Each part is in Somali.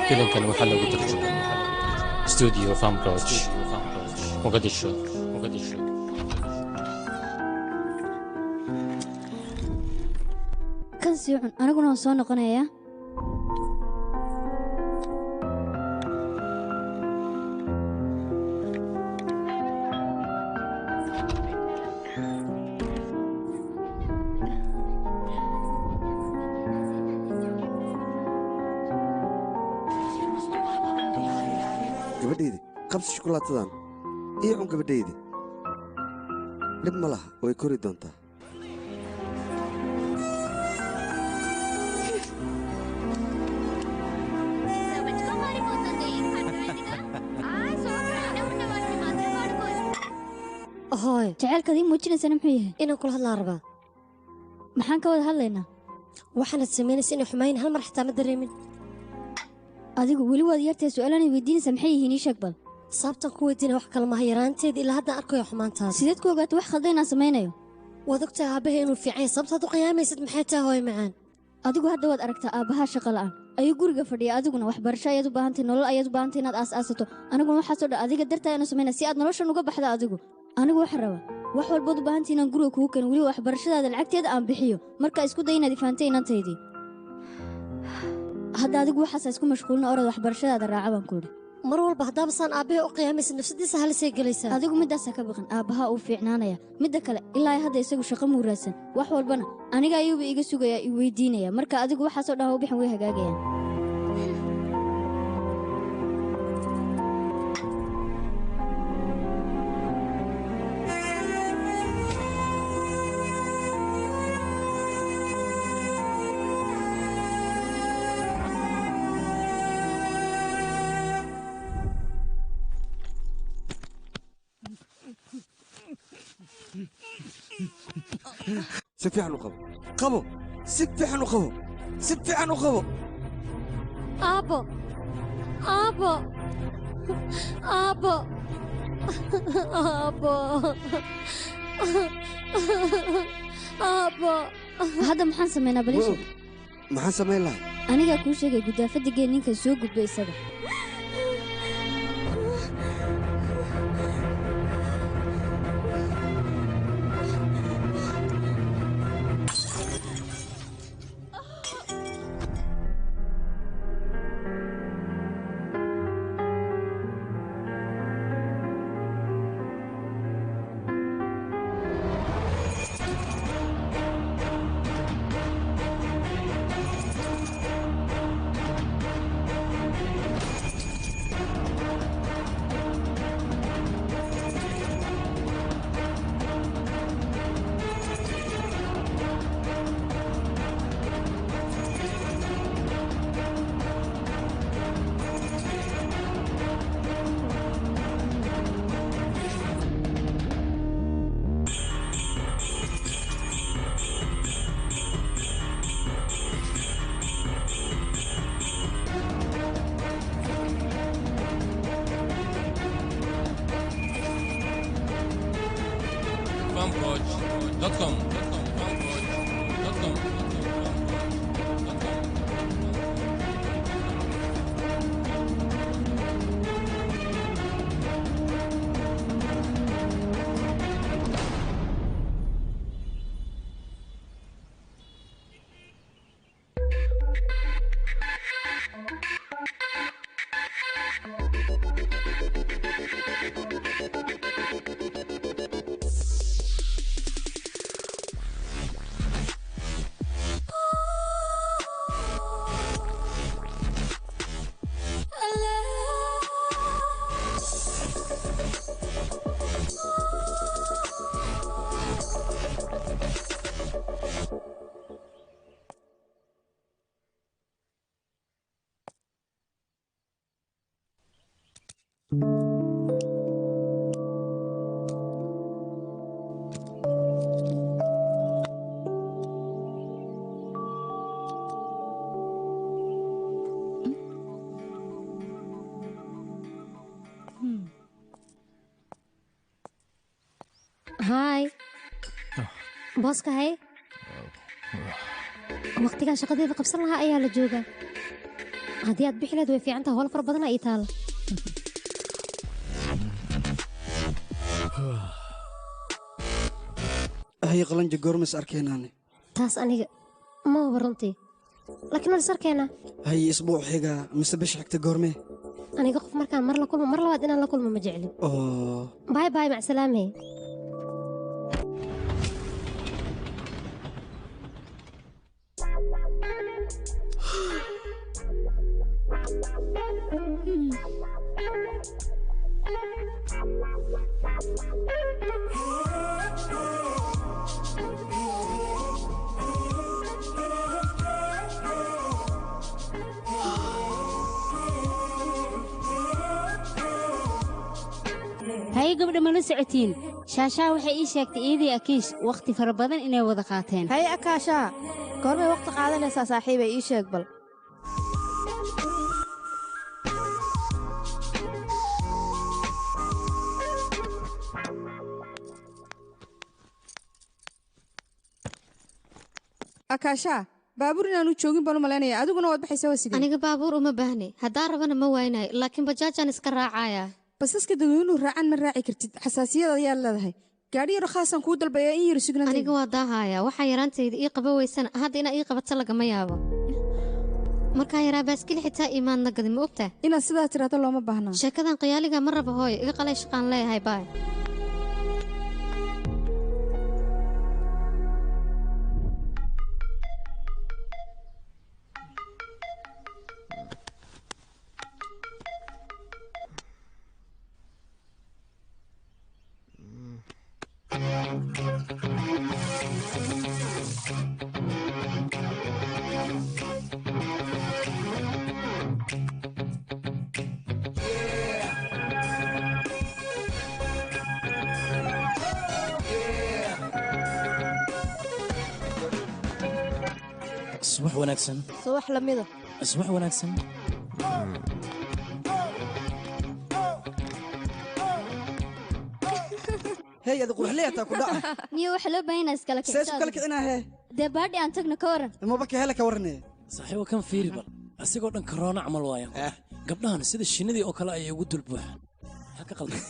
Filimkan waxaa lagu tarjumay Studio Famroj, Mogadishu, Mogadishu. Kan sii cun, aniguna waan soo noqonayaa. Gabadhaydi, qabsi shukulaatadan ii cun. Gabadhaydi, dhib ma laha, way kori doontaa. Hooy, jacaylkaad ii muujinaysana muxuu yahay? Inaan kula hadlaan rabaa. Maxaan ka wada hadlaynaa? Waxaanad samaynaysa inay xumayn, hal mar xitaa ma dareemin. Adigu weli waad yartahay, su'aalaan weydiinaysaa maxay yihiin? Ii sheeg bal. Sababtaan ku weydiina wax kale maha, yaraanteeda ilaa haddaan arkayo xumaantaada. Sideed ku ogaatay wax khaldan inaan samaynayo? Waad ogtahay aabbahay inuu fiican yahay, sababtaad u qiyaamaysid maxay tahay, hooy macaan? Adigu hadda waad aragtaa, aabbahaa shaqa la'aan ayuu guriga fadhiya. Adiguna waxbarasho ayaad u baahantay, nolol ayaad u baahantay inaad aas-aasato. Aniguna waxaasoo dhan adiga dartaa inaan samaynaya si aad noloshan uga baxda. Adigu, anigu waxaan rabaa wax walbood u baahantay inaan guriga kugu keeno, weliba waxbarashadaada lacagteeda aan bixiyo. Marka isku day inaad ifaantay inantaydii. Hadda adigu waxaasa isku mashquulina, orod waxbarashadaada raaca baan ku idhi. Mar walba haddaaba saan aabbahay u qiyaamaysid, nafsadiisa halisay gelaysaa. Adigu middaasa ka baqan, aabbahaa uu fiicnaanaya. Midda kale, ilaa hadda isagu shaqo muu raadsan, wax walbana aniga ayuuba iga sugayaa, i weydiinaya. Marka adigu waxaasoo dhan ha u bixin, way hagaagayaan. Si fiican u qabo, qabo, si fiican u qabo, si fiican u qabo. Aabbo, aabbo, aabbo, aabbo, aabbo. Hadda maxaan samaynaa? Bal ii sheeg. Maxaan samayn lahay? Anigaa kuu sheegay, gudaafadda gee, ninkan soo gudba isaga. Fanproj.com, fanproj.com. Haay booska hay waqtigaa shaqadeeda qabsan lahaa ayaa la joogaa. Haddii aad bixi lahayd way fiican tahay, howl fara badan ii taala. Hay qalanja goorma is arkeenaane? Taas aniga ma huba runtii, laakiin waan is arkeenaa. Hay isbuuc xiga mise bisha xigta goormee? Aniga qof markaan mar la kulmo mar labaad inaan la kulmo ma jeclin. Oo baay baay, macsalaamey. Haye gabdha, ma la socotiin? Shaashaa waxay ii sheegtay iyadii Akiish wakhti fara badan inay wada qaateen. Haye Akaashaa, goormay wakhti qaadanaysaa saaxiibay? Ii sheeg bal. Akaashaa, baabuur inaanu joogin baan u malaynaya, adiguna waad baxaysaa, waa sidee? Aniga baabuur uma baahni, haddaan rabana ma waynayo, laakiin bajaajaan iska raacayaa. Basaska dadweynuhu raacan ma raaci kartid, xasaasiyad ayaad leedahay. Gaadhi yaro khaasaan kuu dalbayaa, in yaro sugnaantayda. Aniga waa daahaya, waxaa yaraantayda ii qaba weysana hadda inaa ii qabato lagama yaabo. Markaa yaraa baaskili xitaa iimaadna gadin, ma ogtaa? Inaad sidaa tiraahdo looma baahnaa. Sheekadan khiyaaliga ma raba hooyo, iga qalay, shaqaan leeyahay, baay. Subax wanaagsan. Subax lamida. Subax wanaagsan. Hey, adi quruxleeyataa ku dhaca. Niyo waxaa loo baahan yahay iskala See isku kala kicinaa hee? Dee baadhi aan tagno, ka waran? Maba ka hela, ka warane. Saaxiibo, kan fiiri bal, asigoo dhan karoona camal waayaan. Gabdhahan sida shinnidii oo kale ayay ugu dul buuxaan. Maxaa ka qaldan?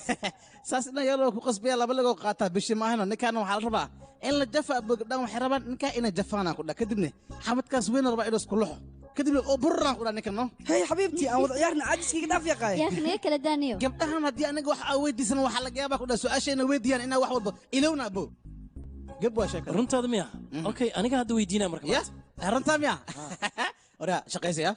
Saas dhan yaroo ku qasbaya laba lagoo qaataa bishi maahano. Ninkaana waxaa la rabaa in la jafa abo. Gabdhahan waxay rabaan ninkaa inay jafaanaan ku dha, kadibna xabadkaas weyn rabaa inuu isku luxo, kadibna oo bururaan ku dha ninkan no. Hey xabiibtii, aan wada ciyaarna, caajiskayga dhaaf yaqaay. Yaak naga kala daaniyo. Gabdhahan haddii aniga wax aa weydiisan, waxaa laga yaabaa ku dha su-aashayna weydiiyaan inaa wax walba ilowna abo. Gab waa sheekada. Runtaada miya? Okay, aniga hadda weydiinaa marka. Ya runtaa miya? Oraa shaqaysaya.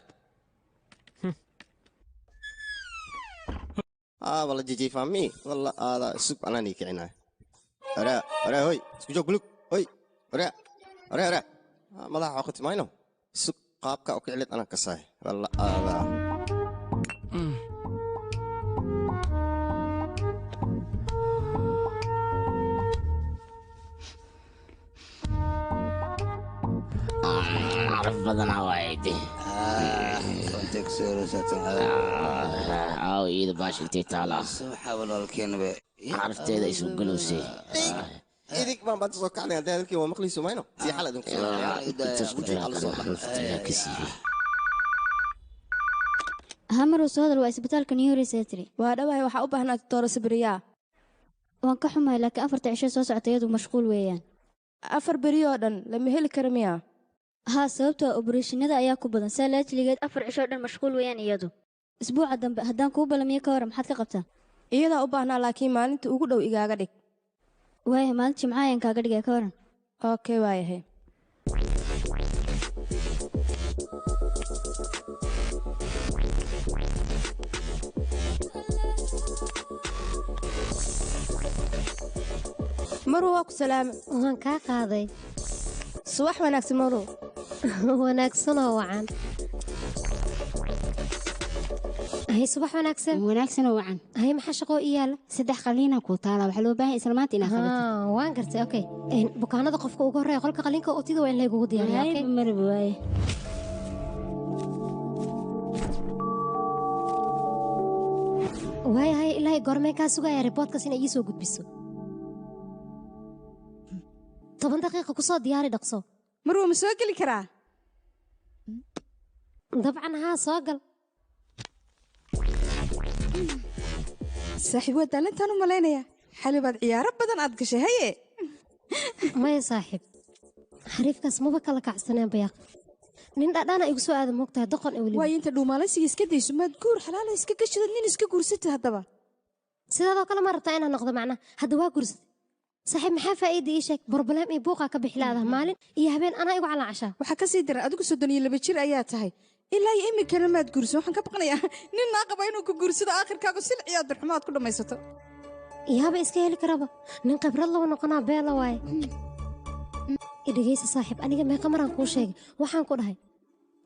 Ah, wala jijiifami wala aada sug anaan ii kicinaya. Ora ora, hoy, isku joog bulug, hoy, ora ora ora. Madaxa xoqati mayno, sug, qaabka u kicilid anaan kasaay wala aada. Caraf badanaa waayde. Aaw iyada baash intay taalaa carafteeda isu galowsay. Idig baan baad soo kacnay hadda, hadalkii waa maqlayso mayno, sii xal idinku Intaas ku jira nafta ka siiyey. Hamarow, soo hadal, waa isbitaalka New Resetry. Waa dhawahay, waxaa u baahnaa Doctor Sabriyaa. Waan ka xumahay, laakiin 4ta cisho soo socota iyadu mashquul weeyaan. 4 beri oo dhan lama heli karo miyaa? Haa, sababtoo ah obarashinada ayaa ku badan, saa laajligeed 4 cisho oo dhan mashquul weeyaan iyadu. Isbuuca dambe haddaan kuu balamiyo, ka waran? Maxaad ka qabtaa? Iyadaa u baahnaa, laakiin maalinta ugu dhow igaaga dhig. Waayahay, maalinta Jimcaha ayaan kaaga dhigaya, ka waran? Okay, waayahay. Marwo, waa ku salaama. Waan kaa qaaday. Subax wanaagsan, Marwo. Wanaagsanoo wacan. Hay, subax wanaagsan. Wanaagsanoo wacan. Hay, maxaa shaqoo ii yaala? 3 qaliina kuu taala, waxaa loo baahan isla maanta inaad qabatid. Waan gartay, okay. Bukaanada qofka ugu horreeya qolka qaliinka otida waa in laygugu diyaariyaa, okay? Marab waaye. Waayahay, ilaahay goormeen kaa sugaya riboodkaas inay ii soo gudbiso? 10 daqiiqo ku soo diyaari dhaqso. Marwo ma soo geli karaa? Dabcan haa, soo gal. Saaxiib, waa daalintaan u malaynayaa. Xali baad ciyaaro badan aad gashay, haye? Maya saaxiib, xariifkaas maba kala kacsaneen bayaaq. Nin dhadhaana igu soo aada moogtahay, doqon ee weliba. Waayo, inta dhuumaalaysiga iska dayso, maad guur xalaala iska gashidad, nin iska guursatid haddaba. Sidaadoo kale ma rabtaa inaan noqdo macnaha? Hadda waa guursatay saaxiib, maxaa faa'iida ii sheeg? Problem iyo buuqaa ka bixi laadaha maalin iyo habeen anaa igu calaacashaa. Waxaa ka sii daran, adigu 32 jir ayaa tahay, ilaa iyo iminkana maad guursan. Waxaan ka baqanayaa nin naa qaba inuu ku guursado, aakhirkaagu silciyo dirxumo aad ku dhammaysato. Yaaba iska heli karaba nin khibrad lagu noqonaa, beela waaye. Dhegeysa saaxiib, aniga meeqa maraan kuu sheegay? Waxaan ku dhahay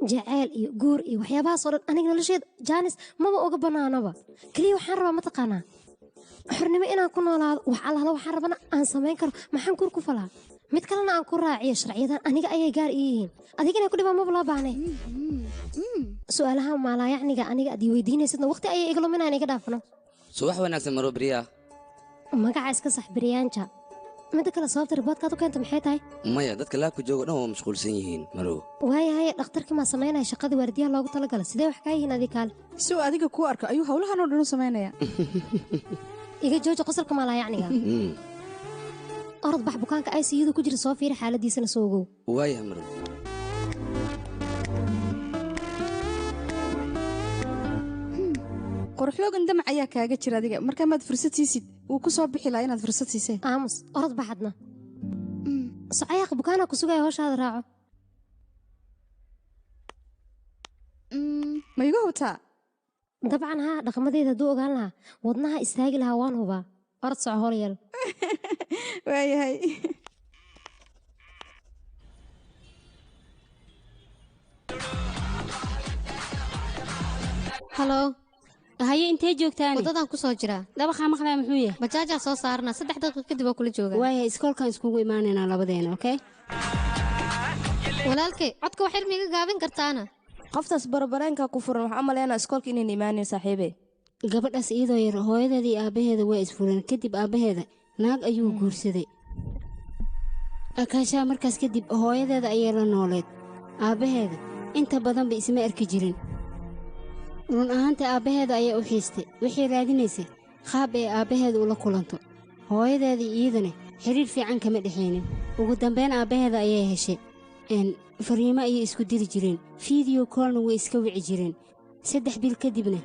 jacayl iyo guur iyo waxyaabahaas oo dhan aniga nolosheeda jaanis maba uga bannaanaba. Keliya waxaan rabaa, mataqaanaa, xornimo inaan ku noolaado. Wax allaala waxaan rabana aan samayn karo. Maxaan guur ku falaa? Mid kalena aan ku raaciyo, sharciyadan aniga ayay gaar ii yihiin, adiga inay ku dhibaan maba loo baahnay. Su'aalaha maalaayacniga aniga aad ii weydiinaysidna waqti ayay iga luminayaan, iga dhaafno. Subax wanaagsan, Marwo Beriya. Magaca iska sax, Beriyaanja. Midda kale, sababta reportkaad u keenta maxay tahay? Maya, dadka lab-ka jooga dhan waa mashquulsan yihiin, Marwo. Waayahay, dhakhtarkii maa samaynaya shaqadii waardiyaha loogu talagalay? Sidee wax kaa yihiin adii kaale? Si uu adiga kuu arko ayuu howlahan oo dhan u samaynaya. Iga jooji qosolka maalaayacniga. Orod bax, bukaanka ICU-da ku jira soo fiiri, xaaladiisana soo ogow. Waayahay, Marwo. Quruxloogan damac ayaa kaaga jira adiga. Markaa maad fursad siisid, wuu ku soo bixi lahaa inaad fursad siisee. Aamus, orod baxadna socayaaq, bukaanaa ku sugaya, howshaada raaco. Ma igu hubtaa? Dabcan haa, dhaqamadeeda hadduu ogaan lahaa wadnaha istaagi lahaa, waan hubaa. Orod soco, howl yeel. Waayahay. Halo. Haye, intee joogtaani? Waddadaan ku soo jiraa. Dabaqaa maqlaa, muxuu yahay? Bajaajaa soo saarnaa, 3 daqiiqo kadib waa kula joogaa. Waaya, iskoolkan iskugu imaanaynaa labadeena, okay? Walaalkay, codka wax yar miiga gaabin kartaana? Qoftaas barabareenka ku furan, waxaan u malaynaa iskoolka inayn imaanin, saaxiibe. Gabadhaas iyadoo yar hooyadeeda iyo aabbaheeda waa isfureen. Kadib aabbaheeda naag ayuu guursaday. Akaashaa markaas kadib hooyadeeda ayay la nooleed. Aabbaheeda inta badanba isma arki jirin. Run ahaanta aabbaheeda ayaa u xiistay. Waxay raadinaysay qaab ay aabbaheeda ula kulanto. Hooyadeeda iyo iyadana xidhiir fiican kama dhexaynin. Ugu dambayn aabbaheeda ayay heshay. Fariimo ayay isku diri jireen, video callna way iska wici jireen. 3 bil kadibna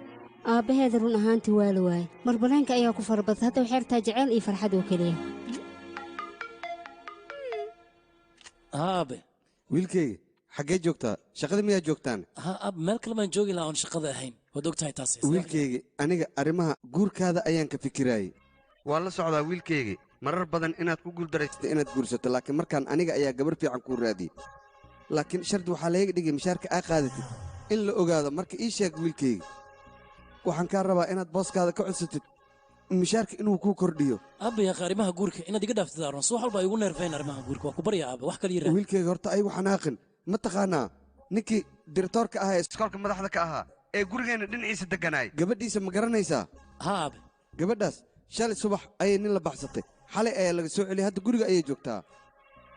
aabbaheeda run ahaantii waa la waayay. Marbaleenka ayaa ku farabatay. Hadda waxay rabtaa jacayl iyo farxad oo keliya. Aabe. Wiilkayga, xaggee joogtaa? Shaqada miyaa joogtaan? Ha ab, meel kale baan joogi lahaa oon shaqada ahayn, waad ogtahay taas. Wiilkayga, aniga arrimaha guurkaada ayaan ka fikiraayey. Waa la socdaa, wiilkayga, marar badan inaad ku guuldaraysatay inaad guursato, laakiin markaan aniga ayaa gabar fiican kuu raadiyey, laakiin shardi waxaa laga dhigay mishaarka aa qaadatid in la ogaado. Marka ii sheeg, wiilkayga, waxaan kaa rabaa inaad booskaada ka codsatid mishaarka inuu kuu kordhiyo. Aabba yaqa, arrimaha guurka inaad iga dhaaftid aroon, subax walba ay igu neerfayn arrimaha guurka. Waa ku barya aabba, wax kale ii raadi. Wiilkayga, horta ayagu xanaaqin. Ma taqaanaa ninkii diretoorka ahaa ee iskoolka madaxda ka ahaa ee gurigeenna dhinaciisa degganaay? Gabadhiisa ma garanaysaa? Ha aabe. Gabadhaas shalay subax ayay nin la baxsatay, xalay ayaa laga soo celiyey, hadda guriga ayay joogtaa.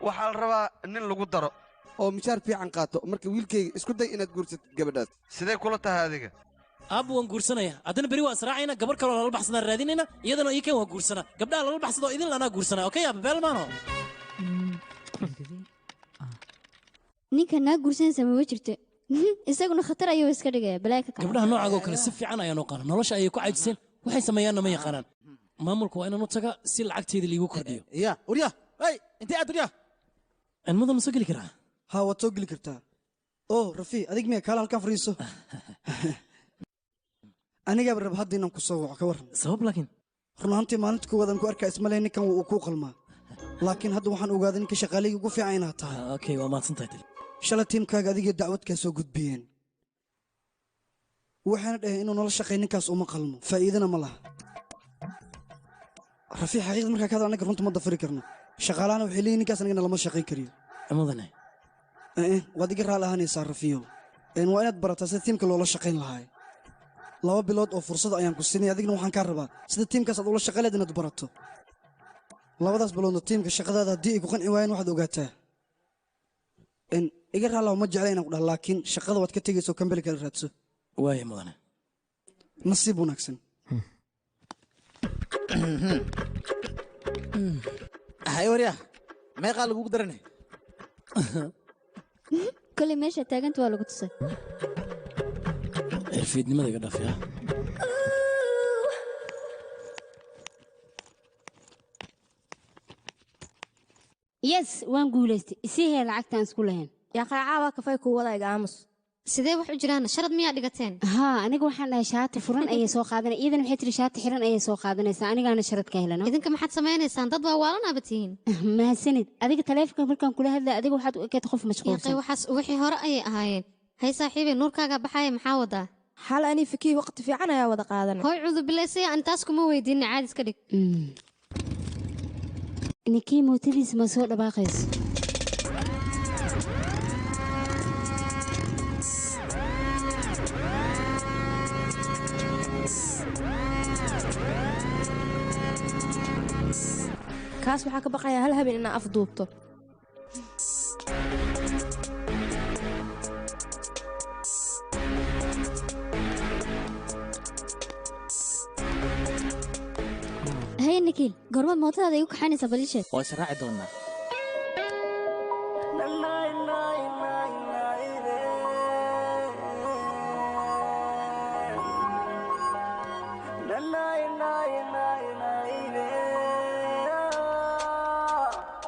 Waxaa la rabaa nin lagu daro oo mishaar fiican qaato. Marka wiilkayga, isku day inaad guursatid gabadhaas. Sidee kula tahay adiga? Aabba, waan guursanaya. Haddana beri waa israacayna, gabar kaloo lala baxsadaan raadinayna, iyadana ii keen, waa guursanaa. Gabdhaha lala baxsado idin lanaa guursanaa. Okay aabba, beel maano. Ninka naa guursanaysa mama jirto, isaguna khatar ayuu iska dhigaya, balaa ka kaca. Gabdhaha noocaagoo kale si fiican ayaan u qaana. Nolosha ayay ku caajiseen, waxay sameeyaanna ma yaqaanaan. Maamulka waa inaan u taga si lacagteeda liigu kordhiyo. Ya urya, hey, intee aad, urya? Cilmada ma soo geli karaa? Haa, waad soo geli kartaa. Oh Rafi, adig miya? Kaala halkan fariiso. Anigaaba rab hadda inaan ku soo waco, ka warran? Sabab laakiin? Run ahaantii, maalinta koowaad aan ku arkaa ismaley ninkan wuu kuu qalmaa, laakiin hadda waxaan ogaaday ninka shaqaalayga ugu fiican inaad tahay. Okay, waa mahadsantahay tali. Shalay tiimkaaga adigii dacwad kaa soo gudbiyeen, waxaana dhaheen inuu nala shaqay ninkaas uma qalmo, faa'iidana ma laha. Rafiic, xaqiiqda markaa ka hadal, anaga runta ma dafiri karno. Shaqaalahana waxay leeyihin ninkaas anagana lama shaqayn kariyo. Mudane. Waad iga raali ahaanaysaa, Rafiyo. Waa inaad barataa sida tiimka loola shaqayn lahaay. 2 bilood oo fursad ayaan ku siinay, adigna waxaan kaa rabaa sida tiimkaas aad ula shaqayn lahayd inaad barato. Labadaas biloodna tiimka shaqadaada haddii ay ku qanci waayeen waxaad ogaataa in iga raalaw ma jecla inaan ku dhaho, laakiin shaqada waad ka tegayso kambeli kala raadso. Waaya mudane. Nasiib wanaagsan. Hay waryaa, meeqaa lagugu daranay? Koley meesha taaganta waa lagu tusay. Xirfiidnimada iga dhaaf yaa. Yes, waan guulaystay. Isii hee lacagtaan isku lahayn. Yaa qaacaaba kafay ku wadayga aamus. Sidee wax u jiraan? Sharad miyaa dhigateen? Haa, aniga waxaan dhahay shaati furan ayay soo qaadanay, iyadana waxay tiri shaati xiran ayay soo qaadanaysaa, anigaana sharad ka helano. Idinka maxaad samaynaysaan? Dad waa waalanaaba tihiin. Mahadsanid. Adiga taleefanka markaan kula hadlay adiga waxaad u ekeed qof mashquulsan. Yaqay, waxaas wixii hore ayay ahaayeen. Hay saaxiibey, nuurkaaga baxaya maxaa wadaa? Xal ani fikii waqti fiican ayaa wada qaadanay. Hooy cudubilaysaya, aan taas kuma weydiinin, caadi iska dhig. Ninkii mootadiisa ma soo dhawaaqayso? Kaas waxaa ka baqayaa hal habeen inaa afduubto. Haye Nikiil, goormaad mootadaada igu kaxaynaysaa bal ii sheeg. Waa is raaci doonaa.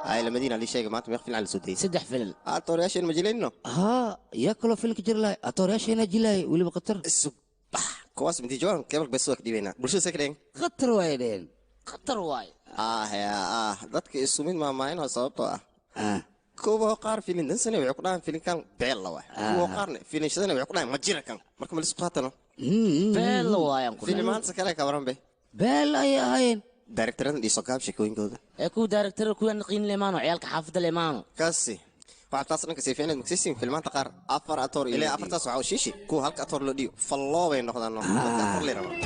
Ay la Madiina lii sheegay maanta meeq filan la soo dayay? Saddex filan. Atooriyaasheen ma jilayno? Haa, yaa kaloo filanka jiri lahay, atooriyaasheena jilaay weliba khatar. Subax kuwaas intii joogan kebalka bes waa ka dhiibaynaa bulshada see ka dhigeen. Khatar waay dheen, khatar waay. Ah, dadka isu mid maamaahinoo sababtoo ah kuwa qaar filin dansane waxay ku dhahaan filinkan beel la waay, kuwa qaarna filin shadana waxay ku dhahaan ma jira kan, marka ma lisku qaatano. Beel la waayaan ku dhahay. Filimaanta kale ka waran be. Beel ayay ahaayeen. Directoradan dhiso gaab sheekooyinkooda. Ee kuwa director kuwa naqiin leemaano ciyaalka xaafadda leemaano. Kaasi waxaa taas dhanka seefiyaneed magsaysiin filmaanta qaar afar atoor ilaa afartaas waxaa u shiishi kuwa halka atoor loo dhiyo falloo bay noqdaan no dadka afar lay rabaan.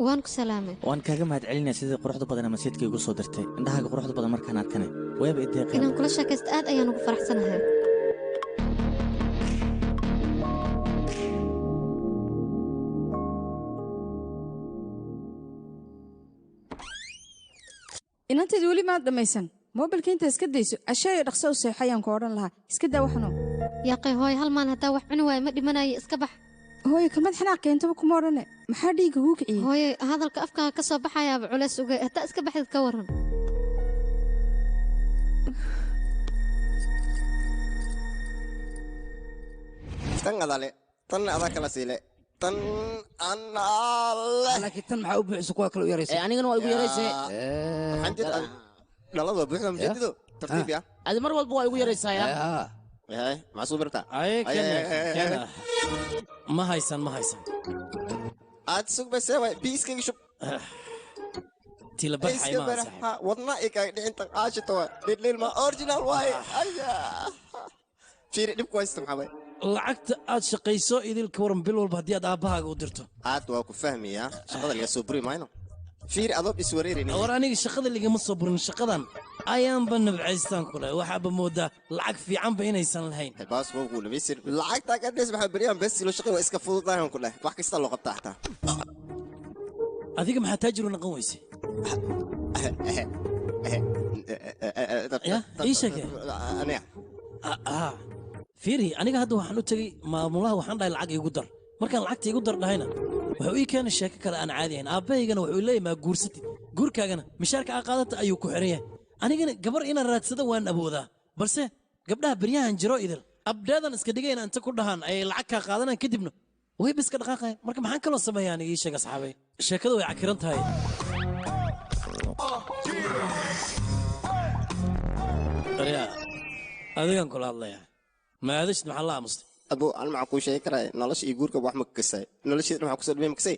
Waan ku salaamay. Waan kaaga mahadcelinayaa sidii quruxda badan masiidka igu soo dirtay. Indhahaaga quruxda badan markaan arkane wayba i deeqeen. Inaan kula sheekaysto aad ayaan ugu faraxsanahay. Inanteed weli maad dhammaysan moobilka inta iska dayso ashayo dhaqso u seexo ayaan ku odhan lahaa, iska daa waxno. Yaaqay hooy, hal maalin haddaa wax cuni waayo ma dhimanayo, iska bax. Hooyo kamad xanaaq keentaba kuma odhane, maxaa dhiigga kuu kiciyey? Hooyo, hadalka afkaaga ka soo baxayaaba culays uga, haddaa iska baxdid ka waran. Tan adale, tan adaa kala siile, tan anale. Laakiin tan maxaa u buuxisa kuwa kale u yaraysa? Anigana waa igu yaraysay. Waxaan jeed dhalada waa buuxda mujeedido tartiib ya. Adi mar walba waa igu yaraysaa ya. Yahay, maxaa soo bartaa? Ay, kena. Ma haysan, ma haysan. Aad sug basee waay, biiskayga shub. Tila barxay ma saaxiib. Wadna ay kaaga dhicin tan aashito waay. Dhildhil ma original waay. Ayaa. Fiiri dhibku haysta maxaa waay? Lacagta aad shaqayso idilka waran bil walba haddii aad aabbahaaga u dirto. Aad waa ku fahmayaa, shaqada laga soo buri maayno. Fiiri adoob iswareerin. War aniga shaqada ligama soo burin, shaqadan ayaanba nabcaystaan ku lahay, waxaaba moodaa lacag fiicanba inaysan lahayn. Baas waa ku dhamaystir. Lacagta ka dhis maxaa beriyaan bes loo shaqay waa iska fududahay ku lahay. Wax kasta loo qabtaa xataa. Adiga maxaa taajir u noqon weysay? Ii sheeg. Aniga. Fiiri, aniga hadda waxaan u tegey maamulaha, waxaan dhahay lacag iigu dar. Markaan lacagta iigu dar dhahayna wuxuu ii keenay sheeko kale aan caadi ahayn. Aabbahaygana wuxuu leeyahay maa guursatid, guurkaagana mishaarka aa qaadata ayuu ku xiran yahay. Anigana gabar inaan raadsado waan awoodaa, balse gabdhaha beryahan jiro idil abdheedan iska dhigayna inta ku dhahaan ayay lacag kaa qaadanayaan kadibna wayba iska dhaqaaqayaan. Marka maxaan kaloo sameeyaa aniga? Ii sheeg asxaabay, sheekadu way cakiran tahay. Aryaa, adigaan kula hadlayaa, maadashid maxaa la aamustay? Abo, an maxaan kuu sheegi karaa nolosha iyo guurka wax ma kasay. Nolosheeda maxaa kusoo dhimay makasay?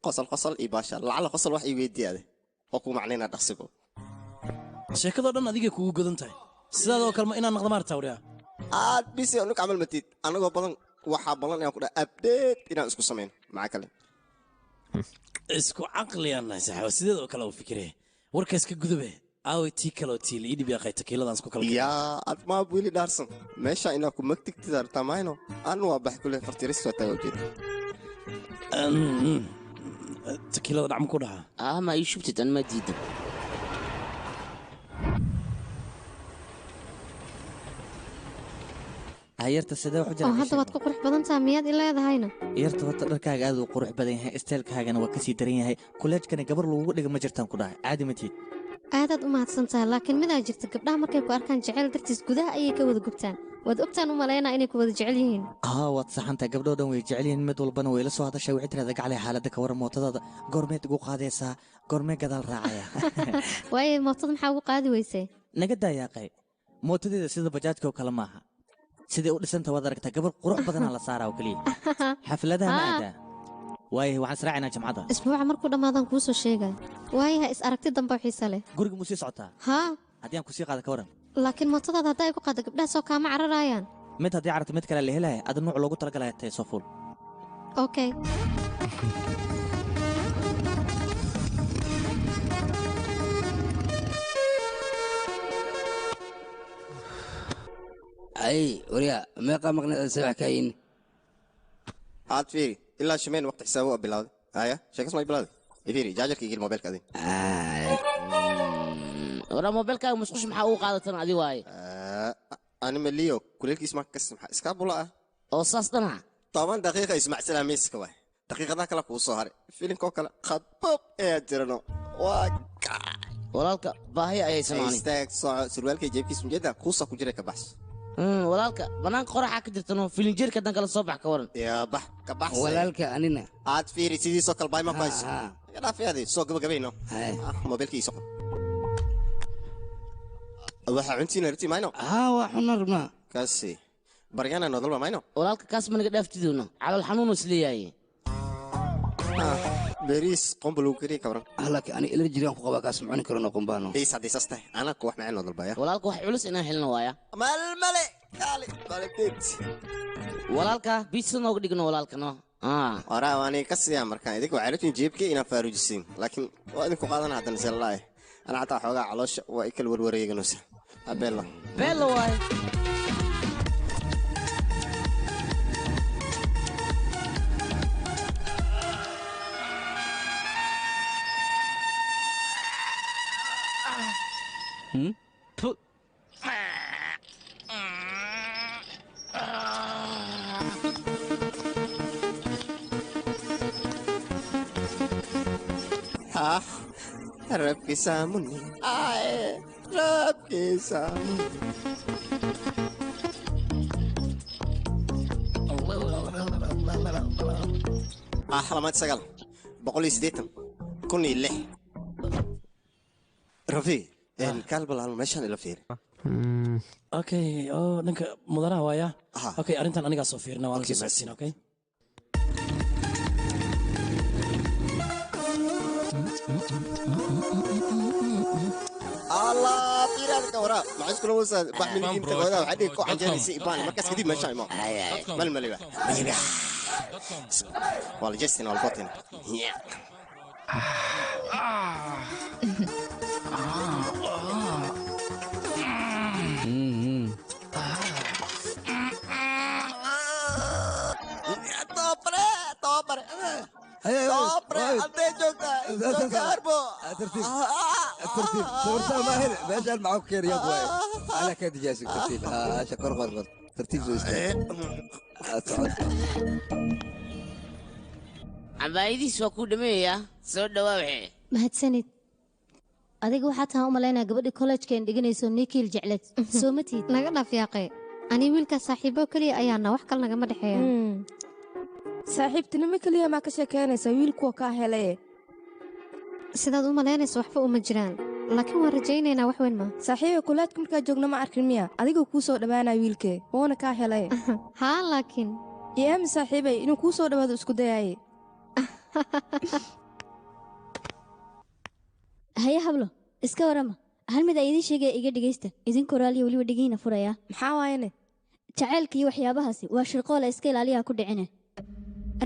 Qosol qosol iyo baasha. Lacala qosol wax ii weydiiyaade. Oo ku macnaynaa dhaqsigo. Sheekadoo dhan adigay kugu godan tahay. Sidaadoo kale ma inaan noqdo maarta wariyaa. Aad bisi anug camal matid. Anagoo badan waxaa balan inaan ku dhaha update inaan isku sameyn. Maxaa kale? Isku caqliyaan nahay saaxiib. Sideed oo kale u fikiree. Warkaas ka gudube. Aaway tii kale oo tii la ii dhibi aqay takiiladaan isku kala. Yaa ad ma wili dhaarsan. Meesha inaa ku magtigtida rabtaa maayno. Anu waa bax kule fartiris waa tagaa ujeeda. Takiilada dhacma ku dhaca. Ah ma ii shubtid an ma diidan. Yarta sidee wax u oo jiraa? Hadda waad ku qurux badan tahay miyaad i leedahayna? Yarta horta dharkaaga aad uu qurux badan yahay, isteelkaagana waa kasii daran yahay. Kuleejkana gabar lagugu dhiga ma jirtaan ku dhahay. Caadi ma tihid. Aadaad u mahadsan tahay, laakiin midaa jirta, gabdhaha markay ku arkaan jeceyl dartiis gudaha ayay ka wada gubtaan. Waad ogtaan u malaynaa inay ku wada jecel yihiin. Haa, waad saxantahay, gabdhoo dhan way jecel yihiin, mid walbana way la soo hadashay, waxay tirahdaa gaclay xaaladda ka waran mootadaada, goormeed igu qaadaysaa, goormee gadaal raacaya. Waayo, mootada maxaa ugu qaadi weysay? Naga daayaaqay, mootadeeda sida bajaajka oo kale maaha. Siday u dhisanta waad aragtaa, gabar qurux badanaa la saaraa oo keliya. Xafladaha ma aadaa? Waayahay, waxaan israacaynaa jamcada. Isbuuca markuu dhammaadaan kuu soo sheegaya. Waayaha, is aragti dambe oo xiise leh. Guriga muu sii socotaa? Haa. Haddii aan kusii qaada ka waran? Laakiin mootadaada haddaa igu qaada, gabdhaha soo kaama cararaayaan. Mid haddii cararta mid kale la helaya, ada nuuc loogu talagalaya tahay, soo fuul. Okay. Ay waryaa, meeqaa maqneed aad sabax kaayin? Aad fiiri ilaa shimeen waqti xisaabo waa bilowday. Haya, sheekas ma bilowday? Fiiri jaajarka igil mobilka adin. Waraa mobilkaaga musqusha maxaa ugu qaadatan adi waaye? Ani maliyo kuleelkiis ma kas maxaa iska bula ah. Oo saas dhana. 10 daqiiqa ismac salaameyska waay. Daqiiqadaha kale kuu soo haray. Filinkoo kale khabab ayaa jirano. Waa walaalka baahi ayay samaani. Istaag soco, surwaalka jeebkiis mujeeda kuusa ku jira ka baxso. Walaalka banaanka qoraxa ka jirtano, filinjeerka dan kala soo bax ka waran. Yaa bax ka baxsay. Walaalka anina. Aad fiiri sidiisoo kale baay ma ku hayso. Iga dhaaf yaadi soo gabagabayno. Mobilkiisa qor. Waxa cuntiina rabti mayno? Haa, waa xunna rabnaa. Kaasi baryana nodalba mayno? Walaalka kaas ma naga dhaaftidoona, calool xanuun is leeyahay. Beriis qomba lagu kariye ka waran? Laakiin ani ilar jiraan ku qabaa, kaas ma cuni karano qumbaano. Biis haddii saas tahay anaa ku wax macaan nodalba ya. Walaalka wax culus inaan helno waaya. Malmale kaali balkeet. Walaalka biisa nooga dhigno walaalka no. Waraa waan ka siiyaa markaan idinka waxay rabtiin jeebkii inaan faaruujisiin, laakiin waa idinku qaadana haddana selalaaye. Ana xataa xoogaa caloosha waa i kala warwareeganaysa. Abeella. Beella waaye. Ah, rabkiisa muni. Ay, rabkiisa muni. Ah, 29 180 1006. Rafi, kaalbalaal meeshaan ila fiiri. Okay, oo dhanka mudanaha waaya. Okay, arrintan anigaa soo fiirina, waan soo socodsiina, okay? Allah, fiiraadka waraa. Maxaa isku lamuusaa? Bax min inta wada waxaa dhigi ku canjeeraysa ibaan. Markaas kadib meeshaan imaa. Mal maliba. Waa la jestina, waa la botina. Topre, topre. Topre, halkee joogtaa? Joogta Arbo. ترتيب ترتيب صورتها ما هنا meeshaan maxaa ku keenaya waay ana ka dijaasig tartiib haa shakor qor qor tartiib soo istaag. Cabaayadiis waa kuu dhameeyaa, soo dhawaa waxee. Mahadsanid. Adiga waxaa tahan u malaynaa gabadhii kollejkeen dhiganayso Nikhil jecleed, soo ma tiid? Naga dhaaf yaaqee, ani wiilkaa saaxiibo keliya ayaana, wax kale nagama dhexeeya. Saaxiibtinimo keliya maa ka sheekeynaysaa? Wiilkuwa kaa helaye. Sidaad u malaynayso waxba uma jiraan, laakiin waan rajaynaynaa, wax weyn ma. Saaxiiba, kulaadka markaa joogna ma arkin miya adiga kuu soo dhowaanaya wiilkee, wuuna kaa helaye. Haa, laakiin iyo aamin saaxiibay inuu kuu soo dhowaado isku dayaaye. Haye hablo, iska warama. Hal mid aan idiin sheegaya iga dhegeysta. Idinkoo raaliya weliba dhegihiina furaya. Maxaa waayane? Jacaylka iyo waxyaabahaasi waa shirqool iska ilaaliyaha ku dhicine.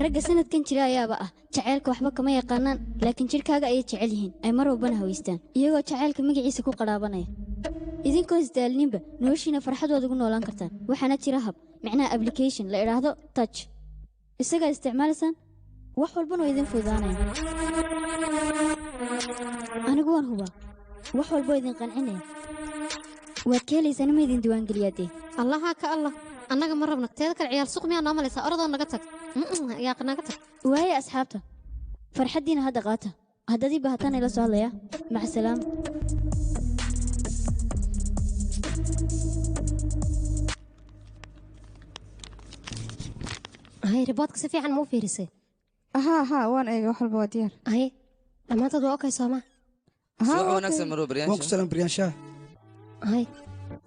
Ragga sanadkan jira ayaaba ah jacaylka waxba kama yaqaanaan, laakiin jirkaaga ayay jecel yihiin, ay mar walbana haweystaan, iyagoo jacaylka magaciisa ku qaraabanaya. Idinkoo isdaalninba noloshiina farxad waad ugu noolaan kartaan. Waxaana jira hab, micnaha application la idhaahdo touch. Isagaa isticmaalaysaan, wax walbana waa idin fududaanaya. Anigu waan hubaa, wax walba waa idin qancinaya. Waad ka helaysaan ma idin diiwaangeliyaa dee. Allaha ka Allah, annaga ma rabno. Teeda kale ciyaal suuq miyaa noo malaysaa? Orodoo naga tag. Yaa naga tag. Waaye asxaabta, farxaddiina hadda qaata. Haddaad ii baahataan ila soo hadlaya. Maca salaama. Hay, riboodka si fiican ma u fiirisay? Haa haa, waan eegay, wax walba waa diyaar. Hay, dhammaantood waa okay sooma? Subax wanaagsan Marwo Baryaansha. Waan ku salaam Baryaansha. Hay,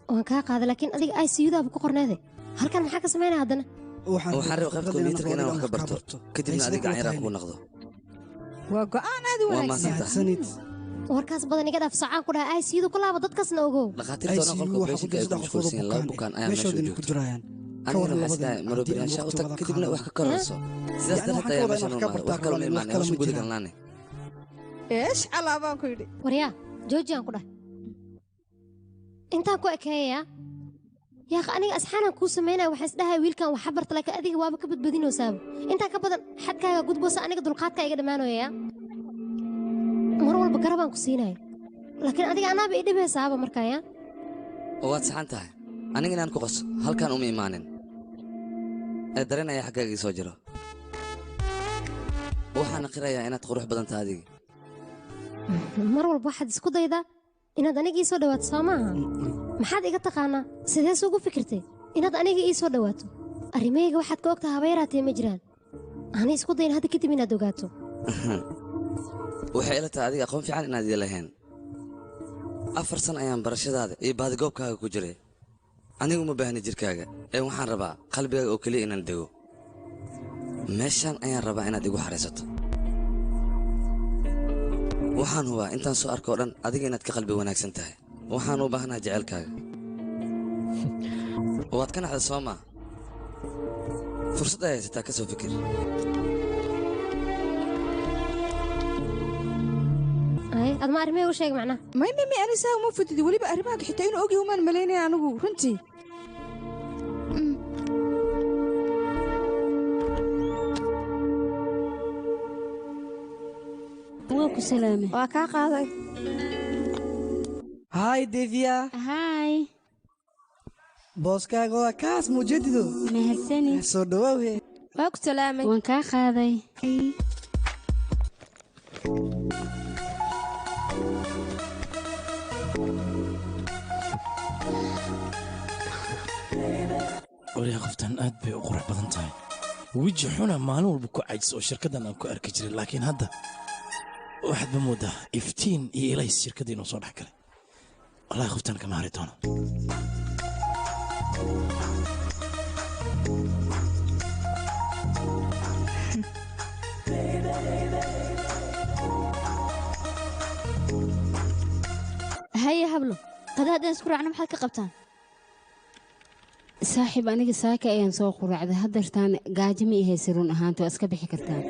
waan kaa qaaday, laakiin adiga ICU-daaba ku qorneede. Halkan maxaa ka samaynaya haddana? Waxaan rabay qaybta kombiyuutarka inaan wax ka barto, kadibna adiga gacan yaraa kugu noqdo. Waa go'aan aad u Waa wanaagsan. mahadsantahay. Warkaas badan iga dhaaf, socaan ku dhaha ICU-da ku laaba, dadkaasna ogow. Dhakhaatiirta oo qolka operation-ka ay ku mashquulsan yihiin, laba bukaan ayaa meesha u Meeshoodina ku joogto. jirayaan. Ka Anigana waran waxaan isdhahay labadan Marwo haddii aan Baryaansha u waqti tag, wada kadibna wax ka kororso. Sidaas Yacni darteed waxaan ka ayaa wadaa meeshan inaan u wax ka imaaday. Wax kaloo ma bartaa imaanin, wax hawsha kale ma gudaha jiraan. laane. Eesh calaa baan ku yidhi. Waryaa, joojiyaan ku dhahay. Intaan ku ekeeyayaa. Yaaq, aniga asxaanaan kuu samaynaya, waxaan isdhahay wiilkan waxa barta, laakiin adiga waaba ka badbadinaysaaba. Intaan ka badan xadkaaga gudboosa, aniga dulqaadka iga dhammaanaya. Mar walba garabaan ku siinaya, laakiin adiga anaaba i dhibaysaaba markaa yaa. Waad saxan tahay. Aniga inaan ku qaso halkan uma imaanin. Ee dareen ayaa xaggaaga ii soo jiro. Waxaan qirayaa inaad qurux badan tahay adiga. Mar walba waxaad isku daydaa inaad aniga ii soo dhawaato, soo maaha? Maxaad iga taqaanaa? Sidee suugu fikirtay inaad aniga ii soo dhawaato? Arrimahayga waxaad ka ogtahay haba yaraatee ma jiraan. Ana isku dayin hadda kadib inaad ogaato. Waxay ila tahay adiga aqoon fiican inaad ii lahayn. 4 san ayaan barashadaada iyo baadigoobkaaga ku jiray. Anigu ma baahni jirkaaga, ee waxaan rabaa qalbigaaga oo keliya inaan dego. Meeshaan ayaan rabaa inaad igu xaraysato. Waxaan hubaa intaan soo arko oo dhan adiga inaad ka qalbi wanaagsan tahay. Waxaan u baahanahay jaceylkaaga. Waad ka naxday soo maa? Fursad ay haysataa, ka soo fikir. Ay, aad ma arrimahayga u sheeg macnaha? May may may, aniga saa uma fududi, weliba arrimahaaga xitaa inuu ogyahay umaan malaynaya anigu runtii. Waa ku salaamay. Waa kaa qaaday. Hi Divya. Hi. Booskaaga waa kaas mujadido. Mahadsanid. Soo dhawaaw he. Waa ku salaamay. Waan kaa qaaday. Wariyaa, qoftan aad bay u qurux badan tahay. Weji xuna maalin walba ku cajis oo shirkaddan aan ku arki jiray, laakiin hadda waxaad ba moodaa iftiin iyo ilays shirkadda inuu soo dhex galay. Wallaahi qoftan kama hari doono. Haye hablo, qada haddaan isku raacno maxaad ka qabtaan? Saaxiib, aniga saaka ayaan soo quraacday, haddeertaan gaajo ma i haysa run ahaanta, waa iska bixi kartaa.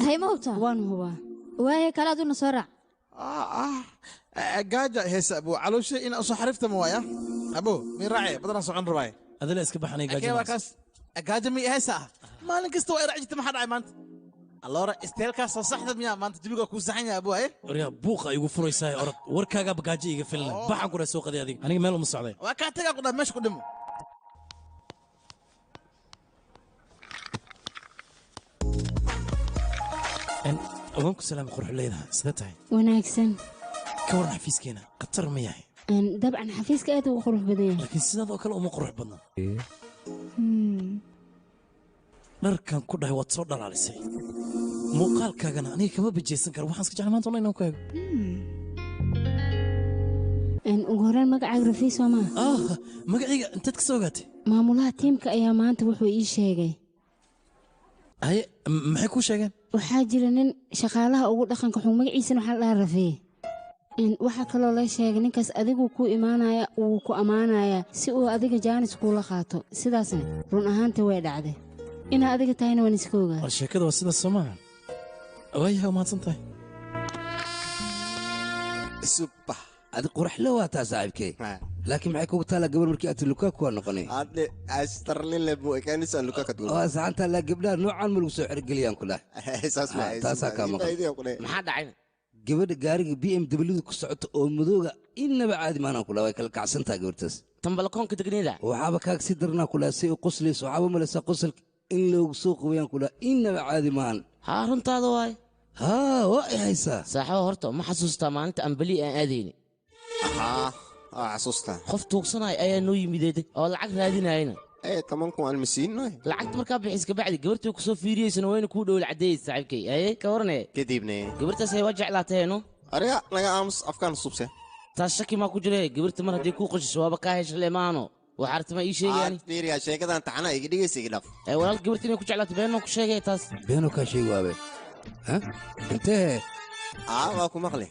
Haye, ma hubtaa? Waan hubaa. Waaye, kale aduna soo raac. Gaaja heesa abu, caloosha in soo xariifta ma waaya abu, mi raace badanaa socon rabaaye. Adila iska baxanay Akee, gaajo. Waa kaas, gaajo mi heesa ah, maalin kasta waa iraaci jirta. Maxaa dhacay maanta? Alloora isteelkaas soo saxda miyaa maanta jawiga kuu saxan yahay abu? Haye. Waryaa, buuqa igu furaysaa, orod, warkaagaaba gaajo iiga filnay. Baxan ku dhahay soo qaday adiga, aniga meel uma socday. Waa kaa tagaa ku dhaa, meesha ku dhimo. Waan ku salaamay quruxleyda, sidee tahay? Wanaagsan. Ka waran xafiiskeena, khatar ma yahay? Dabcan xafiiska aad ugu qurux badan yahay. Laakiin sidaad oo kale uma qurux badna. Dharkan ku dhahay waad soo dhalaalisay, muuqaalkaagana aniga kama bajeysan karo. Waxaan iska jeclay maanta inaan ku eego. Ugu horreyn magacaaga Rafiis soo maa? Ah, magacayga intaad ka soo ogaatay? Maamulaha tiimka ayaa maanta wuxuu ii sheegay. Haye, maxay kuu sheegeen? Waxaa jira nin shaqaalaha ugu dhaqanka xun, magaciisana waxaa la dhahaa Rafii. Waxaa kaloo la sheegay ninkaas adigu ku imaanaya wuu ku ammaanayaa si uu adiga jaanis kuula qaato. Sidaasna run ahaantii way dhacday. Inaa adiga tahayna waan iska ogaa. War sheekada waa sidaas soo maaha. Waayahay, waa mahadsan tahay. Subax. Adi quraxle waa taa saaxiibkay. Laakiin maxay kugu taalaa gabar markii aad Lukaku waa noqonay? Hadde astarlin buu ekaanaysaa Lukaku. Waa saxanta la gabdhaha noocan ma lagu soo xirigeliyaan ku dhahay. Saas ma taasaa kaa maqan. Maxaa dhacay? Gabadha gaariga BMW ku socoto oo madowga innaba caadi maanaan ku dhahay, way kala kacsan tahay gabartaas. Tan balkoonka degneeda. Waxaaba kaaga sii daranaa ku dhahay si u qoslayso, waxaaba malaysaa qosolka in loogu soo qabayaan ku dhahay, innaba caadi maahan. Haa, runtaada waay. Haa, waa i haysaa. Saaxiibo, horta ma xasuustaa maalinta aan beli aan aadayni? Haa, waa xasuustaa. Qof tuugsanaya ayaa noo yimideeday oo lacag raadinayana. Ee, 10,000 aan masiinay. Lacagta markaa bixis ka bacdi gabartii ku soo fiiriyeysana wayna kuu dhowl cadeeyay saaxiibkay. Aye, ka waranay. Kadibna gabartaas ay waa jeclaatay no? Ariga naga aamus afkaan subse. Taas shaki ma ku jiray gabarta mar haddii kuu qoshiso waaba kaa heshay leemaano. Waxa artama ii sheegayaan. Aad fiiriya sheekadan taxana iga dhigaysa iga dhaf. Ee, walaal gabartii inay ku jeclaatay been ma ku sheegay taas. Beenoo kaa sheegi waabe. Ha? Intee? Aa, waa ku maqli.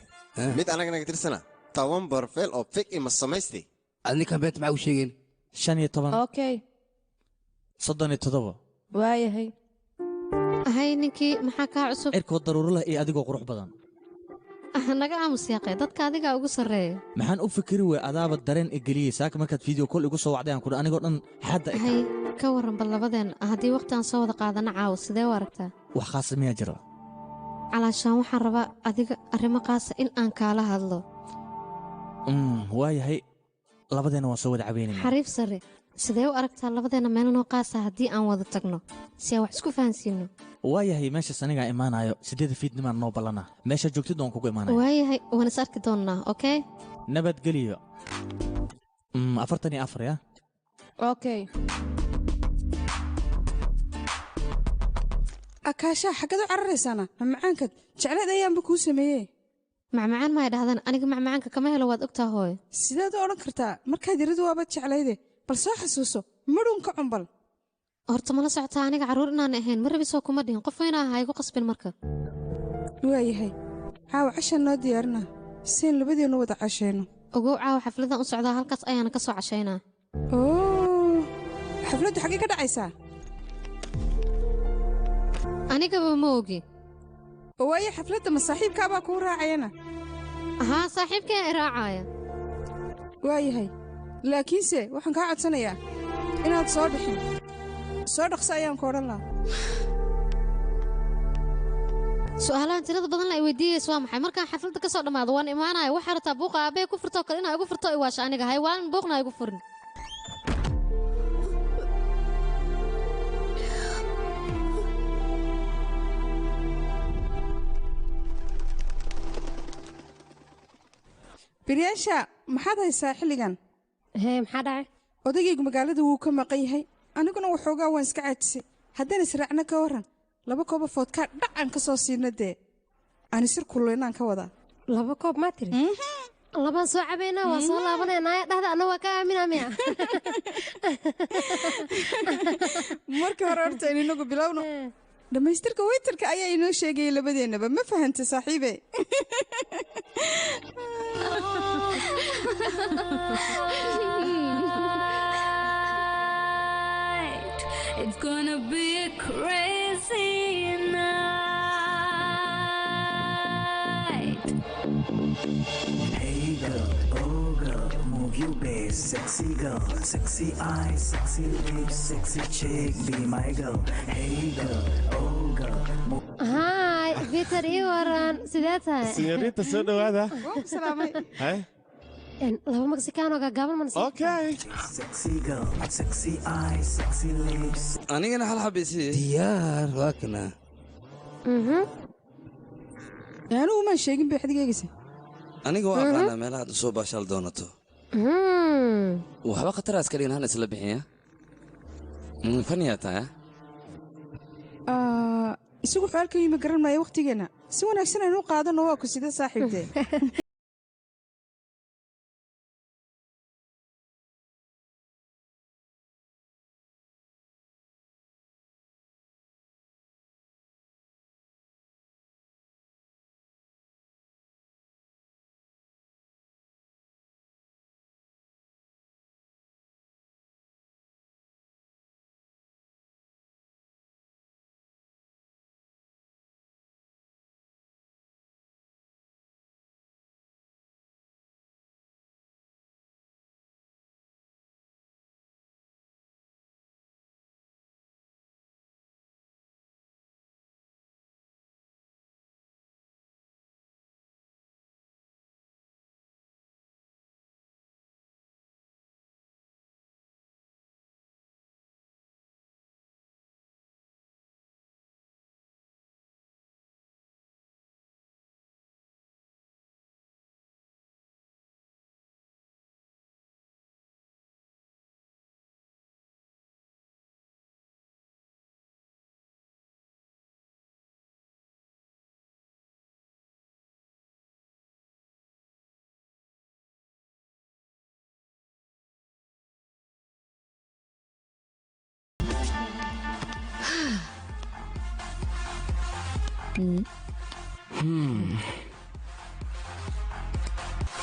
Mid anaga naga tirsana. 10 barfeel oo fake ima samaystay. Adninkan beenta maxaa u sheegeen? 15. Okay. 37. Waayahay. Hay ninkii maxaa kaa cusub? Cirkoo daruuro leh iyo adigoo qurux badan. Naga aamus yaaqay, dadka adigaa ugu sarreeya. Maxaan u fikiri wey adaaba dareen i geliyey saaka markaad video call igu soo wacday aan ku anigoo dhan xadda Hay, ka warran bal labadeen haddii waqti aan soo wada qaadano caawa sidee u aragtaa? Wax khaasa miyaa jira? Calaashaan waxaan rabaa adiga arrimo khaasa in aan kaala hadlo. Waayahay, labadeena waan soo wada caweynayna. Xariif sare, sidee u aragtaa labadeena meel noo qaasa haddii aan wada tagno si aan wax isku fahansiino? Waayahay, meeshaas anigaa imaanayo 8 fiidnimaan noo ballana. Meesha joogtid waan kugu imaanaya. Waayahay, waan is arki doonnaa, okay? Nabadgeliyo. 44 ya? Okay. Akaasha, xagad u cararaysaana? Macmacaankaad jecleed ayaanba kuu sameeyey. Macmacaan ma ay dhahdaan, aniga macmacaanka kama helo, waad ogtaa hooyo. Sideed u odhan kartaa markaad yaridu waabaad jeclayde, bal soo xasuuso madhuun ka cumbal. Horta mala socotaa aniga carruur inaan ahayn, ma rabisoo kuma dhihin, qof weyn ah ha igu qasbin marka. Waayahay, caawa cashaan noo diyaarina seen labadeennu wada cashayno. Ogow caawa xafladan u socdaa, halkaas ayaana ka soo cashaynaa. Oo, xafladdu xaggee ka dhacaysaa? Anigaba ma ogi. Waayo xafladda ma saaxiibkaabaa kuu raacayana? Haa, saaxiibkee i raacaya. Waayahay, laakiinse waxaan kaa codsanayaa inaad soo dhixin. Soo dhaqso ayaan ku odhan lahaa. Su'aalahan tirada badan la i weydiiyeysa waa maxay? Markaan xafladda ka soo dhammaado waan imaanaya. Waxaa rabtaa buuqa aabbee ku furtoo kale inaa igu furto i waasha aniga. Hay waan buuqna igu furin. Biryaasha, maxaad haysaa xilligan? Hee, maxaa dhacay? Odaygaygu magaalada wuu ka maqan yahay, aniguna waxoogaa waan iska caajisay. Haddaan israacna ka warran, 2 koob oo foodkaa dhacan ka soo siino dee. Ani sir kululaynaan ka wadaa. 2 koob maa tiri? Labaan soo cabaynaa, waa soo laabanaynaa, dhahda anna waa ka aaminaa miya? Markii hore horta aynu inagu bilowno. Dhammaystirka weytarka ayaa inoo sheegayay labadeennaba, ma fahantay saaxiibe? It's gonna be a crazy night. Hey girl, oh girl, move your base, sexy girl, sexy eyes, sexy lips, sexy chick, be my girl. Hey girl, oh girl, move. Hi, Peter, ii waran, sidee tahay? Señorita, soo dhawaada. Salaamay. Hay. 2 Mexicaano gaagaaban mana sii. Okay. Sexy girl, sexy eyes, sexy lips. Anigana hal xabiisi. Diyaar waa kana. Anigu maan sheegin bay xadigeegaysa. Aniga waa aqaanaa meelaha aad u soo baashaal doonato. Waxba khatar iska dhigin hana isla bixiya. Faniyaa tahay? Isagu xaalka yimi garan maayo waqtigeena. Si wanaagsan aynu u qaadano waa ku sida saaxiibtee.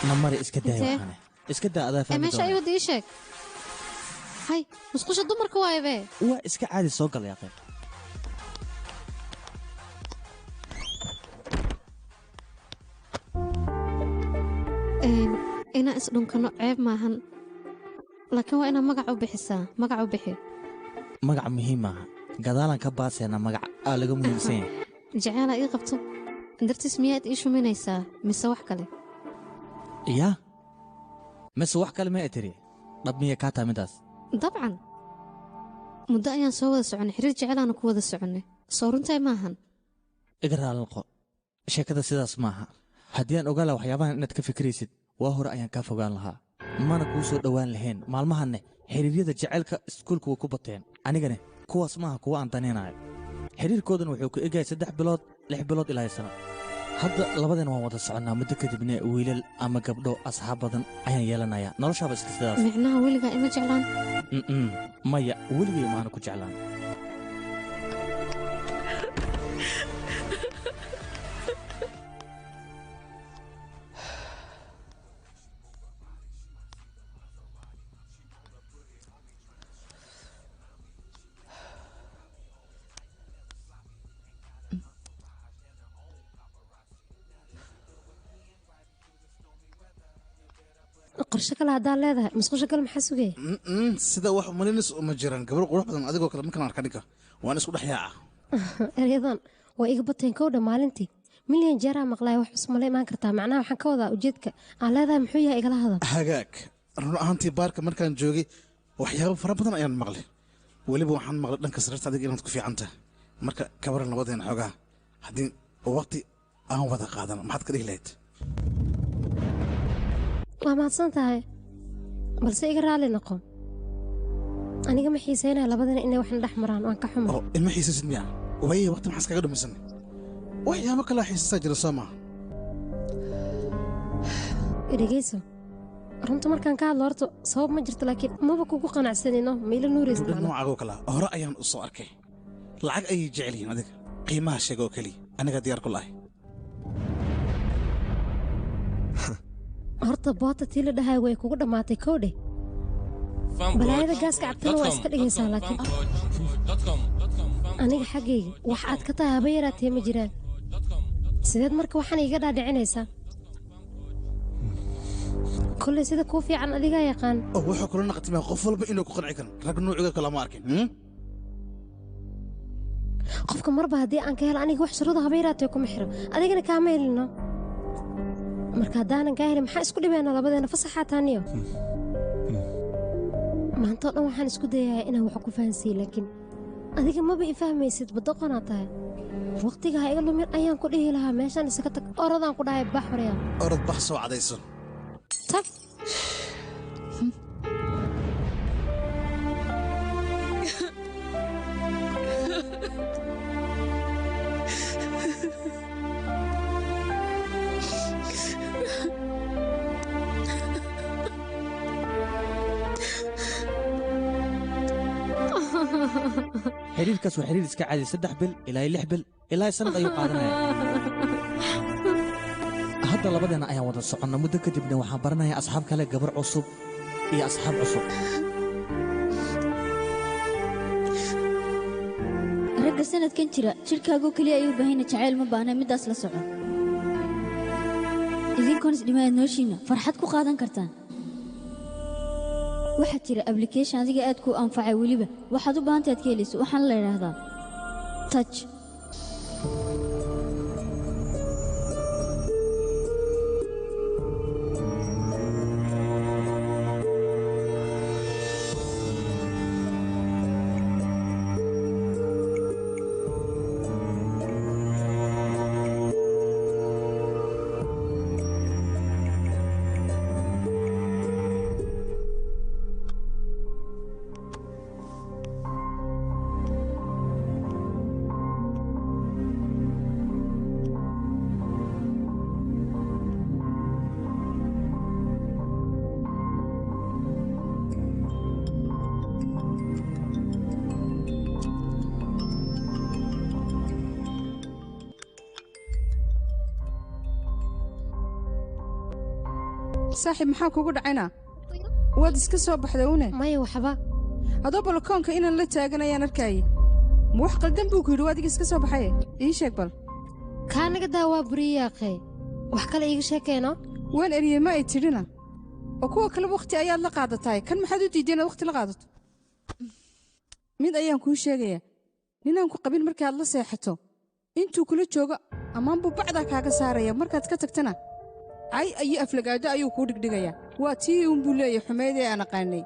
Namari iska daa waxaane. Iska daa adaa fahmi meesha doona. ay wada ii sheeg. Hay, musqusha dumarka waaye be. Waa iska caadi, soo gal yaa qayb. Inaan isdhunkano ceeb maahan, laakiin waa inaad magac u bixisaa. Magac u bixi. Magac muhiim maaha, gadaalaan ka baaseena magac aa laga muhiimsan yahay. Jaceelaa ii qabto dartiis miyaad ii shuminaysaa mise wax kale? Yaa, mise wax kale ma tiri? Dhab miya kaa tahay midaas? Dabcan, muddo ayaan soo wada soconnay, xiriir jecelaanu ku wada soconnay, soo runtaay maahan? Iga raali noqo, sheekada sidaas maaha. Haddii aan ogaan lahaa waxyaabahan inaad ka fikiraysid, waa hore ayaan kaa fogaan lahaa, mana kuu soo dhowaan lahayn. Maalmahanne xiriiryada jacaylka iskuulka way ku bateen, anigane kuwaas maaha kuwa aan danaynayo. Xiriirkoodan wuxuu ku egyahay 3 bilood, 6 bilood ilaa sano. Hadda labadeen waan wada soconnaa, muddo kadibna wiilal ama gabdho asxaab badan ayaan yeelanayaa. Noloshaaba iska sidaas. Micnaha weligaa ima jeclaan? Mm-mm. Maya, weligay maana ku jeclaan. Qorshe kale haddaad leedahay, musqusha kale maxaa sugaya? Sida wax umalaynaysa uma jiraan. Gabar qurux badan adigoo kale markaan arka ninka waan isku dhex yaaca. Eryadan waa iga bateen kowdha. Maalintii milyan jeeraa maqlaaya, wax cusub mala imaan kartaa? Macnaha waxaan ka wadaa, ujeedka aan leedahay muxuu yahay? Igala hadal. Hagaag, run ahaantii baarka markaan joogay waxyaabo fara badan ayaan maqlay. Weliba waxaan maqlay dhanka sariirta adiga inaad ku fiican tahay. Marka kabaran labadeena xoogaa haddii waqti aan wada qaadano, maxaad ka dhihi lahayd? Waa mahadsan tahay, balse iga raali noqo, aniga ma xiiseynaya labadana inay waxna dhex maraan. Waan ka xumay. Oo ilma xiisaysid miyaa? Waaye waqti maxaa iskaga dhumisan? Waxyaabo kalaa xiisasaa jira, soo maaha? Dhegeyso, runta markaan ka hadlo horta sabab ma jirto, laakiin maba kugu qanacsanino, ma ila nuuraysa? Gabdho noocaagoo kalaa hore ayaan u soo arkay. Lacag ayay jecel yihiin. Adiga qiimaha sheega oo keliya, anigaa diyaar ku lahay. Horta boota tii la dhahay way kugu dhammaatay kowdhe. Balaayada gaaska cabtana waa iska dhigaysaa, laakiin aniga xaggayga wax aad ka tahay haba yaraatee ma jiraan. Sideed marka waxaan iiga dhaadhicinaysaa? Kolley sida kuu fiican adigaa yaqaan. Oo wuxuu kula naqtimaya qof walba inuu ku qanci karin. Rag noociga kale ma arkin, Qofka marba haddii aan ka helo, aniga wax shuruuda haba yaraatee kuma xiro, adigana kaama helino. Marka haddaanan kaa helin, maxaa isku dhibaynaa labadeena? Fasaxaa taaniyo maanta oo dhan waxaan isku dayayaa inaan wax ku fahansiiyo, laakiin adiga maba i fahmaysid, badoqonaa tahay. Waqtiga ha iga lumin ayaan ku dhihi lahaa. Meeshaan isaga tag, orodaan ku dhahay, bax horyaa. Orod, bax, soo cadayso. Tag. Xiriirkaas waa xiriir iska caadi, 3 bil ilaa 6 bil ilaa sanad ayuu qaadanaya. Hadda labadeena ayaan wada soconna, muddo kadibna waxaan baranayaa asxaab kale, gabar cusub iyo asxaab cusub. Ragga sanadkan jira jidhkaagoo keliya ayuu baahanya, jacayl ma baahna. Middaas la soco. Idinkoon isdhimaad nooshiina farxad ku qaadan kartaan. Waxaa jira application adiga aad kuu anfacay, weliba waxaad u baahantay aad ka helayso. Waxaana la idhaahdaa Touch. Saaxiib, maxaa kugu dhacayna? Waad iska soo baxday une. Maya, waxba. Adoo balakoonka inaan la taagan ayaan arkaayay. Ma wax qaldan buu ku yidhi? Waa adiga iska soo baxaye, ii sheeg bal. Kaa naga daa, waa buriyaaqee, wax kale iiga sheekeeno. Waan eriyey ma ay tidhina? Oo kuwa kale wakhti ayaad la qaadataay, kan maxaad u diiday inaad wakhti la qaadato? Mid ayaan kuu sheegayaa: ninaan ku qabin markaad la seexato, intuu kula joogo ammaan buu bacdaa kaaga saaraya, markaad ka tagtana cay ayo aflagaado ayuu kuu dhigdhigayaa. Waa tii uunbuu leeyahay xumeyd ee aan aqaanay.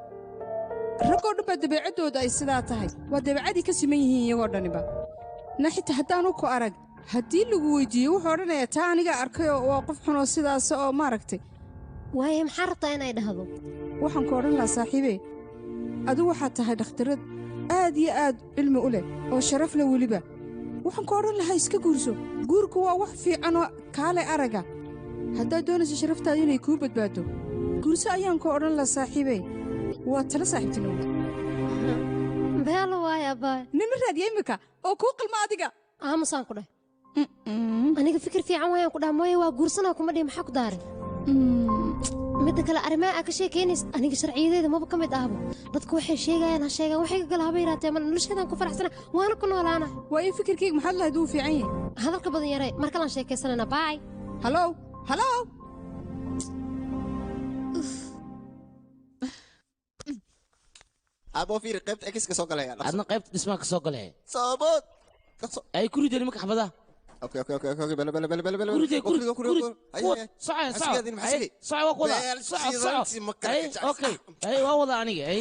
Raggoo dhan baa dabeecaddooda ay sidaa tahay, waa dabeecadii ka siman yihiin iyagoo dhaniba. Na xitaa haddaanu ku arag, haddii lagu weydiiyo, wuxuu odhanayaa taa anigaa arkay oo waa qof xunoo sidaas oo maaragtay. Waaye, maxaa rabtaa inay dhahdo? Waxaan ku odhan lahaa, saaxiibe, adigu waxaad tahay dhakhtarad aad iyo aad cilmi u leh oo sharaf leh weliba. Waxaan ku odhan lahaa iska guurso. Guurku waa wax fiican oo kaale araga. Haddaad doonayso sharaftaadu inay kuu badbaado, guurso ayaan ku odhan lahaa, saaxiibe. Waa talo saaxiibtinimo. Beelo waaye, abbaay. Nima raadiya iminka oo kuu qalma adiga? Aamusaan ku dheh. Aniga fikir fiican waayaan ku dhaha mooye, waa guursanaa kuma dhihi. Maxaa ku daaray? Midda kale, arrimaha aa ka sheekaynaysid aniga sharciyadeeda maba ka mid ahba. Dadku waxay sheegayaan ha sheegaan, waxay ka gala haba yaraatee. Mana nolosheedaan ku faraxsana, waana ku noolaana. Waayo, fikirkayga maxaad lahayd? Wuu fiican yahay. Hadalka badan yaray, mar kalaan sheekaysanayna. Baay. Halow, halow. Abo, fiiri qaybta X ka soo galaya. Adna qaybta dhismaha ka soo galay. Sabood. Ay ku rideen nimanka xabadaha. Okay, bala bala bala bala bala. Ku ridee, ku rid, ku rid. Soco, soco. Ay, soco, waa ku wadaa. Soco, soco. Ay, okay, ay, waa wadaa aniga, ay.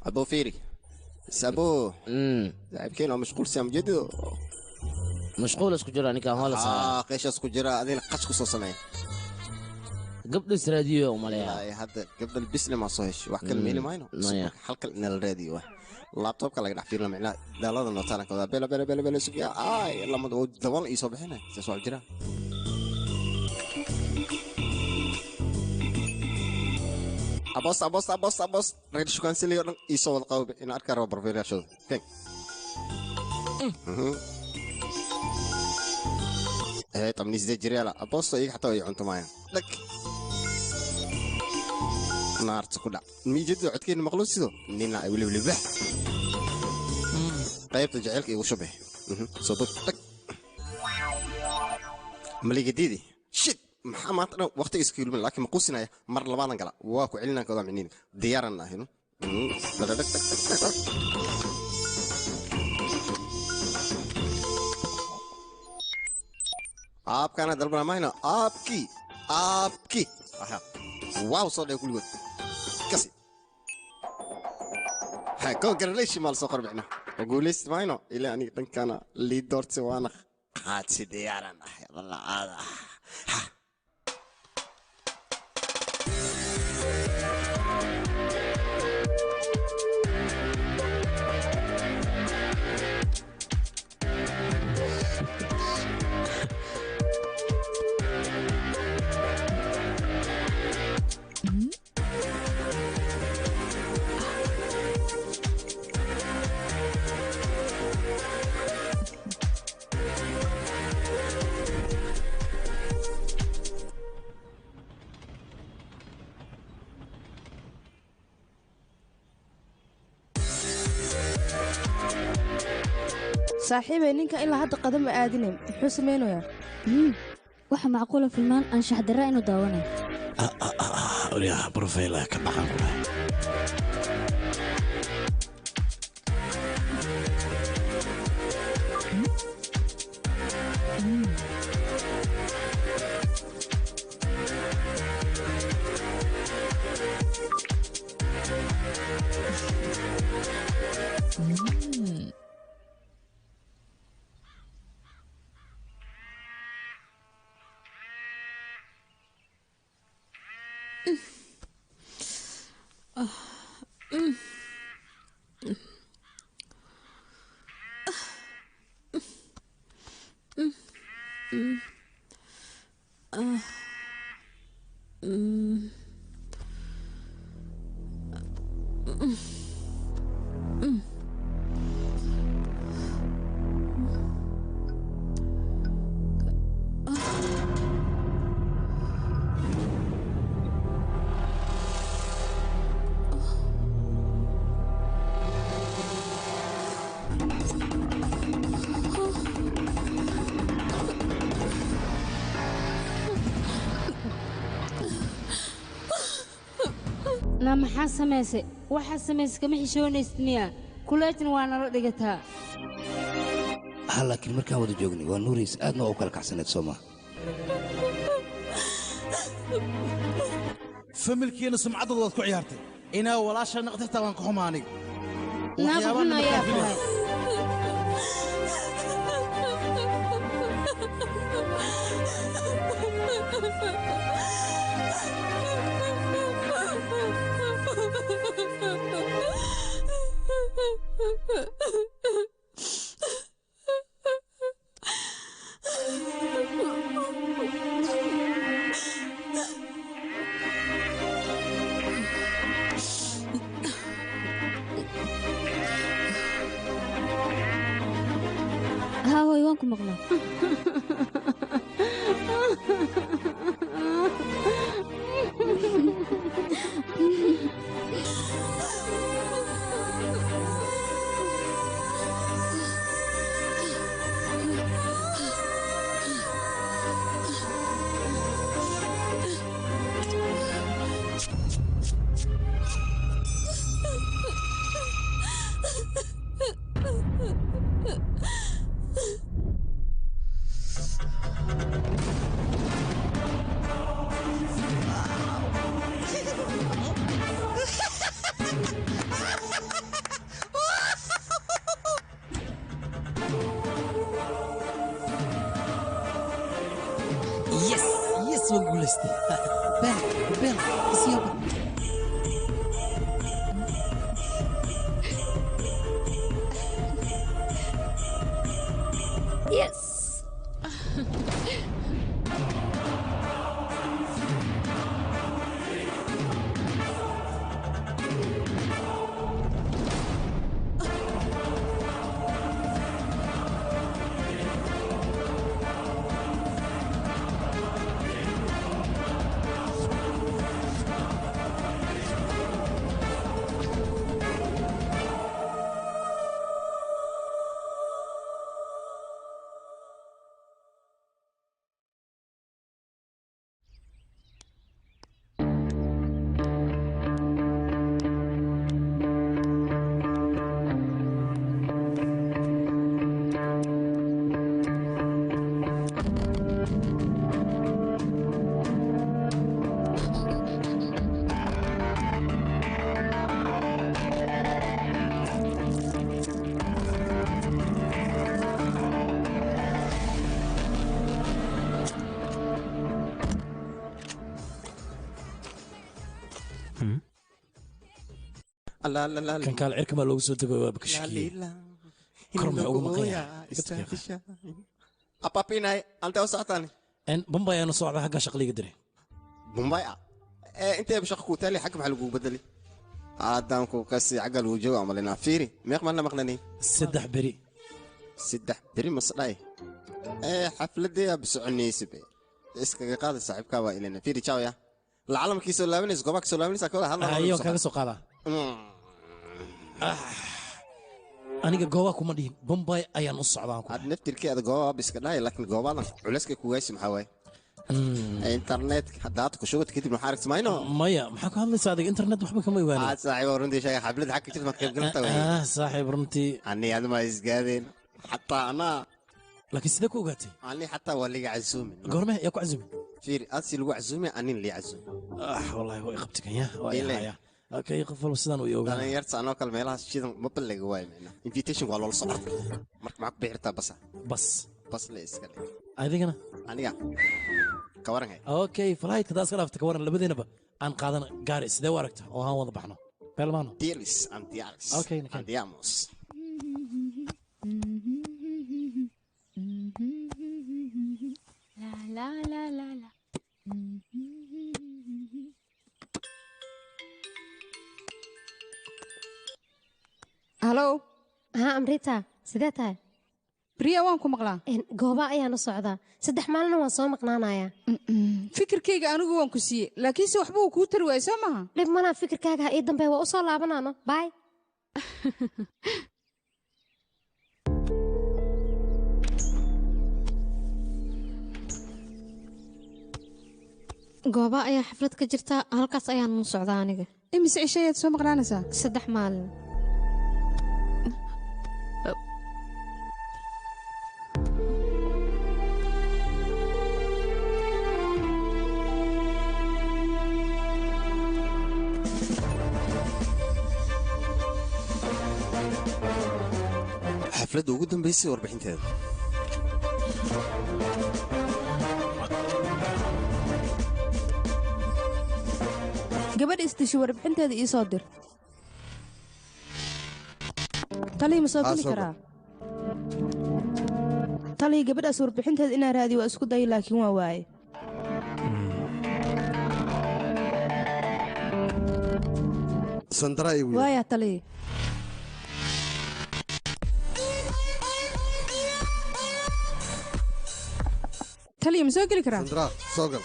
Abo, fiiri sabo, saaxiibkeen waa mashquul, siam jeedido. Mashquul isku jira ninkan hoola saara. Ah, qeyshaas ku jira, adina qash ku soo sameey. Gabdho israadiyo u maleeyaa. Ay, hadda gabdha bisle ma soo hesho, wax kale meeli mayno. Maya. Hal kale in la raadiyo, wax laptopka laga dhex fiirina, micnaha daalada nootaanka wada bela bela bela bela sugiya. Ay, lamada oo dabal ii soo bixinay, sidaas waa jira. Abos, abos, abos, abos, reer shukaansilay oo dhan ii soo wada qawbe in arkaa rabo barfiilayaashooda keen. Ee, 18 jiryaala abosto iyaga xataa way cunto maayaan. Dhag naarta ku dhac, miijadu codkeena maqlo sido nina ay weliba libax qaybta jaceylka igu shubay. Soo bog, dhag maligadiidi. Shit, maxaa maanta dhan waqtiga iska yulmin? Laakiin ma quusinaya, mar labaadan gala waa ku celinaan kadaa micniin diyaaran ahino. Dhag dhag dhag dhag. Aabkaana dalbana mayno, aabkii aabkii aha, waaw, soo dhee kulligood kasi. Ha, congratulation maal soo qorbixna oo guulayst mayno ilaa aniga dhankana lii doortay, waana qaadsi, diyaaran ahay walacaada. Saaxiibay, ninka ilaa hadda qadama aadinay, muxuu samaynayaa? Waxa macquula filmaan anshax darra inuu daawanayo. Olyaha profile ka dhaqan ku dhahay. Na maxaa samaysay? Waxaa samaysay kama xishoonaysid miya? Kuleejna waa nala dhigataa. Ha, laakiin markaan wada joognay waa nuurays, aadna waa u kala kacsaneed soo maa? Familkiina sumcaddooda waad ku ciyaartay. Inaa walaasha naqtay xitaa waan ka xumaa aniga. Naag xun ayaa tahay. Haa hooy, waan ku maqlaa. Yes, yes, waan guulaystay. Beel, beel, isiyaba. Yes. Kan kaal cirka maa loogu soo dego, waaba ka shakiyey. Kor maxaa ugu maqan yahay? Apapinay, ante u socotaan? Bombay ayaanu socdaa, xagga shaqliga diray. Bombay ah? Ee intee shaqo ku taali, xagga maxaa lagugu bedeli? Haddaan ku kasi xagga lagu joogo amalinaa. Fiiri, meeq maan la maqnani? 3 beri. 3 beri masdhaay. Ee xafladee aa bisoconaysa be. Iskaga qaada saaxiibkaa waa ilana. Fiiri, ciao ya. Lacala markii soo laabanaysa, goobaha ka soo laabanaysa, kooda hadla. Ayo kaga soo qaadaa. Aniga goobaha kuma dhihin, Bombay ayaan u socdaa. Aad naftirkeeda goobaha iska dhahay, laakiin goobadan culayska kugaaysi maxaa waaye? Internet haddaad ku shugad kadib maxaa aragti mayno? Maya, maxaa ku hadlaysaa adiga? Internet waxba kama ogaani. Aad saaxiib runtii sheegay, xaflad xagga jirta maad qayb galata wey. Ah saaxiib runtii. Ani aduma isgaadeen. Xataa anaa. Laakiin sidee ku ogaatay? Ani xataa waa liga casuumi. Goorme yaa ku casuumi? Fiiri, aad si lagu casuumi, anin lii casuumi. Ah wallahi waa i qabti kan ya, waa i haya. Okay, qof walba sidaan uu i ogaanaya. Dhalinyarta anoo kale meelahaas shidan ma balliga waay micna. Invitation waa loola socdaa. Marka maxaa ku bixirtaa basa? Bas. Bas le iska dhig. Adigana? Aniga. Ka waran hay. Okay, flight kadaa iska dhaafta, ka waran labadiinaba aan qaadana gaari, sidee u aragta oo aan wada baxno? Beelmaano. Dialis, andialis. Okay, nakeen. Andiamos. La la la la la. Halo. Haa Amrita, sidee tahay? Priya, waan ku maqlaa. Gooba ayaan u socdaa. 3 maalina waan soo maqnaanayaa. Fikirkayga anigu waan ku siiyey, laakiinse waxba uu kuu tari waayey soo maaha? Dhib malaa, fikirkaaga ha ii dambeeya, waa u soo laabanaano. Bye. Gooba ayaa xaflad ka jirta, halkaas ayaan u socdaa aniga. Imise cisho ayaad soo maqnaanaysaa? 3 maalin. Xafladda ugu dambaysay warbixinteeda. Gabadha isdishay warbixinteeda ii soo dir. Taliya ma soo geli karaa? Taliya gabadhaas warbixinteeda inaan raadiyo waa isku dayay laakiin waa waaye. Sandra igu Waaya taliya. Taliya ma soo geli karaa? Sandra soo gal.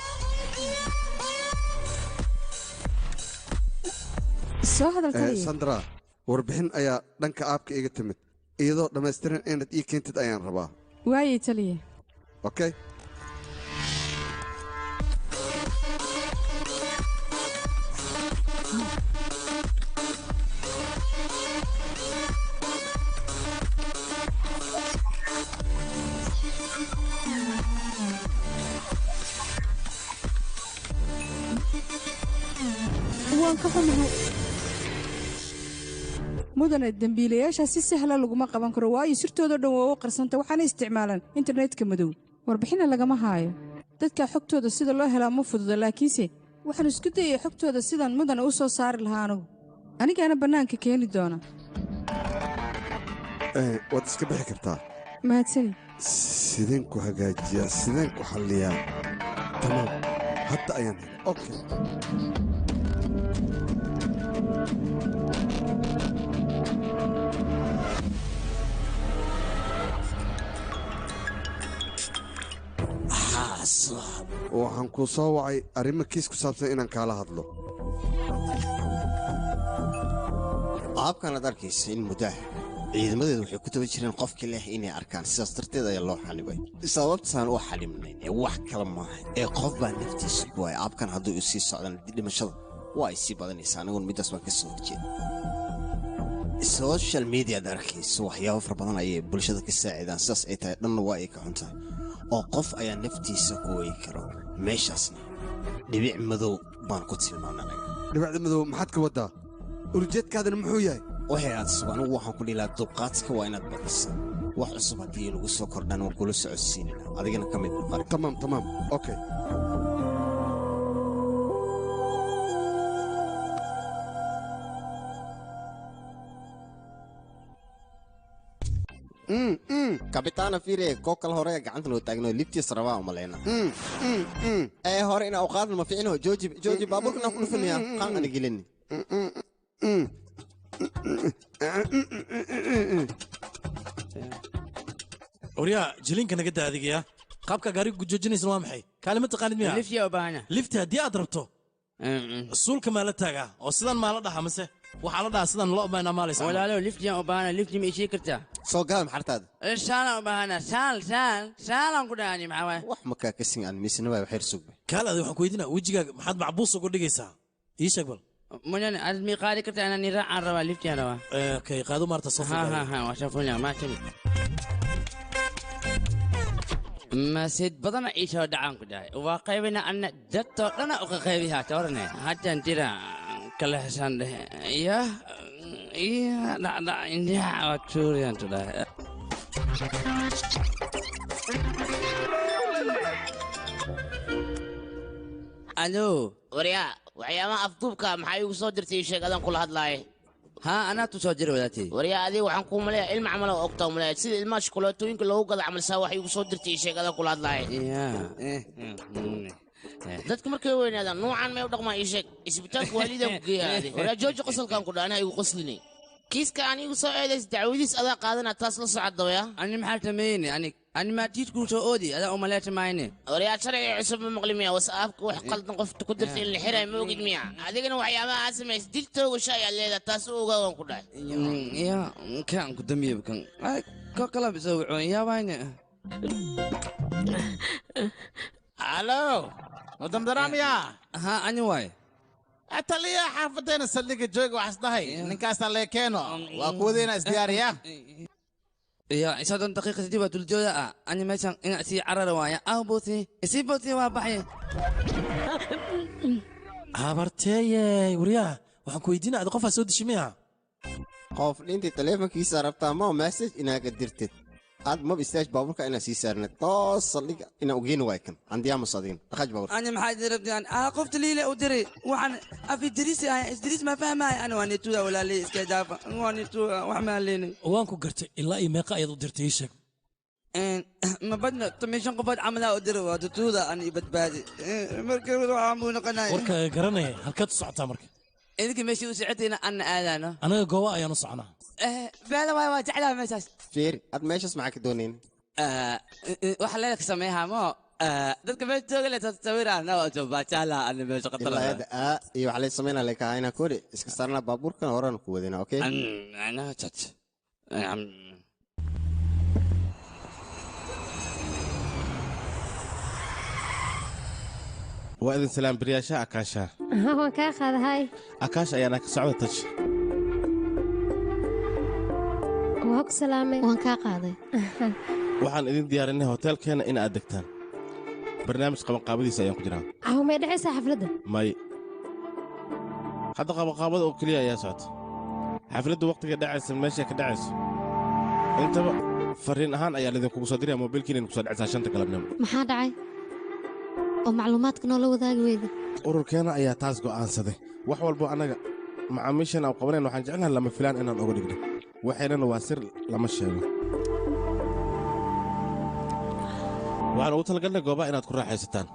Soo hadal taliya. Sandra warbixin ayaa dhanka aabka iga timid iyadoo dhammaystiran inaad ii keentid ayaan rabaa. Waayay taliya. Okay. Waan ka xumahay. Mudane dembiilayaasha si sahla laguma qaban karo waayo sirtooda dhan waa u qarsanta waxaana isticmaalaan internetka madow. Warbixinna lagama haayo. Dadka xogtooda sida loo helaa ma fududa laakiinse waxaan isku dayay xogtooda sidaan mudane u soo saari lahaa anigu. Anigaana bannaanka keeni doona. Waad iska bixi kartaa. Mahadsani. Sideen ku hagaajiyaa, sideen ku xalliyaa. Tamaam, hadda ayaan helay. Okay. Waxaan ku soo wacay arrimo kiis ku saabsan inaan kaala hadlo. Qaabkan aad arkaysa in muddaah ciidamadeedu waxay ku taba jireen qofkii leh inay arkaan, sidaas darteed ayaa loo xanibay. Sababtaan u xanibnayn ee wax kale maaha ee qof baa naftiisa ku waaya. Aabkan hadduu isii socdaan dhimashada waa ay sii badanaysaa, aniguna middaas baan ka soo horjeeda. Social media aad arkayso waxyaabo fara badan ayay bulshada ka saacidaan, sidaas ay tahay dhanna waa ay ka xun tahay oo qof ayaa naftiisa ku weyi karo. Meeshaasna dhibic madow baan ku tilmaamna anaga. Dhibicda madow maxaad ka waddaa? Ujeedkaadana muxuu yahay? Waxay aad cusub anigu waxaan ku dhihi lahaa dulqaadka waa inaad badisaa. Wax cusub haddii nagu soo kordhaan waan kula socodsiinayna, adigana ka mid noqon. Tamaam tamaam, okay. Kabitaana fiire koo kale hore gacanta loo taagno liftiis rabaa umaleyna. Ee hore inaa u qaadno ma fiicno. Jooji jooji baabuurkana ku dhufanaya qaan ana gelin. Oryaa jilinka naga daa adigayaa. Qaabka gaariga ku joojinaysan waa maxay? Kaale ma taqaanid miyaa? Lifti u baahana. Lifti haddii aad rabto suulka maa la taagaa oo sidan maa la dhahaa mase waxaa la dhahaa sidan loo baanaa maalaysa. Walaalow lifti u baahana, lifti ma ishii kartaa? Soo gaal maxartaada. Saala u baahana, saal saal saalaan ku dhahani maxaa waaye? Wax makaa ka sin aan miisna waa xeer sugba. Kaale adiga waxaan ku weydiinaa wejigaaga maxaad macbuus uga dhigaysaa? Ii sheeg bal. Mudane aad mii qaadi kartaa inaan raacaan rabaa, lifti aan rabaa. Okay, qaado maarta soo Ha ha ha, waa soo fulnaa maasani. Masid badana ii soo dhacaan ku dhahay. Waa qaybina anna dadtoo dhana uga qaybihaa toorne. Haddaan jira kala heshaan dhehe. Ya ya dhacdhac indhaha waa tuuriyaan tu dhahay. Alo. Waryaa, waxyaabaha afduubka maxaa iigu soo dirtay ii sheeg adaan kula hadlaaye. Haa, anaa tu soo diray wadaatay. Waryaa, adiga waxaan kuu maleeyaa ilma camal oo ogtaa maleeyaa sida ilmaha shukulaatooyinka loogu gado camal saa wax iigu soo dirtay ii sheeg adaan kula hadlaaye. Dadka markay weynaadaan nuucan may u dhaqmaa ii sheeg. Isbitaalka waalidaan ku geeyaa adi. Waryaa jooji qosolkaan ku dhaha anaa igu qoslinay. Kiiska aan iigu soo eedays dacwadiis adaa qaadanaa taas la socod dawaya. Ani maxaa sameeyne ani ani ma tiidkuu soo oodi adaa umaleeta maayne. Waryaa sharciga cusub ma maqli miya wasaafka wax qaldan qofta ku dirta in la xirayo ma ogid miya. Adigana waxyaabaha aad samaysay dil toogasho ayaa leedahay taas u ogaa waan ku dhahay. Ya kaan ku damiyey kan. Ay ko kala bisoo wuxuu yaabayne. Alo, wadam daraamiya. Ha ani waay. Taliya xaafadeena saldhigga jooga waxaas dhahay ninkaasaa lee keeno waa kuwadeena isdiyaariya. Ya 30 daqiiqa kadib waa duljooda ah ani meeshan inaan sii carara waaya ah booti isii booti waa baxay. Habarteeye waryaha waxaan ku weydiinaa ada qofaa soo deshi miya? Qof dhintii taleefankiisa rabtaa ma message inaaga dirtid aad mab istaaj baabuurka inaa sii saarnay toos saldhigga inaa ugeeni waay kan andiyaamus adigna dhaqaaj baabuurka. Ani maxaa rabtaan ah qofta liile u diray waxaan af idriisi ah idriis ma fahmaayo ani waan ituuda walaalay iska daafa waan ituuda wax ma leynay. Waan ku gartay ilaa iyo meeqa ayaad u dirtay ii sheeg. Ma badna 15 qofood camalaa u diray waa tutuuda ani badbaadi marka waxaan buu noqonaya. Warkaaga garanaya halkaad u socotaa marka? Idinka meeshii u socotayna anna aadaano. Anaga gooba ayaan u soconaa. Beela waay waa jeclaha meeshaas. Fiiri ad meeshaas maxaa ka doonayn? Waxa leelka sameeyaa mo dadka meesha jooga le tasawiraan bajaala ani meesha qatar. Ilaa hadda iyo waxa la sameynaa le kaayna kori iska saarnaa baabuurkan horaan ku wadina okay. Ana chat. Waa idin salaam beriyaasha Akaasha. Waan kaa qaadahay. Akaasha ayaana ka socda taj. Waa ku salaamay. Waan kaa qaaday. Waxaan idin diyaarinay hotelkeena in aad degtaan. Barnaamij qabanqaabadiisa ayaan ku jiraa. Caw may dhacaysaa xafladda? May. Hadda qabanqaabada oo keliya ayaa socota. Xafladdu waqtiga dhacaysa meesha ka dhacayso. Intaba fariin ahaan ayaa lidinkugu soo diraya moobilkiina idinku soo dhacaysaa 5 galabnimo. Maxaa dhacay? Oo macluumaadka noola wadaagi weyda. Ururkeena ayaa taas go'aansaday. Wax walbo annaga macaamiishan aan qabanayn waxaan jecelnahay lama filaan inaan uga dhigno. Waxaynana waa sir lama sheego. Waxaan ugu talagalnay goobaha inaad ku raaxaysataan.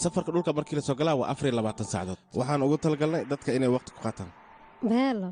Safarka dhulka markii la soo galaa waa 24 saacadood. Waxaan ugu talagalnay dadka inay waqti ku qaataan. Beelo.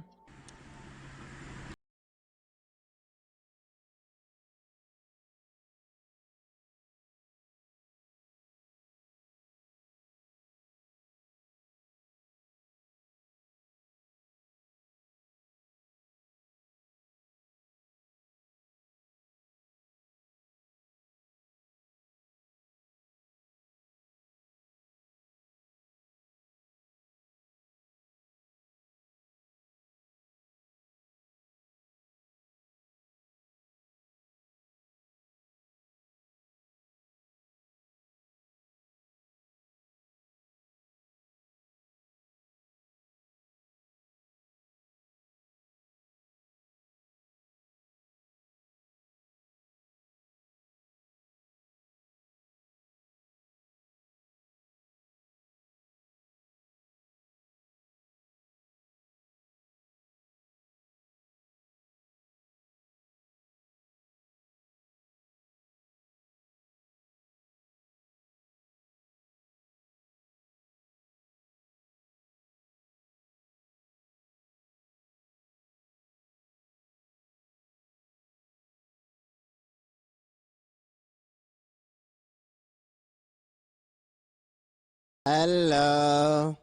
Hello.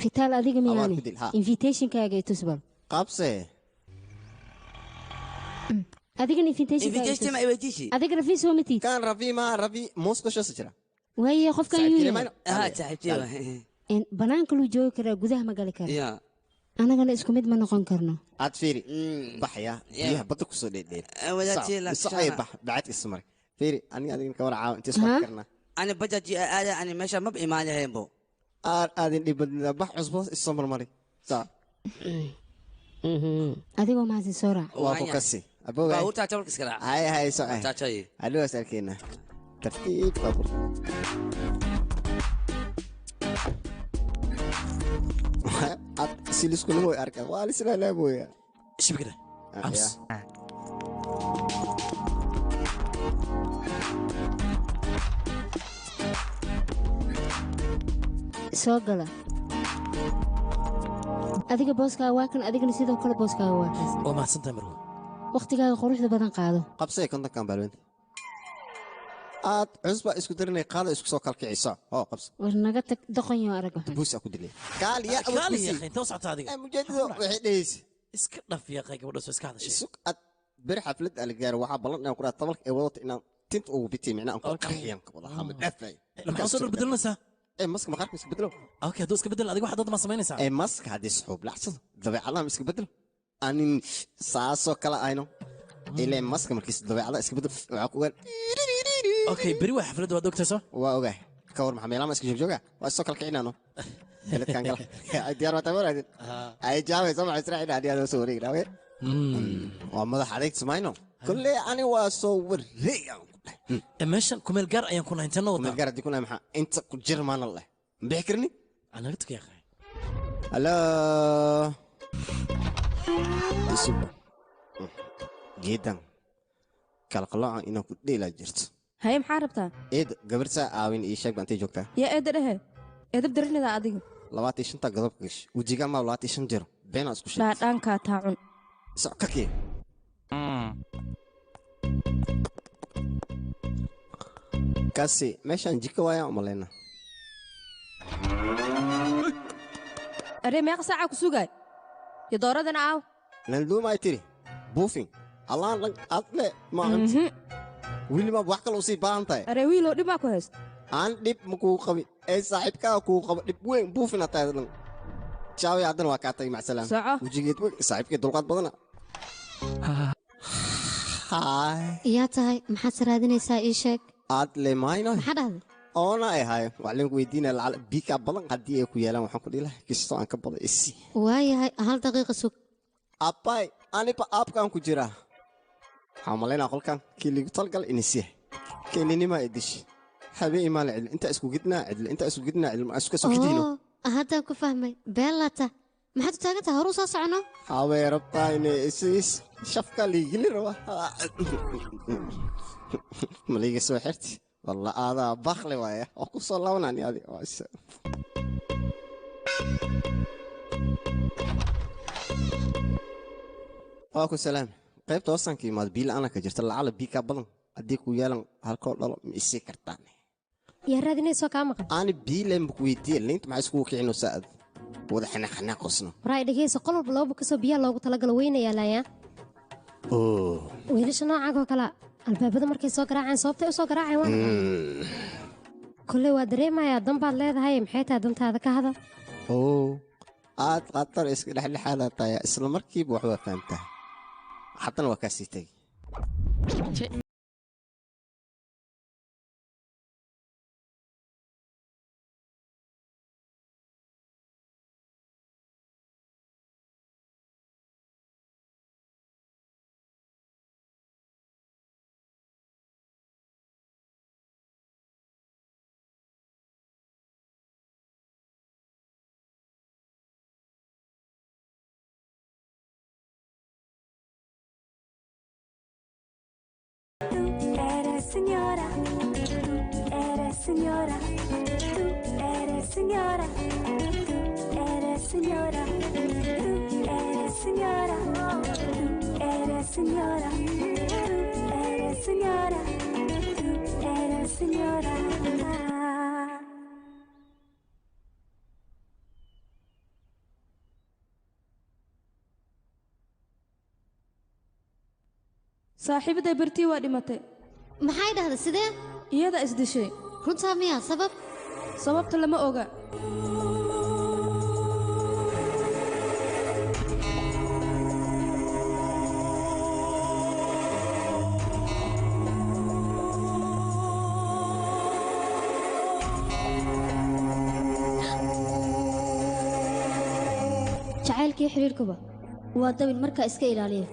Fitaal adiga Abaar miyaane ku dil, ha. Invitationkaaga i tus bal. Qabse. Adigana invitationkaaga i Invitation tus. ma i weydiishi? Adiga Rafi soo ma tiid? Kan Rafi ma Rafi Moscow soo jira. Waaye qofkan yuu Saaxiibkii yahay. mayno. Ah saaxiibtii waay. Banaanka luu joogi karaa gudaha ma gali kara. Ya. Anagana isku mid ma noqon karno. Aad fiiri. Baxya biyaha badda ku soo dheedheer. Wadaadtii la Socay bax bacad ismar. Fiiri aniga adigana ka war caaw inta isku Ha? karnaa. Ani bajaji aada ani meesha maba imaan lahaynbo. Aad aadin dhibadnida bax cusbo isoo marmari. Saa. Adigoo mahadsan soo raac. Waa ku kasi. Aboway. Baabuurtaa tabarka iska raac. Hay hay socay. Taajay. Hadhow is arkeynaa. Tartiib baabuur. Aad silisku lagu arkaa waa la isla laabooya. Shibkada. Ams. Soo gala. Adiga booskaaga waa kan adigana sidoo kale booskaaga waa kaas. Waa mahadsantahay marwo. Waqtigaaga quruxda badan qaado. Qabsay kontonkan baalweynta. Aad cusba isku darinay qaada isku soo kalkicisa. Hoo qabso. War naga tag doqon yo arag waxan. Buus ku dilay. Kaal ya Kaal ya akhi, inta u socota adiga. Mujeedadu waxay dhehaysa. Iska dhaf ya akhi gabadha soo iska hadashay. Sug ad beri xaflad ala gaaro waxaa ballan inaan ku dhaha tabalka ee wadata inaan tinta ugu bitay micnaa aan ku qarxiyaan ka wada xamad dhaafay. Maxaa soo dhar bedelanaysaa? Ee maska maqaarka iska bedelo. Okay, hadduu iska bedel adiga wax dad ma samaynaysaa? Ee maska haddii suxuub lacsado dabeecadaha ma iska bedelo. Anin saasoo kale ayno. Ilaa maska markiis dabeecada iska bedelo waxaa ku ogaan. Okay, beri waa xafladda waad ogtahay soo? Waa ogahay. Ka war maxaa meelaha ma iska joogjooga? Waa soo kala kicinaano. Beledkan gala. Ay diyaar waa tabar aadin. Ay jaaway soo maxay israaciil haddii aad soo wareegna okay? Waa madax adeeg samayno. Kulley ani waa soo wareega. Meeshan kumeel gaar ayaan ku nahay intee noo wadaa? Kumeel gaar haddii ku nahay maxaa inta ku jir maana leh. Ma bixi karni? Anaga tuka yaqaan. Hello. Isub. Geedan kala qaloocan inaan ku dheelaa jirto. Haye maxaa rabtaa? Eed gabarta aawin ii sheeg baa intay joogtaa. Yaa eedda dhehe. Eedab darinada adiga. 25 godobka gash. Wejiga ma 25 jiro. Beenaa isku sheeg. Dhaadhaankaa taacun. Soc ka kee. Kaasi meeshaan jiko waayaan u malaynaa. Aree meeqa saacaa ku sugaay? Iyo dooradana aaw. Nanduuma ay tiri. Buufin. Allaan dhan aad le ma cunti. Wili ma wax kale u sii baahan tahay. Aree wiilow dhib maa ku haysto? Aan dhib ma kuu qabin. Ee saaxiibkaaga kuu qabo dhib weyn buufin hataa dhan. Jaawi haddana waa kaa tagay macsalaam. Soco. Wejigeed weyn saaxiibkee dulqaad badana. Haay. Yaa tahay maxaad raadinaysaa ii sheeg? Aad le mayno. Maxaa dhahday? Oona ay hayo. Wax leen ku weydiinaya lacag biika badan haddii ay ku yeelaan waxaan ku dhihi lahaa kisto aan ka badan isi. Waayahay hal daqiiqo sug. Abbay aniba aabkaan ku jiraa. Waxaan malaynaa qolkan kii liigu talgal inis yahay. Keeninima ay dishi. Habeen imaan cidlo inta isku gidnaa cidlo inta isku gidnaa cidlo ma isku soo gidiino. Oo haddaan ku fahmay beelata. Maxaad u taagan tahay horuu soo socono? Hawee rabtaa inay isiis shafka liigili rabaa. Maliga soo xirti. Walla aadaa bakli waaya. Oo ku soo laabanani adi. Waa ku salaam. Qaybta hoostanka imaad biyo la'aan ka jirta lacala biyo ka badan haddii ku yeelan halkoo dhalo ma isii kartaan. Yaa raadinayso kaa maqan? Ani biyo leen ku weydiiyey liinta maxay iskugu kicinaysaa aad wada xanaaq qosno. Waraa dhegeyso qol walba laba kasoo biyaha loogu talagalo weynayaa laayaa. Oo. Wiilasha noocan oo kale albaabada markay soo garaaceen sababtay u soo garaaceen waa. Kulley waa dareemayaa dan baad leedahay maxay tahay dantaada ka hadal? Oo. Aad qatar iska dhexdhexaada tahay isla markiiba wax waa fahamtaa. Haddana waa kaa sii tagay. Señora, tú eres señora, tú eres señora, tú eres señora, tú eres señora, tú eres señora, tú eres señora, tú eres señora. Saaxiibaday bartii waa dhimatay. Maxay dhahday sidee? Iyada isdishay. Runtaa miyaa sabab? Sababta lama oga. Jacaylkii xiriirkuba waa dabin markaa iska ilaaliya.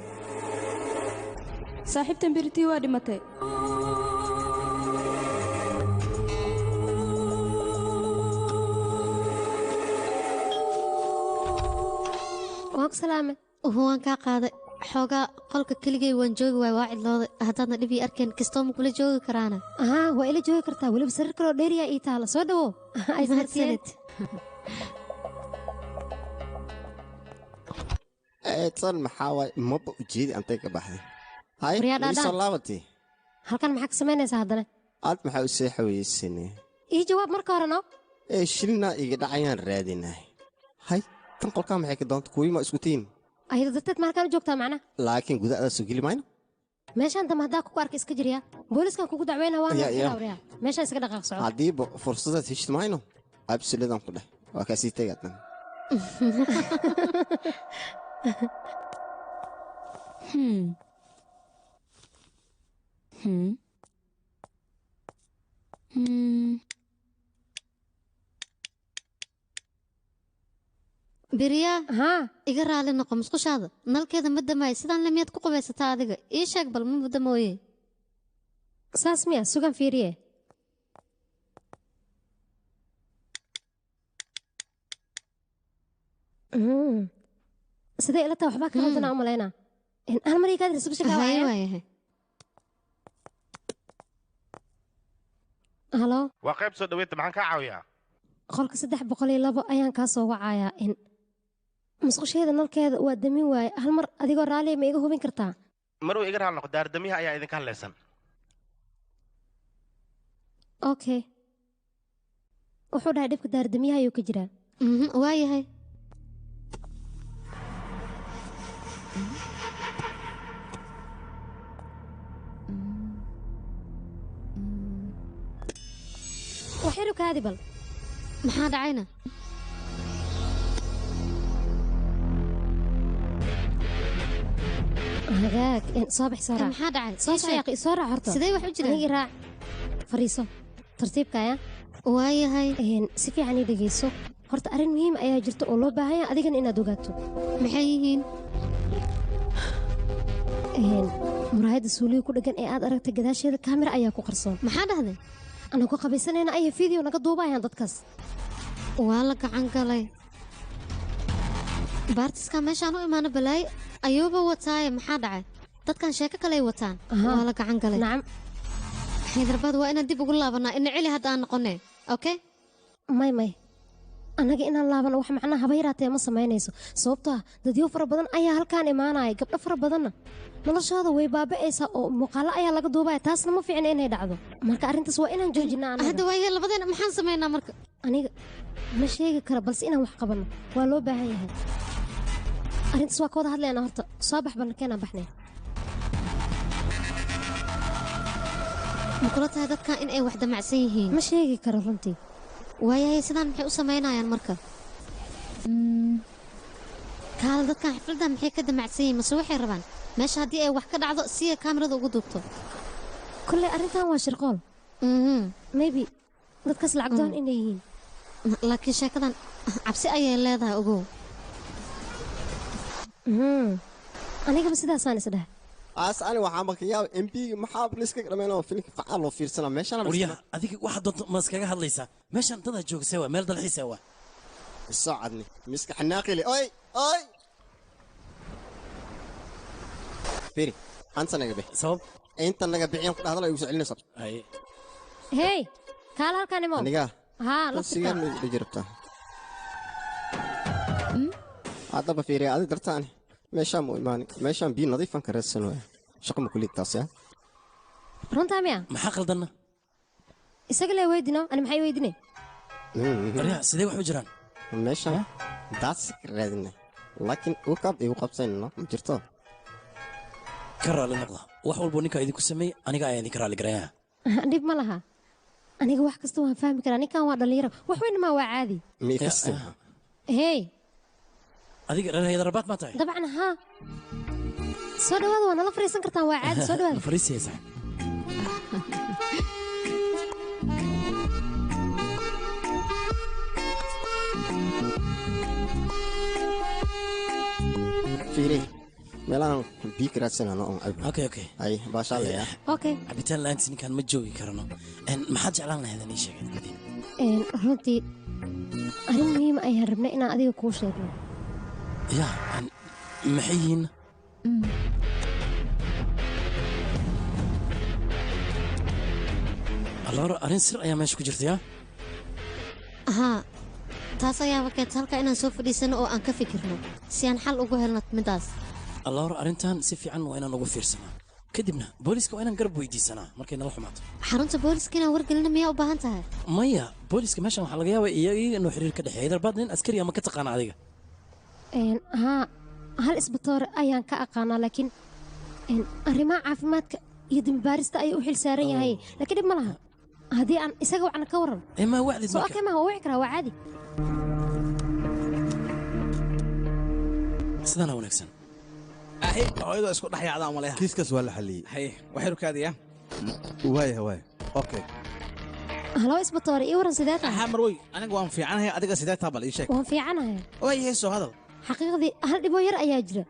Saaxiibtan birtii waa dhimatay. Waan ku salaamay. Waan kaa qaaday. Xoogaa qolka keligay waan joogi waay waa cidlooday. Haddaadna dhib ii arkeen kastoo ma kula joogi karaana. Ahaa waa ila joogi kartaa weliba sariir kaloo dheeriyaa ii taala soo dhawow. Ay mahadsanid. Tan maxaa waay maba ujeedi antay ka baxday. Hay soo laabatay. Halkan maxaa ka samaynaysaa haddana? Aad maxaa u seexa weysanay? Ii jawaab marka hore no. Ee shilna iga dhacayaan raadinahay. Hay tan qolkaa maxay ka doonta kuwii ma isku tihiin? Ayada darteed ma halkaan u joogtaa macna? Laakiin gudaha soo geli mayno. Meeshaan dama haddaa kugu arka iska jiryaa. Booliskan kugu dacweyna waan xilawriyaa. Meeshaan iska dhaqaaq soco. Haddiiba fursadaad heshid mayno. Absoludan ku dheh. Waa kaa sii tagaadna. Beriya iga raali noqo musqushaada nalkeeda ma damaayo sidaan le miyaad ku qubaysataa adiga ii sheeg bal ma damooye saas miya sugan fiiriye sidee ila tahay waxbaa ka qaldanaa u malaynaa hal mar ii kaadiri subsha kaa waaya halo waa qayb soo dhaweynta maxaan kaa caawiyaa qolka 302 ayaan kaa soo wacayaa in musqusheeda nalkeeda waa damin waaye hal mar adigoo raaliya ma iga hubin kartaa maruu iga raali noqo daardamiyaha ayaa idinka hadlaysan okay wuxuu dhahay dhibka daardamiyaha ayuu ka jiraa waayahay waxyar u kaadi bal maxaa dhacayna hagaag soo bax soo raac maxaa dhacay soo raac soo raac horta sidee wax u jiraan anigi raac fariiso tartiibka aya waayahay si fiican ii dhegeyso horta arrin muhiim ayaa jirta oo loo baahan yahay adigana inaad ogaato maxay yihiin muraayadda suuliga ku dheggan ee aad aragtay gadaasheeda kaamira ayaa ku qarsoon maxaa dhahday anaan ku qabaysanayna ayaa video naga duubayaan dadkaas waa la gacan galay baartiska meeshaan u imaano balaayo ayuuba wataaye maxaa dhacay dadkan sheeko kaley wataan waa la gacan galay nacam Hyderabad waa inaan dib ugu laabanaa ina celi hadda aan noqonee okay may may annaga inaan laabano wax macnaha haba yaraatee ma samaynayso sababtoo ah dadyo fara badan ayaa halkaan imaanaya gabdho fara badanna noloshooda way baaba'aysaa oo muuqaallo ayaa laga duubaya taasna ma fiicna inay dhacdo marka arrintaas waa inaan joojinaa anaga hadda waaye labadeena maxaan samaynaa marka aniga ma sheegi kara balse inaan wax qabanno waa loo baahan yahay arrintaas waa ka wada hadlaynaa horta soo bax ballankeena baxnay ma kula tahay dadkan in ay wax damacsan yihiin ma sheegi karo runtii waayahay sidaan maxay u samaynayaan marka kaala dadkan xafladdan maxay ka damacsan yihiin mase waxay rabaan meesha haddii ay wax ka dhacdo si ay kaamirada ugu duubto kolley arrintan waa shirqool maybe dadkaas lacag doon inay yihiin laakiin sheekadan cabsi ayay leedahay ogow anigaba sidaasaan is dhahay aas ani waxaan bakayaa MP maxaa liska dhameynaa filimka facaal loo fiirsanaa meeshaan waryaha adiga waxa doonto ma iskaga hadlaysaa meeshaan dadaa joogsay waa meel dalxiisa waa soo cadni miska xanaaqile oy oy firi anta naga bix sabab inta naga bixin ku dhahdo igu soo celinaysa hey kaala halkaan imo aniga haa laftiga ma jirtaa haddaba fiiri adi dartaan meeshaan mu imaani meeshaan biyo nadiifan ka raadsan waaya shaqo ma kulid taas yaa runtaa miya maxaa qaldanna isaga lee weydino ani maxay weydine waryaha sidee wax u jiraan meeshaan daadsi ka raadina laakiin ukaab igu qabsanayno ma jirto ka raali noqda wax walbo ninkaa idinku sameeyey aniga ayaa idinka raali garayaa dhib ma laha aniga wax kasta waan fahmi karaa ninkan waa dhallinyaro wax weyn maa waa caadi hey adiga reer Hyderabad ma tahay dabcan haa soo dhawaada waa nala fariisan kartaan waa caadi soo dhawaada fariisaysa fiiri meelahan biyo ka raadsanano oon cabo okay okay ay baashaalaya okay cabitaan la'aantiis ninkaan ma joogi karno maxaad jeclaan lahayd in ii sheegay Madiina runtii arrin muhiim ayaan rabnay inaan adiga kuu sheegno ya maxay yihiin alora arrin sir ayaa meesha ku jirta yaa haa taas ayaaba keenta halka inaan soo fadhiisano oo aan ka fikirno si aan xal ugu helno midaas alora arrintan si fiican waa inaan ugu fiirsanaa kadibna booliska waa inaan garab weydiisanaa markay nala xumaato xarunta booliska inaan wargelino miyaa u baahan tahay maya booliska meeshan waxaa laga yaabaa iyaga inuu xiriir ka dhexeeya Hyderabad nin askari ama ka taqaana adiga haa hal isbatoor ayaan ka aqaanaa laakiin arrimaha caafimaadka iyo dembi baarista ayuu u xil saaran yahay laakiin dhib ma laha Haddii aan isaga wacna ka waran. Ma wacdid marka. Okay, ma waa wici karaa, waa caadi. Sidana wanaagsan. Ahi, hooyadu isku dhex yaacdaa uma leha. Kiiskaas waa la xalliyey. Haye, waxay rukaadiyaa. Waaya waaya. Okay. Halo isbatoore, ii waran sidee tahay? Haa marwey, aniga waan fiicanahay, adiga sidee tahay bal ii sheeg. Waan fiicanahay. Waayahay, soo hadal. Xaqiiqdii hal dhiboo yar ayaa jira.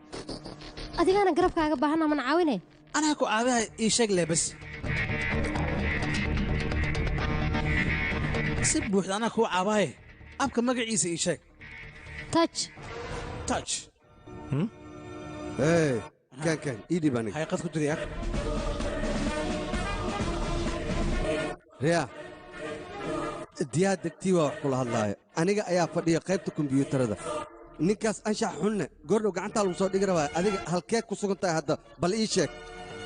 Adigana garabkaaga baahan mana caawinay? Anaa ku caawihay, ii sheeg leh bas. Si buuxda anaa kuu caabahay. Abka magaciisa ii sheeg. Touch. Touch. Hey, kan kan ii dhib aniga. Hay qad ku jiriyaa. Riyaa. Diyaa degtii waa wax kula hadlaaya. Aniga ayaa fadhiya qaybta kombiyuutarada. Ninkaas anshax xunne goordhow gacantaa lagu soo dhigi rabaa. Adiga halkee ku sugan tahay hadda bal ii sheeg.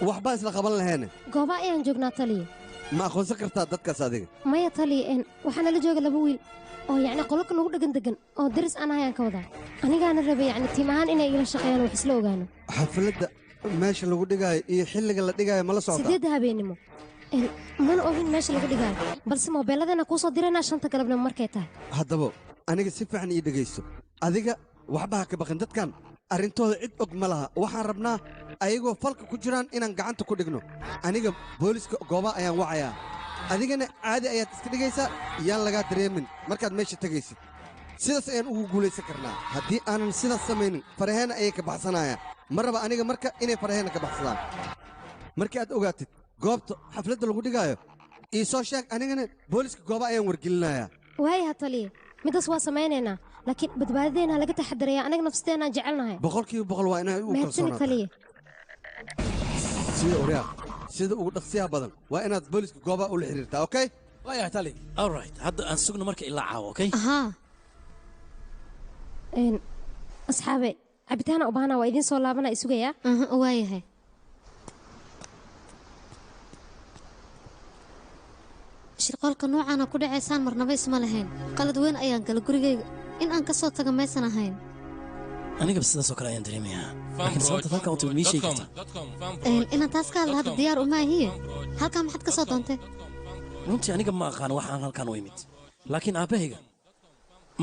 Waxbaa isla qaban laheene. Gooba ayaan joognaa taliye. Ma aqoonsan kartaa dadkaas adiga? Maya taliye, waxaana la jooga laba wiil oo yacni qolka nagu dhagan degan oo daris aan ahay aan ka wadaa. Anigaana rabay yacni tiim ahaan inay igala shaqeeyaan wax isla ogaano. Xafladda meesha lagu dhigaayo iyo xilliga la dhigaayo ma la socotaa? 8 habeenimo. Mana ogin meesha lagu dhigaayo, balse moobeeladana kuu soo diraynaa 5 galabnimo markay tahay. Haddaba aniga si fiican ii dhegayso. Adiga waxba ha ka baqin dadkan. Arrintooda cid og ma laha. Waxaan rabnaa ayagoo falka ku jiraan inaan gacanta ku dhigno. Aniga booliska goobaha ayaan wacayaa. Adigana caadi ayaad iska dhigaysaa, yaan lagaa dareemin markaad meesha tegaysid. Sidaas ayaan ugu guulaysan karnaa. Haddii aanan sidaas samaynin, faraheena ayay ka baxsanayaan. Ma raba aniga marka inay faraheena ka baxsadaan. Markii aad ogaatid goobta xafladda lagu dhigaayo, ii soo sheeg, anigana booliska goobaha ayaan wargelinayaa. Waayaha taliye, midaas waa samaynaynaa, laakiin badbaadadeena laga taxadarayaa, anaga nafsadeena aan jecelnahay. 100% waa inay u Mahadsanid kalsoonaataa. taliye. Sida Uriya, sida ugu dhaqsiyaha badan waa inaad booliska goobaha ula xiriirtaa, okay? Waayahay taliye. All right, hadda aan sugno marka ilaa caawa, okay? Ahaa. Asxaabe, cabitaana u baahanaa, waa idiin soo laabanaa isugayaa. Waayahay. Shirqoolka noocaana ku dhacaysaan marnaba isma lahayn. Qalad weyn ayaan galay gurigayga in aan ka soo tago maysan ahayn. Anigaba sidaas oo kale ayaan dareemayaa. Laakiin sababta halkan u timid mii sheegi kartaa? Inaan taas ka hadla hadda diyaar uma ahiye. Halkan maxaad ka soo doontay? Runtii aniga ma aqaan waxaan halkan u imid. Laakiin aabbahayga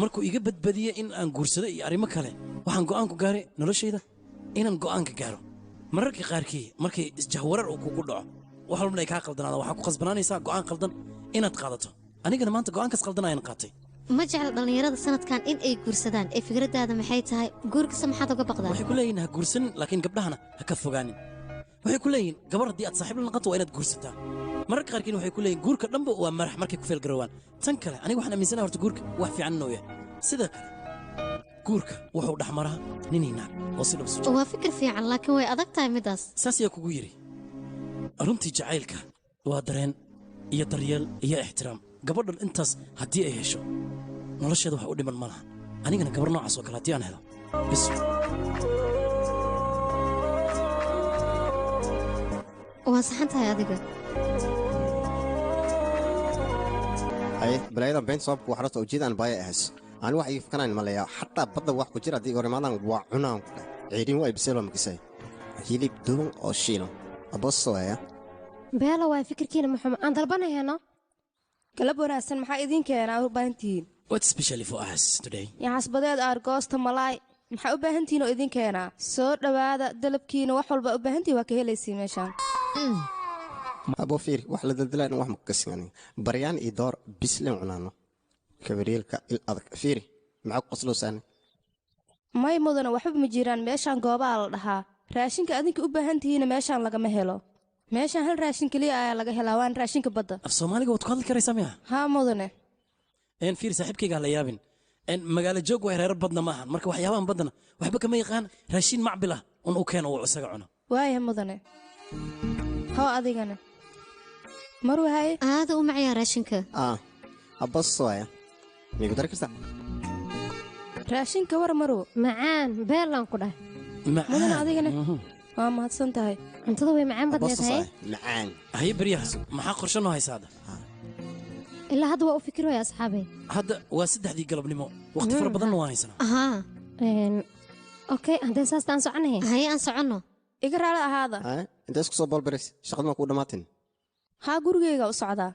markuu iga badbadiyey in aan guursado iyo arrimo kale, waxaan go'aan ku gaaray noloshayda inaan go'aan ka gaaro. Mararka qaarkii markay isjahwarar uu kugu dhaco, wax walbana ay kaa qaldanaadaan, waxaa ku khasbanaanaysaa go'aan qaldan inaad qaadato. Anigana maanta go'aankaas qaldan ayaan qaatay. Ma jecla dhallinyarada sanadkan in ay guursadaan. Ee fikradaada maxay tahay? Guurkasa maxaad uga baqdaa? Waxay ku leeyihiin ha guursanin, laakiin gabdhahana ha ka fogaanin. Waxay ku leeyihiin gabar haddii aad saaxiib la noqoto waa inaad guursataa. Mararka qaarkiin waxay ku leeyihiin guurka dhanba waa marax markay ku feelgaroowaan. Tan kale aniga waxaan aaminsanahay horta guurka wax fiican inuu yahay. Sidoo kale guurka wuxuu dhex maraa nin iyo naag oo si dhab sujo. Waa fikir fiican, laakiin way adag tahay midaas. Saas ayaa kugu yidhi. Runtii jacaylka waa dareen iyo daryeel iyo ixtiraam. Gabadhan intaas haddii ay hesho nolosheeda wax u dhiman ma laha. Anigana gabar noocaas oo kale haddii aan helo bis. Waa saxan tahay adiga. Ay, balaayadan been sababku wax rabta ujeedaan baaya ahays. Aan wax ii fikanayn maleeyaa, xataa badda wax ku jira haddii horimaadaan waa cunaan ku dheh. Ceeriin waa ibseel waa makisay. Hilib duban oo shiilan. Abosso waaya. Beela waa fikirkiina muxuu aan dalbanayno. Galab wanaagsan, maxaa idin keenaa u baahan tihiin? What specially for us today? Yaxasbadeed aargoosta malaay. Maxaa u baahan tihiin oo idin keenaa? Soo dhawaada dalabkiina, wax walba u baahan tihiin waa ka helaysiin meeshaan. Abo fiir, wax la daldalaa in wax ma kasin aniga. Baryaan iyo door bisleen cunaano. Kabriilka il adag. Fiiri, maxaa ku qoslowsaan? May mudana waxba ma jiraan meeshaan goobaa la dhahaa. Raashinka adinka u baahan tihiin meeshaan lagama helo. Meeshaan hal raashin kaliya ayaa laga helaa, waan raashinka badda. Af Soomaaliga waad ku hadli karaysaa miya? Haa mudane. Fiir saaxiibkayga ha la yaabin. Magaalo joog waa reer badna maahan. Marka waxyaabahan baddana waxba kama yaqaan, raashin macbil ah un u keeno uu isaga cuno. Waayahay mudane. Hoo adigana. Marwahay. Aad u macayaa raashinka. Abosso waaya. Miigu dari kartaa? Raashinka war marwo. Macaan, beelaan ku dhahay. Mudane adigana. Waa mahadsan tahay. Cuntada way macaan badneed haye. Macaan. Haye baryaha, maxaa qorshe noo haysaa hadda? Ilaa hadda waa u fikiraya asxaabay. Hadda waa 3dii galabnimo, waqti fara badanna waan haysanaa. Ahaa. Okay, haddee saas aan soconahay. Haye aan soconno. Iga raali ahaada. Haye, intee isku soo bolbaris? Shaqadu ma kuu dhamaatin? Haa, gurigayga u socdaa.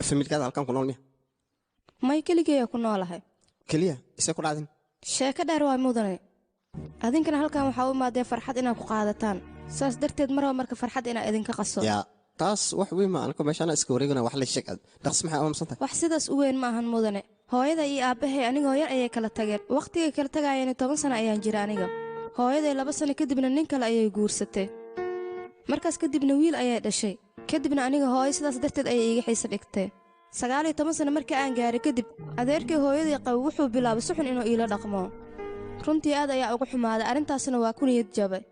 Familkaada halkan ku nool miya? May, keligeeya ku noolahay. Keliya isee ku dhacdin? Sheeko dheer waa mudane. Adinkana halkan waxaa u imaadeen farxad inaad ku qaadataan, saas darteed marba marka farxad inaa idinka qaso. Yaa, taas wax weyn ma anako meeshaana iska wareegana wax la sheeg aad dhaqs maxay aamusan tahay? Wax sidaas u weyn ma ahan mudane. Hooyada iyo aabbahay anigoo yar ayay kala tageen. Wakhtigay kala tagaayeen 10 sano ayaan jira aniga. Hooyaday 2 sano kadibna nin kale ayay guursatay. Markaas kadibna wiil ayay dhashay. Kadibna aniga hooyo sidaas darteed ayay iiga xiisa dhigtay. 19 sano markii aan gaaray kadib, adeerkay hooyaday qaba wuxuu bilaabay si xun inuu iila dhaqmo. Runtii aad ayaa ugu xumaaday, arrintaasna waa ku niyad jabay.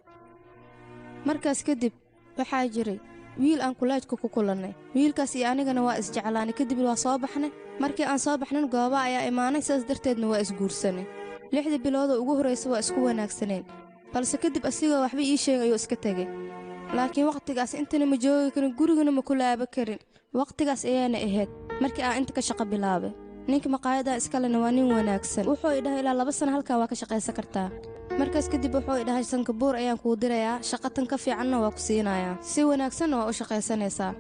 Markaas kadib waxaa jiray wiil aan kuleejka ku kulannay. Wiilkaas iyo anigana waa isjeclaanay, kadib waa soo baxnay. Markii aan soo baxnan gooba ayaa imaanay, sidaas darteedna waa isguursanay. 6 bilood oo ugu horreysa waa isku wanaagsaneen, balse kadib asigoo waxba ii sheegay ayuu iska tegey. Laakiin waqtigaas intana ma joogi karin, gurigana ma ku laaba karin. Waqtigaas ayaana ahayd markii aan inta ka shaqo bilaabay. Ninka maqaayadda iskalena waa nin wanaagsan. Wuxuu i dhahay ilaa 2 sano halkan waa ka shaqaysan kartaa. Markaas kadib wuxuu i dhahay Sankabuur ayaan kuu dirayaa, shaqo tan ka fiicanna waa ku siinayaa, si wanaagsanna waa u shaqaysanaysaa.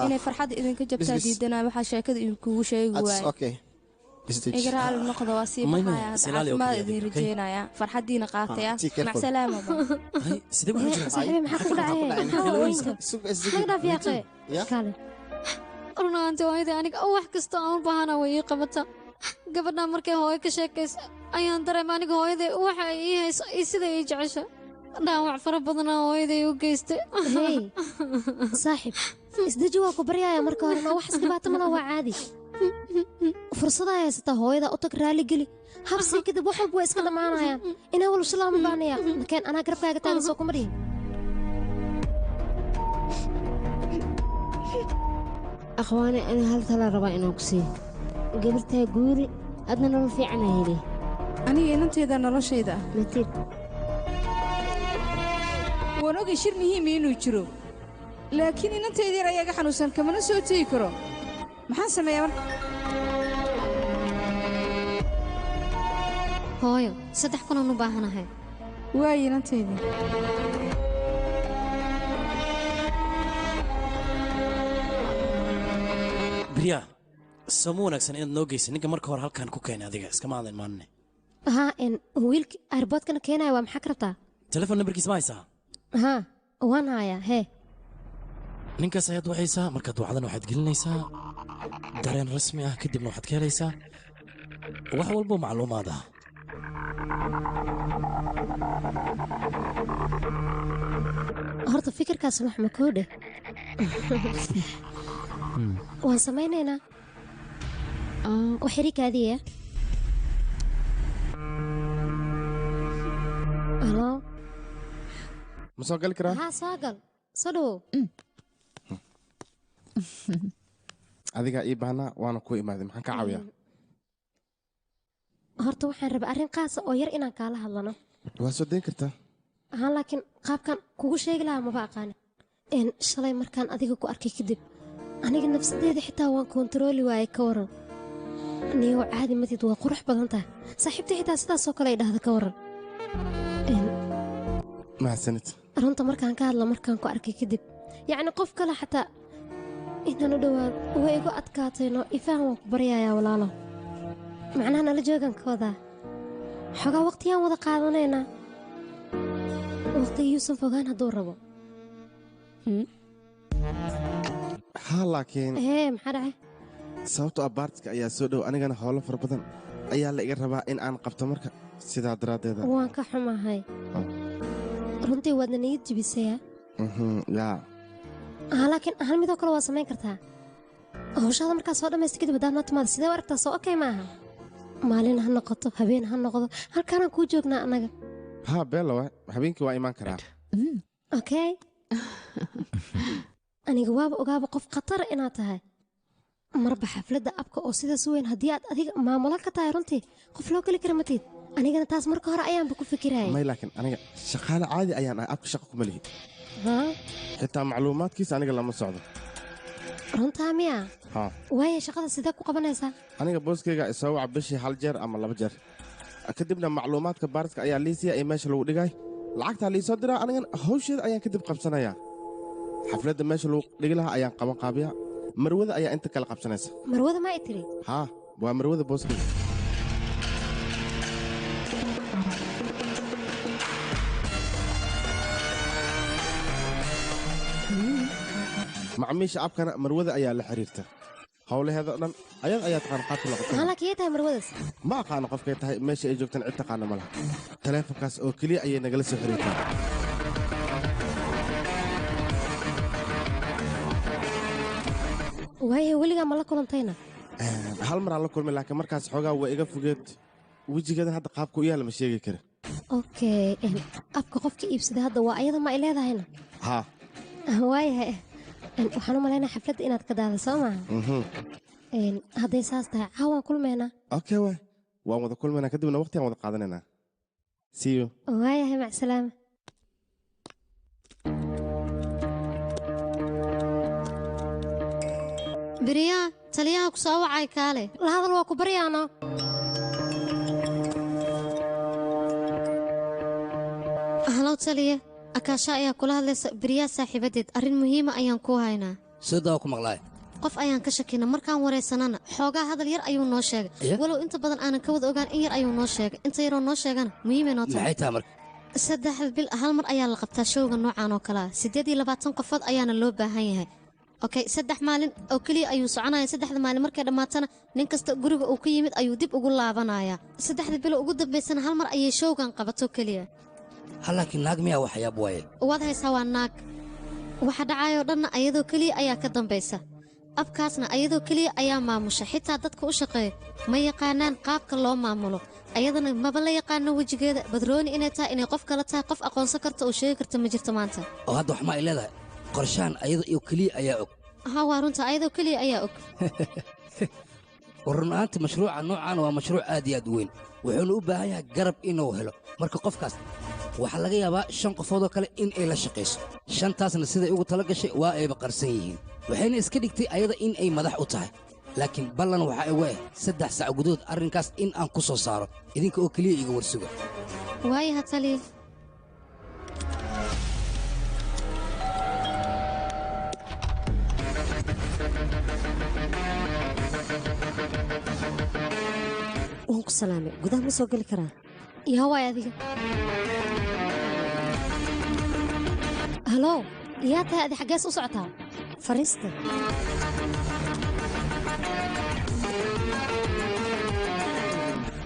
Inay farxadda idinka jabtaa diidanaa waxaa sheekada idinkugu sheegi waayay. Iga raali noqda, waa sii baxaya, caafimaad idin rajeynayaa, farxaddiina qaataya. Macsalaama. Saaxiibi, maxaa ku dhacay? Naga dhaaf yaaqe. Kaale. Run ahaantii hooyaday aniga wax kasta aan u baahana way ii qabata. Gabadhan markay hooyo ka sheekaysa ayaan dareema aniga hooyaday waxa ay ii hayso iyo sida ii jecesha. Dhaawac fara badanaa hooyaday u geystay. Hey, saaxiib, isdeji, waa ku baryaaya marka hore, noo waxas dhibaato mala, waa caadi. Fursadaa haysataa, hooyada u tag, raali geli, habsii kadib wax walba waa iska dhammaanayaan. Inaa walwasho lama baanaya makeen, anaa garabkaaga taagan, soo kuma dhihin. Akhwaane, ana hal tala rabaa inaan ku siiyo. Gabartaa guuri, adna nolol fiican aa heli. Aniga inanteeda noloshayda ah. Matil. Waan ogay shir muhiima inuu jiro, laakiin inantayda yar ayaa iga xanuunsan, kamana soo tegi karo. Maxaan sameeyaa marka? Hooyo, 3000 aan u baahanahay. Waayo inantaydii. Birya, sooma wanaagsan inaad noo geysa ninka marka hore halkan ku keenay adiga iskama hadlayn maaline. Haa, en wiilki airboodkana keenaya waa maxaa ka rabtaa? Telefon nambarkiisa ma haysaa? Haa, waan hayaa hee. Ninkaas ayaad wacaysaa, markaad wacdana waxaad gelinaysaa dareen rasmi ah, kadibna waxaad ka helaysaa wax walbo macluumaad ah. Horta fikirkaas wax ma koo dheh, waan samaynaynaa wax xiriikaadiya. Halo. Ma soo gali karaa? Haa, soo gal, soo dhawow. Adigaa ii baahnaa, waana kuu imaaday. Maxaan ka caawiyaa? Horta waxaan rabaa arrin qaasa oo yar inaan kaala hadlano. Waa soo dayn kartaa. Haa, laakiin qaabkan kugu sheegi lahaa maba aqaani. Shalay markaan adiga ku arkay kadib, aniga nafsadeeda xitaa waan koontarooli waayey. Ka waran niyow, caadi matid, waa qurux badan tahay. Saaxiibta xitaa sidaasoo kale ay dhahda, ka waran? Mahadsanid. Runta markaan ka hadla, markaan ku arkay kadib, yacni qof kale xataa inaan u dhowaado way igu adkaatay. No ifahan, waan ku baryayaa walaalo, macnaha nala joogan ka wadaa, xogaa waqtiyaan wada qaadanaynaa, waqtiga yuusan fogaan hadduu rabo. Haa, laakiin Hee, maxaa dhacay? Sababtoo ah baartiska ayaa soo dhow, anigana howlo fara badan ayaa la iga rabaa in aan qabto, marka sidaa daraaddeeda. Waan ka xumahay runtii, waadna niyad jibisaya. Yaa. Haa, laakiin hal midoo kale waa samayn kartaa. Hawshaada markaa soo dhammaysta kadib haddaad noo timaado, sidee u aragtaa? Soo okay maaha? Maalin ha noqoto, habeen ha noqdo, halkaanaan kuu joognaa annaga. Haa, beella waa habeenkii waa imaan karaa. Okay, aniga waaba ogaaba qof khatara inaad tahay. Marba xafladda abka oo sidaas u weyn haddii aad adiga maamulo ka tahay, runtii qof loo geli kara matid. Anigana taas marka hore ayaanba ku fikiraya. May, laakiin aniga shaqaale caadi ayaan ahay, abka shaqa kuma lihi. Haa. Xitaa macluumaadkiisa aniga lama socdo. Runtaa miya? Haa. Waaya, shaqada sidee ku qabanaysaa? Aniga booskayga isoo waca bishii hal jeer ama 2 jeer, kadibna macluumaadka baariska ayaa liisiya ee meesha lagu dhigay, lacagtaa liisoo diraa, anigana hawsheeda ayaan kadib qabsanayaa. Xafladda meesha lagu dhigi lahaa ayaan qaban qaabiyaa. Marwada ayaa inta kala qabsanaysa. Marwada ma ay tiri? Haa, waa marwada booskeyga. Macmiisha abkana marwada ayaa la xiriirta. Howlaheeda dhan ayad ayaa taqaan qaabka loo qabto. Hala kiyay tahay marwadaas? Ma aqaano qofkay tahay, meesha ay joogtaan cid taqaana ma laha. Taleefankaas oo keliya ayay nagala soo xiriirtaa. Waayahay, weligaa ma la kulantayna? Hal mar aan la kulmay, laakiin markaas xoogaa waa iga fogeed. Wejigeedan hadda qaabka u yaala ma sheegi kara. Okay, abka qofka iibsaday hadda waa ayada ma ay leedahayna? Haa. Waayahay, waxaan u malaynaa xafladda inaad ka daada soo maaha? Hadday saas tahay caawaan kulmaynaa. Okay, waay, waan wada kulmaynaa, kadibna waqti aan wada qaadanaynaa. See you. Waayahay, macsalaama. Beriyaa taliyaha ku soo wacay, kaale. La hadal, waa ku baryaano. Halow taliye, Akaasha ayaa kula hadlaysa, Beriyaa saaxiibadeed. Arrin muhiima ayaan kuu haynaa. Sidaa ku maqlaay. Qof ayaan ka shakina, markaan waraysanana xoogaa hadal yar ayuu noo sheegay. Walow inta badan aanan ka wada ogaan, in yar ayuu noo sheegay. Inta yaroo noo sheegana muhiimay noo tahay. Maxay tahay marka? 3 bil hal mar ayaa la qabtaa showga noocan oo kale ah. 28 qofood ayaana loo baahan yahay. Okay, 3 maalin oo keliya ayuu soconaya. 3da maalin markay dhammaatana nin kasta guriga uu ka yimid ayuu dib ugu laabanayaa. 3da bilo ugu dambaysana hal mar ayay showgan qabato keliya. Hal laakiin naag miyaa waxyaab waaye? Waad haysaa, waa naag. Waxa dhacayoo dhanna ayadoo keliya ayaa ka dambaysa. Abkaasna ayadoo keliya ayaa maamusha. Xitaa dadka u shaqeeya ma yaqaanaan qaabka loo maamulo. Ayadana maba la yaqaano wejigeeda. Badrooni inay tahay, inay qof kale tahay, qof aqoonsan karta oo sheegi karta ma jirto maanta. Oo hadda wax ma ay leedahay qorshahan ayada iyo keliya ayaa og? Haa, waa runta, ayadoo keliya ayaa og. War run ahaantii mashruuca noocan waa mashruuc aad iyo aad u weyn, wuxuuna u baahan yahay garab inuu helo. Marka qofkaas waxaa laga yaabaa 5 qofood oo kale in ay la shaqayso. 5taasna siday ugu tala gashay waa ayba qarsan yihiin, waxayna iska dhigtay ayada in ay madax u tahay. Laakiin ballan waxaa igu ah 3 saac gudahood arrinkaas in aan ku soo saaro. Idinka oo keliya iga warsuga. Waayaha taliye. Waan ku salaamay, gudaha ma soo geli karaa? Yaa waay adiga? Halow, yaa tahay adi? Xaggees u socotaa? Fariista.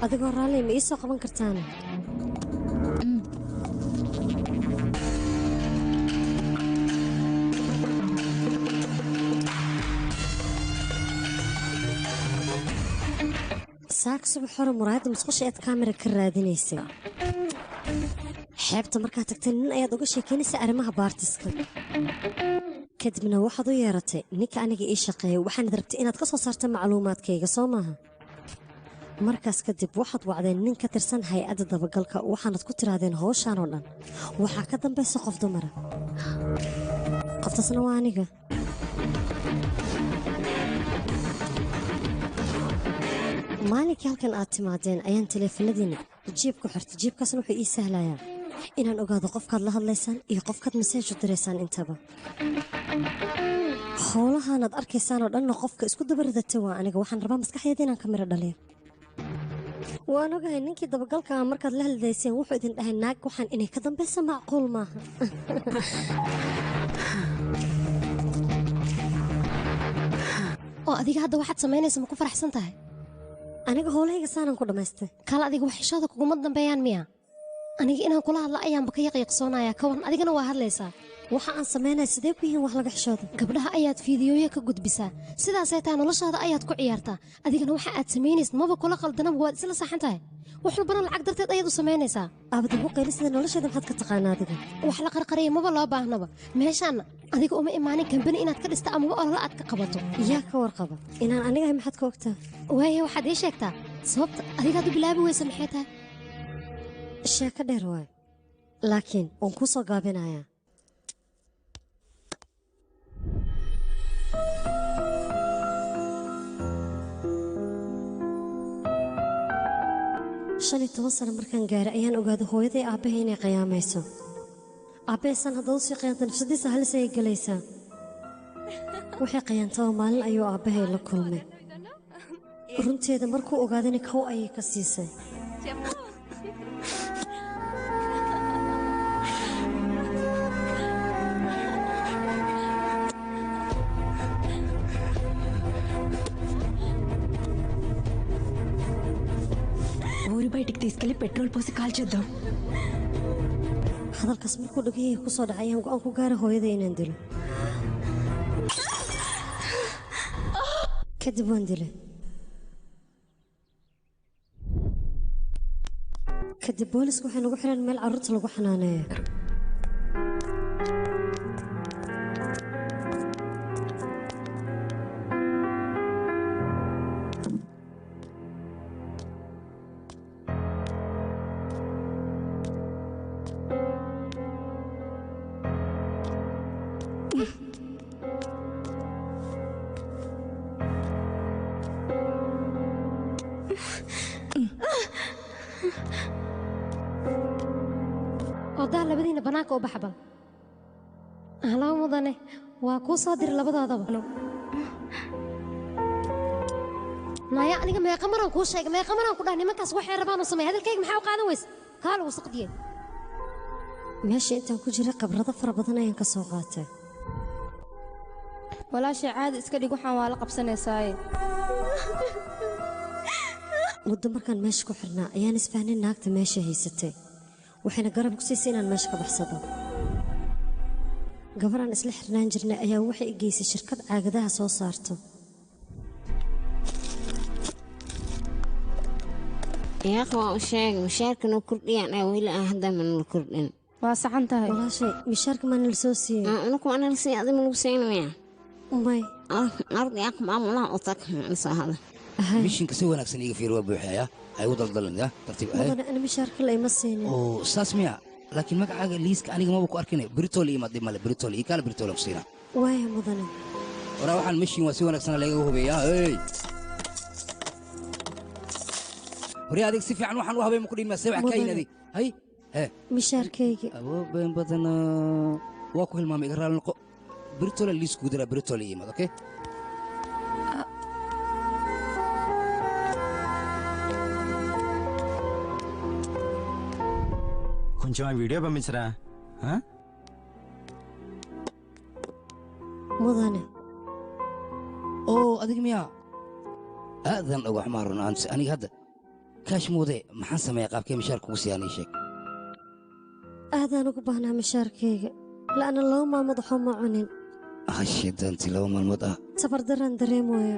Adigoo raalli, ma ii soo qaban kartaana? Saaka subax hore muraayadda musqusha eed kaamira ka raadinaysay. Xeebta markaad tagtay nin ayaad uga sheekaynaysa arrimaha baartiska. Kadibna waxaad u yeeratay ninka aniga ii shaqeeya, waxaanad rabtay inaad ka soo saarta macluumaadkayga, soo maaha? Markaas kadib waxaad wacdeen nin ka tirsan hay-adda dabagalka, waxaanad ku tirahdeen howshaan oo dhan waxaa ka dambaysa qof dumara. Qoftaasna waa aniga. Maalinkii halkan aad timaadeen ayaan taleefanadiina jiib ku xirtay. Jiibkaasna wuxuu ii sahlayaa inaan ogaado qofkaad la hadlaysaan iyo qofkaad maseej u diraysaan intaba. Howlahaanaad arkaysaan oo dhanna qofka isku dabaridata waa aniga. Waxaan rabaa maskaxdeeda inaan ka miro dhaliyo. Waan ogahay ninkii dabagalka ah markaad la hadlayseen wuxuu idin dhahay naag waxaan inay ka dambaysa macquul maaha. Oo adiga hadda waxaad samaynaysa ma ku faraxsan tahay? Aniga howlahayga saanaan ku dhammaystay. Kaale, adiga wax xishooda kuguma dambeeyaan miya? Aniga inaan kula hadla ayaanba ka yaqiiqsoonayaa, ka waran adigana waa hadlaysaa. Waxa aan samaynaya sidee ku yihiin wax laga xishooda? Gabdhaha ayaad fiidiyooya ka gudbisaa, sidaasay tahay noloshaada ayaad ku ciyaartaa. Adigana waxa aad samaynaysid maba kula qaldanaba, waad isla saxan tahay. Wax walbana lacag darteed ayaad u samaynaysaa. Aabad ugu qaylisida nolosheeda maxaad ka taqaanaa adiga? Wax la qarqariya maba loo baahnaba. Meeshaanna adiga uma imaanin kambani inaad ka dhista amaba olole aad ka qabato. Yaa ka warqaba inaan aniga ahay, maxaad ka ogtaa? Waayahay, waxaad ii sheegtaa sababta adigaad u bilaabi weysa maxay tahay? Sheeko dheer waay, laakiin waan kuu soo gaabinayaa. 15 sano markaan gaaray ayaan ogaaday hooyaday aabbahay inay qiyaamayso. Aabbeesan haddaad usii khiyaanta nafsadiisa halis ayay galaysaa. Waxay khiyaantaba maalin ayuu aabbahay la kulmay. Runteeda markuu ogaadayna kow ayay ka siisay. ఊరి బయటికి తీసుకెళ్లి పెట్రోల్ పోసి కాల్చేద్దాం. Hadalkaas markuu dhagahayga ku soo dhacay ayaan go'aan ku gaaray hooyada inaan dilo. Kadib waan dilay. Kadib boolisku waxay nagu xireen meel carruurta lagu xanaaneeyo. Odaa labadiina bannaanka u baxa bal. Halo mudane, waa kuu soo diray labadoodaba. Naya aniga meeqa maraan kuu sheegay, meeqa maraan ku dhahay nimankaas waxay rabaan u sameey. Hadalkayga maxaa u qaadan weyse? Kaa lagu saqdiyey. Meesha intaan ku jiray khibrado fara badan ayaan ka soo qaatay. Walaashay caadi iska dhig, waxaan waa la qabsanaysaaye. Muddo markaan meesha ku xirnaa ayaan isfahnay naagta meesha haysatay. Waxayna garab ku siisay inaan meesha ka baxsado. Gabar aan isla xirnaan jirnay ayaa waxay i geysay shirkad caagadaha soo saarto. Yaaq waa u sheegay mushaarka noo kordhiyaan ee weli aan hadda ma nala kordhin. Waa saxan tahay. Walaashay mishaarka maa nala soo siiyey? Anaku waa nala siiyey, adiga ma lagu siinaya? May. Arday yaaq maamulaha u tag soo hada. Mishinka si wanaagsan iiga fiir waa buuxaya ha igu daldalin ya tartiib. Mudane ana mishaarka la ima siinin. Oo saas miya, laakiin magacaaga liiska aniga maba ku arkinay. Britol iima dhib male, Britol ii kaala, Britol aan ku siinaa. Waaya mudane. Waraa waxaan mishin waa si wanaagsan lagaga hubeeyaa. Hey hore adig si fiican waxaan u habay ma ku dhihin maa see wax ka Mudane. adig hay hee Mishaarkayga. Aboo been badana waa ku hilmaamay, iga raali noqo. Britol liis kugu diraa, Britol ii imaad. Okay. కొంచెం ఆ వీడియో పంపించరా ఆ? Mudane. Oo adig miyaa aadan uga xumaa run ahaanti. Aniga hadda kaash muude maxaan sameeyaa? Qaabkee mishaar kugu siiyaan ii sheeg. Aadaan ugu baahnaa mishaarkayga. La'aana 2 maalmood waxba ma cunin. Hashidanti 2 maalmood ah. Tabardaraan dareemaya.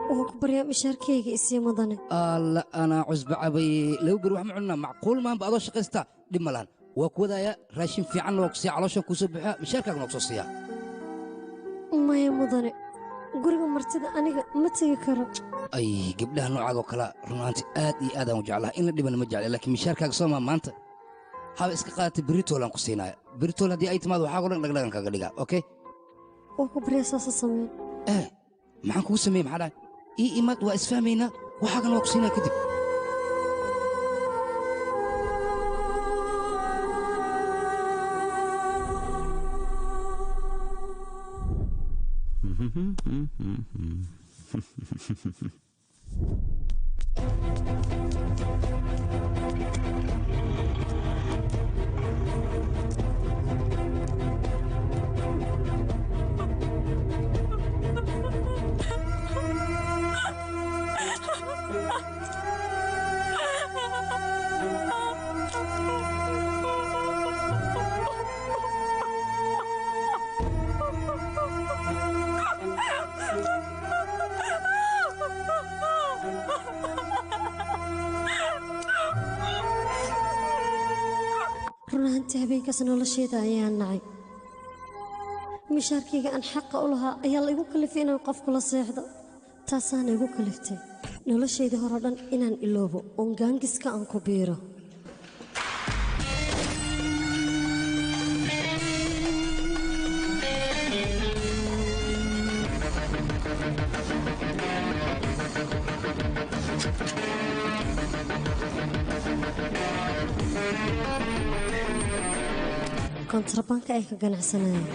Waan ku baryaa mishaarkayga isii mudane. Alla anaa cusba cabay, 2 beri wax ma cunnaa, macquul maanba adoo shaqaystaa dhib ma lahan. Waa ku wadaaya raashin fiicanna waa ku siiya, calooshan kuu soo buuxiya, mishaarkaagana waa ku soo siiyaa. Maya mudane, guriga martida aniga ma tegi karo. Ay gabdhaha noocaagoo kala run ahaanti aad iyo aad aan u jeclaha, in la dhibana ma jecla, laakiin mishaarkaaga soo maa maanta haba iska qaadatay. Britol aan ku siinaya, Britol haddii ay timaado waxaa oo dhan dhagdhagan kaaga dhigaa. Okay. Waan ku baryaa saasa sameyn. Maxaan kugu sameeyey? Maxaa dhahay? Ii imaad, waa isfahmaynaa, waxaagana waa ku siinaya kadib. Run ahaantii habeenkaas noloshayda ayaan nacay. Mishaarkayga aan xaqa u lahaa ayaa la igu kalifay inaan qof kula seexdo. Taasaana igu kaliftay noloshayda hore oo dhan inaan iloobo oon gaangiska aan ku biiro. Kontrabanka ay ka ganacsanayeen.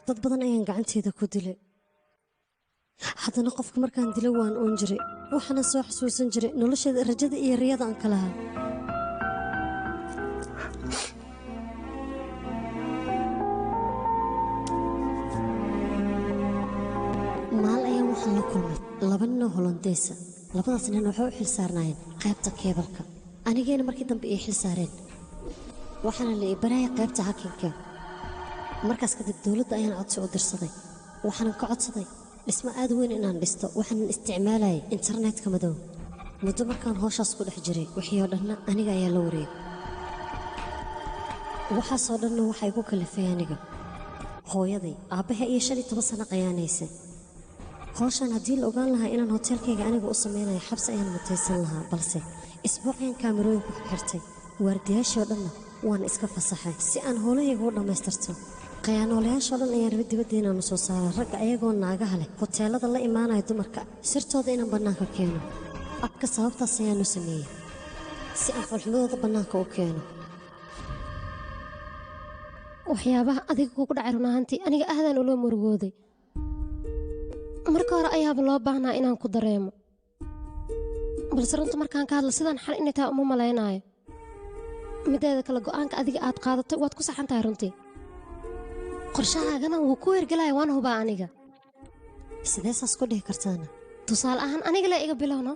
Dad badan ayaan gacanteeda ku dilay. Haddana qofka markaan dilo waan oon jiray, waxaana soo xasuusan jiray nolosheeda, rajada iyo riyada aan ka lahaa. Maal ayaan waxaan la kulmay laba nin oo Hollandeesa. Labadaas nin waxay u xil saarnaayeen qaybta keebalka, anigeena markii dambe ii xil saareen. Waxaana la ii barayay qaybta hakinka. Markaas kadib dowladda ayaan codsi u dirsaday. Waxaanan ka codsaday dhismo aad weyn inaan dhisto, waxaanan isticmaalayay internetka madow. Muddo markaan howshaas ku dhex jiray, wixii oo dhanna aniga ayaa la wareegay. Waxaasoo dhanna waxay igu kalifay aniga hooyaday, aabbahay iyo 15 sano qayaanaysa. Howshan haddii la ogaan lahaa inaan hoteelkayga aniga u samaynayo, xabsi ayaan mutaysan lahaa. Balse isbuuc ayaan kaamirooyin ku xirtay, waardiyaashii oo dhanna waan iska fasaxay si aan howlahayga u dhammaystirto. Khayaanoolayaashoo dhan ayaan rabay dibadda inaanu soo saaro, ragga ayagoo naagaha leh hoteelada la imaanaya dumarka sirtooda inaan bannaanka keeno. Abka sababtaas ayaanu sameeyey si aan foolxumadooda bannaanka u keeno. Waxyaabaha adiga kugu dhacay run ahaantii aniga aadaan ula murugooday. Marka hore ayaaba loo baahnaa inaan ku dareemo, balse runta markaan ka hadlo sidaan xal inay tahay uma malaynayo. Mideeda kale, go'aanka adiga aad qaadatay waad ku saxan tahay runtii. Qorshahaagana wuu ku hergelaya, waan hubaa aniga. Sidee saas ku dhihi kartaana? Tusaale ahaan aniga le iga bilowno.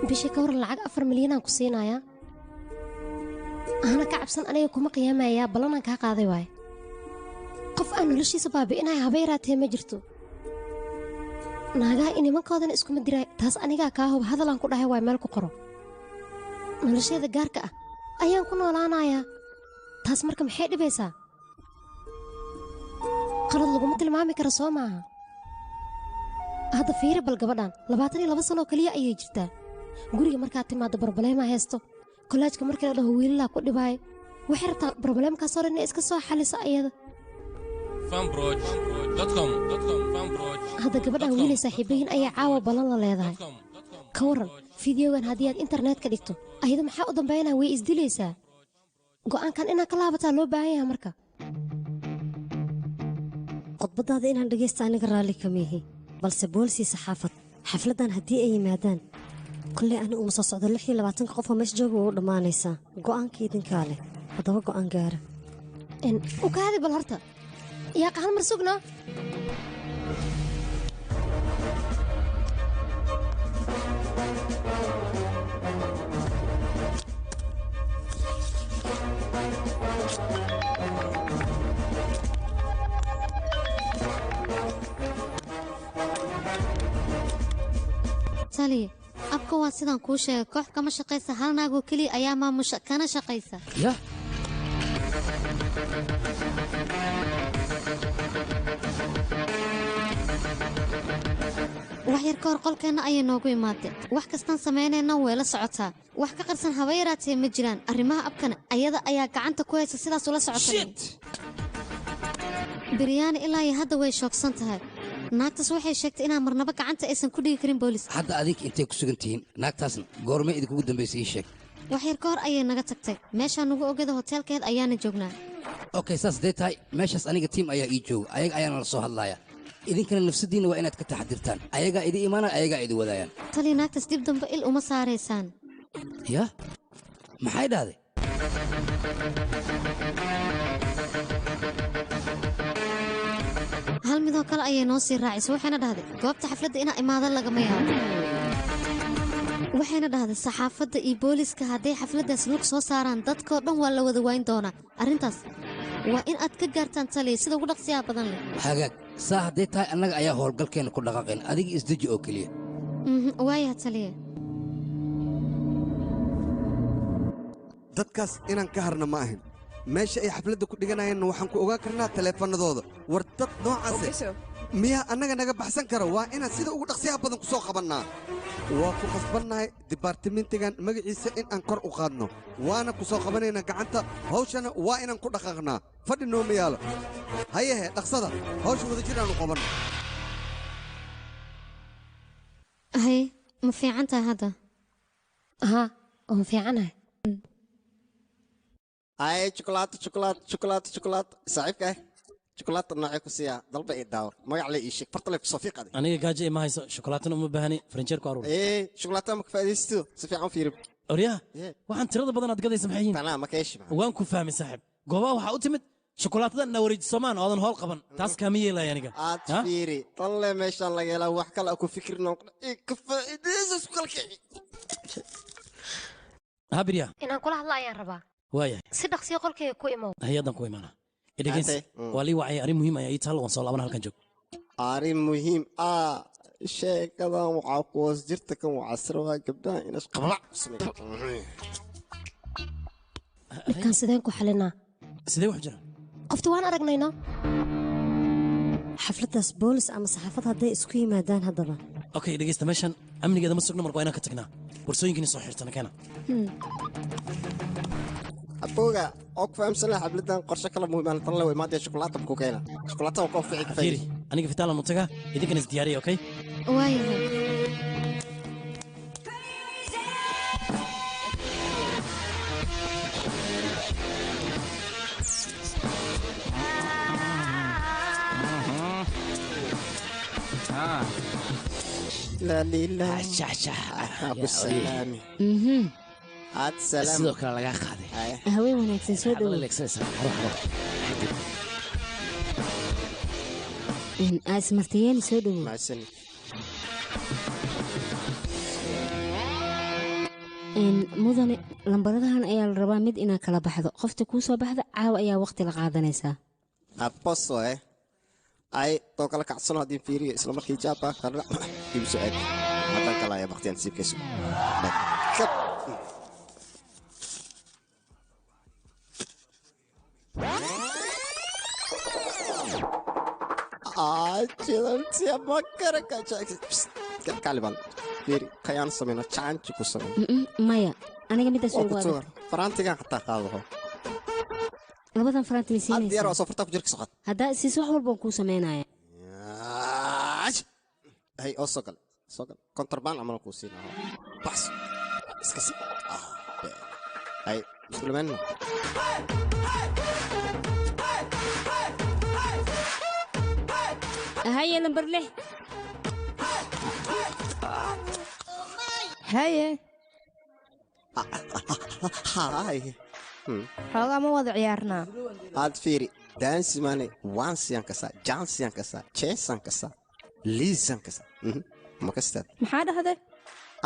Bishii ka waran lacag 4 milyanaan ku siinayaa. Ahna ka cabsan, aniga kuma qiyaamayaa, ballanaan kaa qaaday waaye. Qof aan noloshiisa baabi'inaya haba yaraatee ma jirto. Naagaha iyo nimankoodana iskuma diraay, taas anigaa kaa huba. Hadalaan ku dhahay waay, meel ku qoro. Nolosheeda gaarka ah ayaan ku noolaanayaa. Taas marka maxay dhibaysaa? Qalad laguma tilmaami karo, soo maaha? Hadda fiiri bal gabadhan, 22 sano oo keliya ayay jirtaa. Guriga markaad timaaddo barbaleemaa haysto, kollaajka markii la dhaho wiilalaa ku dhibaaya. Waxay rabtaa barbaleemkaasoo dhan inay iska soo xaliso ayada. Hadda gabadhan wiilay saaxiibayiin ayaa caawa ballan la leedahay. Ka waran fideogan haddii aad internetka dhigto, ayada maxaa u dambaynaya? Way isdilaysaa. Go'aankan inaad ka laabataa loo baahan yahay marka. Khudbadaada inaan dhegaysta aniga raalli kama ihi, balse boolisii saxaafad xafladdan haddii ay yimaadaan, kolley ani uma soo socdo. 26-ka qof oo meesha jooga waa u dhammaanaysaa. Go'aanka idinkaa leh, haddaba go'aan gaara. U kaadi bal horta, yaaqa hal mar sugno. Taliye, abka waa sidaan kuu sheegay, koox kama shaqaysa, hal naagoo keliya ayaa maamusha kana shaqaysa. Yah, Wax yar ka hor qolkeenna ayay noogu imaatay. Wax kastaan samaynayna way la socotaa. Wax ka qarsan haba yaraatee ma jiraan. Arrimaha abkana ayada ayaa gacanta ku haysa, sidaas ula socota. Biryaani ilaa iyo hadda way shoogsan tahay. Naagtaas waxay sheegtay inaan marnaba gacanta aysan ku dhigi karin boolis. Hadda adink intay ku sugan tihiin? Naagtaasna goormay idinkugu dambaysay, ii sheeg. Wax yar ka hor ayay naga tagtay. Meeshaa nugu ogada hoteelkeed ayaana joognaa. Okay, saas hadday tahay, meeshaas aniga tiim ayaa ii jooga, ayaga ayaana la soo hadlaaya. Idinkana nafsadiinna waa inaad ka taxadirtaan. Ayagaa idin imaanaya, ayagaa idin wadaayaan. Tali, naagtaas dib dambe il uma saaraysaan. Yah, maxay dhahday? Hal midoo kale ayay noo sii raacisay. Waxayna dhahday goobta xafladda inaa imaado lagama yaabo. Waxayna dhahday saxaafadda iyo booliska hadday xafladdaas lug soo saaraan, dadkoo dhan waa la wada wayn doonaa. Arrintaas waa in aad ka gaartaan taliya sida ugu dhaqsiyaha badan leh. Hagaag, saa hadday tahay annaga ayaa howlgalkeenna ku dhaqaaqeen. Adiga isdeji oo keliya. Waayaha taliya. Dadkaas inaan ka harna ma ahin. Meesha ay xafladda ku dhiganayeenna waxaan ku ogaan karnaa taleefannadooda. War dad noocaase miyaa annaga naga baxsan kara? Waa inaan sida ugu dhaqsiyaha badan ku soo qabannaa. Waa ku khasbannahay dibaartimentigan magaciisa in aan kor u qaadno, waana ku soo qabanaynaa gacanta. Hawshana waa inaan ku dhaqaaqnaa, fadhi nooma yaalo. Hayehe, dhaqsada hawsha wada jir aanu qabanno. Ma fiican tahay hadda? Haa, waan fiicanahay. Ay, shukulaato, shukulaato, shukulaato, shukulaato. Saaxiibka, shukulaato noocee ku siiyaa? Dalba ii daawo, magac le ii sheeg, farta le kusoo fiiq adig. Aniga gaajo ima hayso, shukulaatana uma baahani, farinjeerku aruur. Ee, shukulaatada ma ka faa'iidaystido? Si fiican u fiiri. Oryaha, waxaan tirada badan aad gadaysa maxay yihiin? Tanaa ma ka yeshi. Waan ku fahmay saaxiib. Goobaha waxaa u timid shukulaatadan ina wareejiso maan oodan howl qaban, taas kaama yeelaya aniga. Aad fiiri, tan le meeshaan laga helaa, wax kale ku fikirno ka faa'iidayso, isku kala kici. Ha birya. Inaan kula hadla ayaan rabaa. Waayahay. Si dhaqsiyo qolkayga ku imow. Hay-addan ku imaana. Idhegeysi, waa lii wacay, arrin muhiim ayaa ii taal, waan soo laaban, halkan joog. Arrin muhiim ah? Sheekadan waxaa ku hoos jirta kan waxaa sirwaa gabdhaha inas qablac ku sameeyo. Dhibkaan sideen ku xalinaa? Sidee wax jira? Qofta waan aragnayno. Xafladdaas boolis ama saxaafad hadday isku yimaadaan haddaba. Okay, dhegeysta, meeshan amnigeeda ma sugno, marka waa inaan ka tagnaa. Borsooyinkiina soo xirtana keena. Abooga oo ku fahamsanaa xafladan qorshe kale muhiim ah, tan le way maadaya shukulaato ku keena, shukulaato waa koo fiici ka. Fiiri, aniga fitaalan u tagaa, idinkana is diyaariya, okay? Waayahay. La lila abusalaami aad salaam. Sidoo kale lagaa qaaday. Haween wanaagsan, soo dhowow. Ismartayeeli, soo dhowow. Mudane, lambaradahan ayaa la rabaa mid inaad kala baxdo. Qofta kuu soo baxda caawa ayaa waqti la qaadanaysaa. Aboso ay too kala kacsano haddii fiiriyo isla markii jaaba qarra igu soo aad haddaan kala ayaa baqtiyaan siibkaysu. Kaliban fiiri, khayaan samayno, jaanji ku samayno. Maya, aniga midaas ugu adag. Farantigan xataa qaadaho. Labadan faranti ma had diyaar siinaysaa? Waa soo fartaa ku jirka socod. Haddaa isiis wax walba waan kuu samaynaya. Hay, oo soo gal, soo gal, kontrabaan camal kuu siinaho, baxso iska si. Hay, isku dhamaanina. Haye, lambar 6. Haye. Hay. Xoogaa ma wada ciyaarnaa? Aad fiiri, daansi maane, waansiyan kasaa, jaansiyan kasaa, jeesan kasaa, liisan kasaa, ma kastaad? Maxaa dhahday?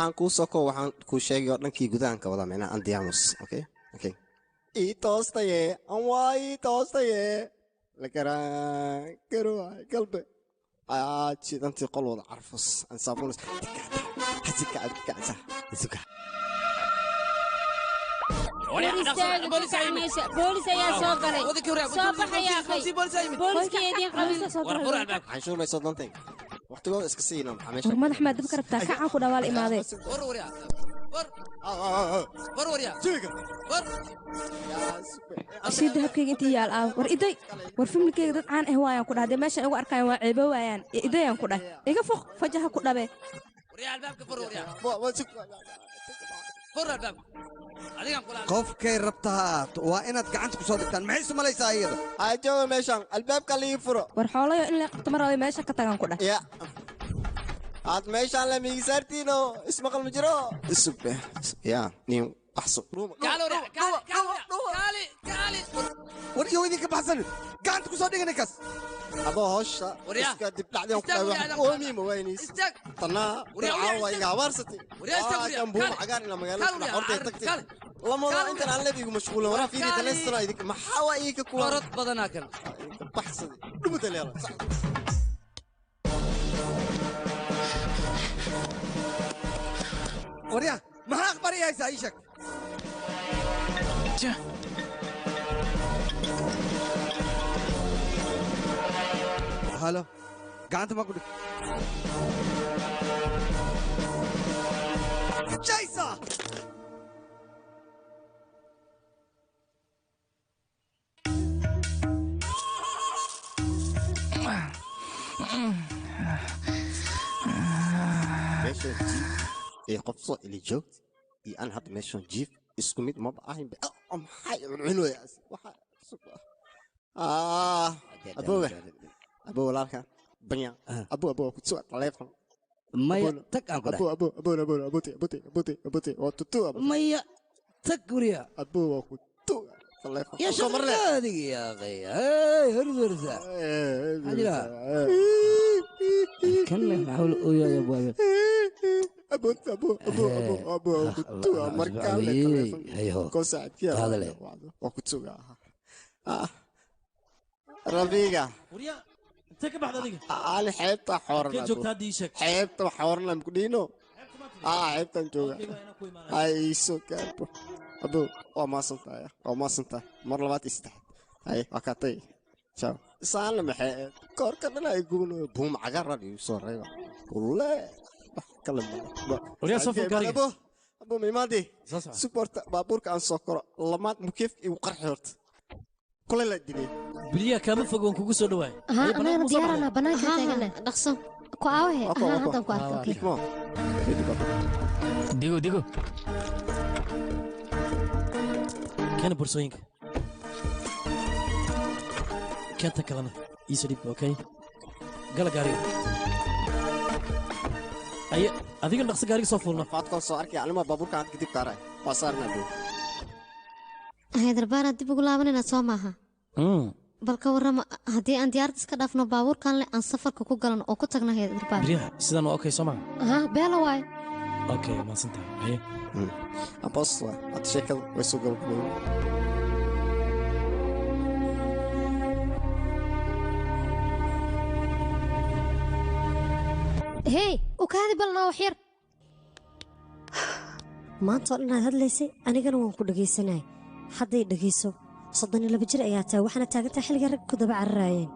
Aan kuu soo koo, waxaan kuu sheegay oo dhankii gudahan ka wada micnaa andiyamus. Okay, okay, ii toostaye, an waa ii toostaye lagaraan garuwaay galbe aa jidantii qol wada carfus aan saabuunas hasika abkacsa suka. Boolis ayaa soo galay, soo baxayaa akhay, booliska idiin qabin. Canshuur may soo doontay, waqtigooda iska siina, maxaa meesha? War madax maa dab ka rabtaa? Kacaan ku dhawaal imaadee. Shii dahabkayga intii yaal aaw. War iday, war familkayga dad caan ah waayaan ku dhahay, meeshan igu arkayan waa ceebo waayaan. Idayaan ku dhahay, iga foq fajaha ku dhabe. Qofkay rabta ha ahaato, waa inaad gacanta ku soo dhigtaan. Maxay isu malaysaa iyada? Jooga meeshan, albaabka la ii furo. War xoolayo in la qabto ma rabo, meesha ka tagaan ku dhahay. Ya aad meeshaan la miigisaartiino, ismaqal ma jiro, isub ya nin axso. War iyo idinka baxsanin, gacanta ku soo dhiga ninkaas. Adoo hawsha iska dibdhacdeen ku dhahay, oomiima waynays tanaa caawa iga habaarsatay gambuuma cagaar ila magaalada hortay tagtay lamada intan aan lebigu mashquulan. Waraa fiiri taleestana idinka maxaa waa iika kuwa orod badanaa kan baxsaday dhumuta leela. Waryaa, maxaa akhbaar ii haysaa? Ii sheeg. Halo, gacanta ma ku dhig jaysa. Meesha Ee qof soo ili joogta iyo aan hadda meeshan jiif isku mid maba ahayn ba. Maxay cuncunooyaa? Waxa abowe abo walaalka banya abo abo ku soo taleefon maya tag aan ku abo abo abo abo abo abo abo abo waa tutu abo maya tag guriga abo waa ku tu taleefon يا شيخ هذه يا اخي هاي هرز هرزة هجرة كنا حول ويا يا ابو ابو ابو ابو ابو ابو ku tu markaa le taleefon ko saacadkii waa ku tugaa rabiga warya intee ka baxda adiga ali xeebta xoorna Kee joogtaa hadda ii sheeg xeebta xoorna ku dhino xeebtan jooga ay soo gaarbo abo waa maasantahay waa maasantahay mar labaad iyo saddexaad hay waa kaatay ciao saana maxay koorka dhan ay gubno buum cagaar igu soo reeba kulle wax kale ma Waryaa soo fur gaariga. abo abo mimaadi suporta baabuurka aan soo koro lamaad mukeefka igu qarxi horta kule la dilay bilyaa kaama fog waan kugu soo dhawaay ها أنا ديارنا بنانك تاجنا dhaqso ku aawahe ها haddaan ku arkay okay. digo digo keena boorsooyinka keenta kalena iisoo dhiib okay gala gaariga aye adigana dhaqso gaariga soo fuulna faadkoo soo arkay anima baabuurka aan kadib kaaray waa saarnaa buu haydarbaanaad dib ugu laabanayna soo maaha bal ka warrama haddii aan diyaarad iska dhaafno baabuurkan leh aan safarka ku galano oo ku tagno haydarbaad biryaha sidan waa okay soo maha ها beela waaye okay mahadsantahay haye abos waa hadda sheekada way soo gabagabowday hey u kaadi balnaa wax yar maanta oo dhan aad hadlaysay anigana waan ku dhegaysanay hadday dhegayso 32 jir ayaa tahay waxaana taagantahay xilliga rag ku daba cararaayeen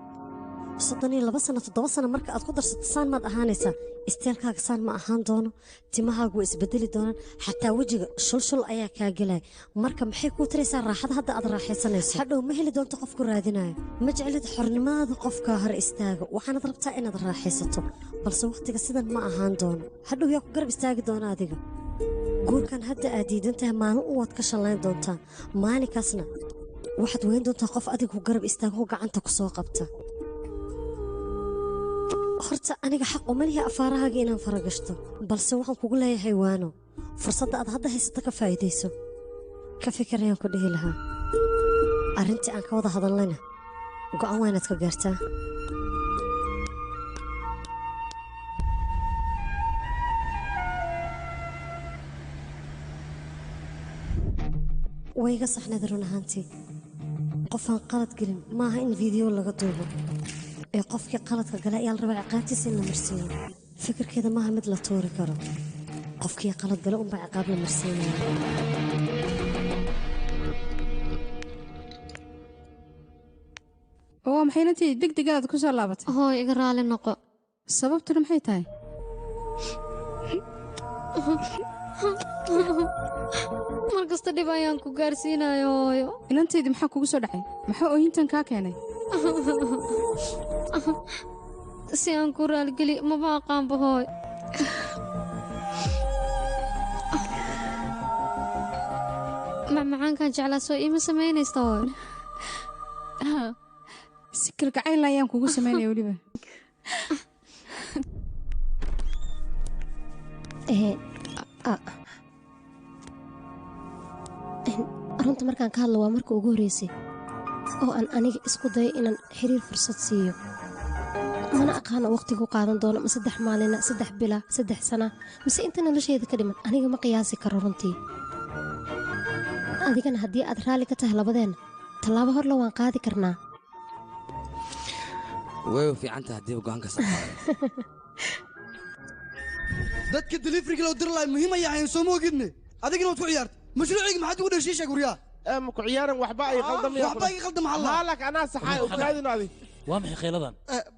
32 sano 7 sano marka aad ku darsato saan maad ahaanaysaa isteelkaaga saan ma ahaan doono timahaagu way isbedeli doonaan xataa wejiga shulshul ayaa kaa gelaya marka maxay kuu taraysaa raaxada hadda aad raaxaysanayso hadhow ma heli doonto qofku raadinayo ma jeclid xornimadaada qofkaa hor istaaga waxaanad rabtaa inaad raaxaysato balse wakhtiga sidan ma ahaan doono hadhow yaa ku garab istaagi doona adiga guurkan hadda aad diidan tahay maalin u waad ka shallayn doontaa maalinkaasna waxaad weyn doontaa qof adiga ku garab istaaga oo gacanta ku soo qabta horta aniga xaq uma lihi afaarahaaga inaan faragashto balse waxaan kugu leeyahay waano fursadda aad hadda haysato ka faa'iidayso ka fikir ayaan ku dhihi lahaa arrintii aan ka wada hadalnayna go'aan waa inaad ka gaartaa way iga saxnayd run ahaantii qofaan qalad gelin maaha in fiideo laga duubo ee qofkii qaladka gala ayaa la rabaa ciqaabtiisa in la marsiiyo fikirkeeda maaha mid la tuuri karo qofkii qalad gala unbaa ciqaab la marsiinaya oo maxay inantii degdegaad ku soo laabatay hooy iga raali noqo sababtuna maxay tahay mar kasta dhib ayaan ku gaarsiinayo hooyo inantaydii maxaa kugu soo dhacay maxaa ooyintan kaa keenay si aan ku raaligeli maba aqaanba hooy macmacaankaan jeclaa soo iima samaynaysta hooyo si kalgacayl ayaan kugu samaynaya weliba Runta markaan ka hadlo waa marka ugu horreysay oo aan aniga isku dayo inaan xiriir fursad siiyo mana aqaano waqtigu qaadan doono ma 3 maalina 3 bila 3 sana mise inta noloshayda ka dhiman aniga ma qiyaasi karo runtii adigana haddii aad raalli ka tahay labadeenna tallaabo hor la waan qaadi karnaa way fiican tahay haddii go'aanka soo qaaday dadka deliveryga loo diri lahay muhiim ayaa ahayn soo ma ogidne adigina waad ku ciyaartay mashruucayga maxaad ugu dhashay sheeg waryaa ma ku ciyaaran waxba ay qaldamaya waxba ay qaldam xalla maalak anaa saxay u kaadin adi waa maxay kheyladan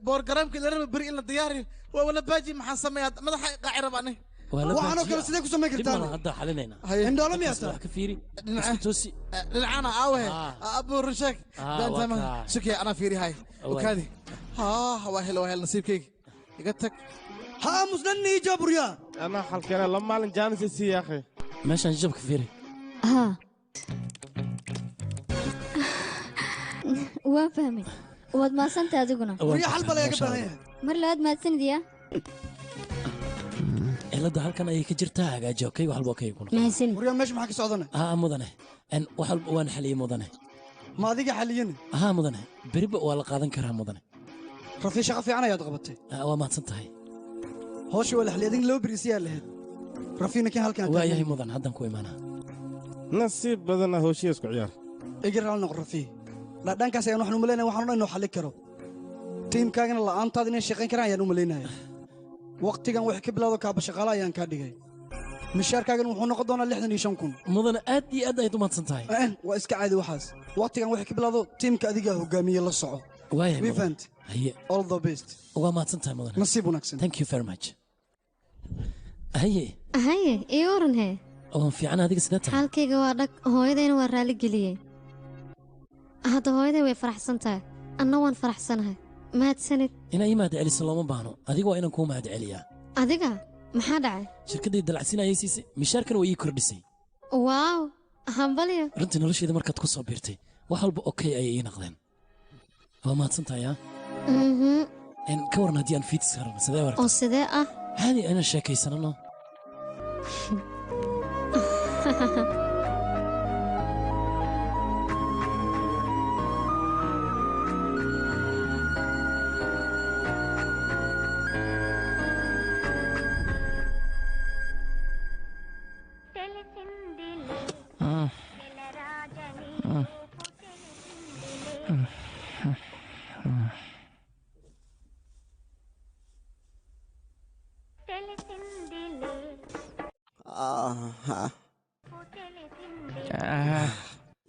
boorgaraamkii la raba beri in la diyaariyo waa wala baaji maxaan sameeyaa madaxa qaaci raba ani waxaanoo kale sidee ku samayn dib kartaa malan hadda xalinaynaa indhoolo miyaa wax ka fiiri isku toosi dhinacana aawahe abu rusheeg waa kaa. sukey anaa fiiri hay Waay. ukaadi waa hel waa hel nasiibkayga iga tag Ha aamusnanna ii jawaab waryaa. Anaa xalkeena laba maalin jaanis i sii yaakhi. Meeshaan jabka fiiri. Haa, waan fahmay, waad mahadsantahay adiguna. Waryaa xal baa lagaga baahan yahay. Mar labaad mahadsanid yaa. Cilladda halkan ayay ka jirtaa, hagaaji. Okay, wax walba okay ku noqon. Mahadsanid. Waryaa meesha maxaa ka socdana? Haa mudane, wax walba waan xaliyey mudane. Ma adiga xaliyana? Haa mudane, beriba waa la qaadan karaa mudane. Rafi, shaqo fiican ayaad qabatay. Waa mahadsan tahay. Hawsha waa la xaliyay, adigna loo berisiyaa lahayd. Rafiina keen halkan. Waa yahay mudan, haddan ku imaanaa. Nasiib badana hawshiya isku ciyaar. Iga raali noqo Rafi, dhankaas ayaan waxaan u malaynaya waxaan o dhan inuu xallin karo. Tiimkaagana la'aantaada inay shaqayn karaan ayaan u malaynaya. Waqtigan wixii ka bilowdo kaaba shaqaale ayaan kaa dhigay. Mishaarkaagana wuxuu noqon doonaa 65,000. Mudane, aad iyo aad ayaad u mahadsan tahay. Waa iska caadi waxaas. Waqtigan wixii ka bilowdo tiimka adigaa hogaamiye, la soco. Waayahay Mi mudane. Fahant? Haye. All the best. Waa mahadsan tahay mudane. Nasiib wanaagsan. Thank you very much. Haye. Haye, ii waran hee. Waan fiican, adiga sidee tahay? Xaalkayga waa dhag, hooyadayna waa raali geliyey. Hadda hooyaday way faraxsan tahay, anna waan faraxsanahay. Mahadsanid. Inaa ii mahad celiso looma baahno, adiga waa inaan kuu mahad celiyaa. Adiga maxaa dhacay? Shirkaddii dalacsiin ayay siisay, mishaarkana way ii kordhisay. Waaw, hambalyo. Runtii noloshayda markaad ku soo biirtay wax walba okay ayay ii noqdeen. Waa mahadsan tahay yaa. Ka waran haddii aan fiitis harano, sidee warka? Oo sidee ah? Caadi inaan sheekaysanano.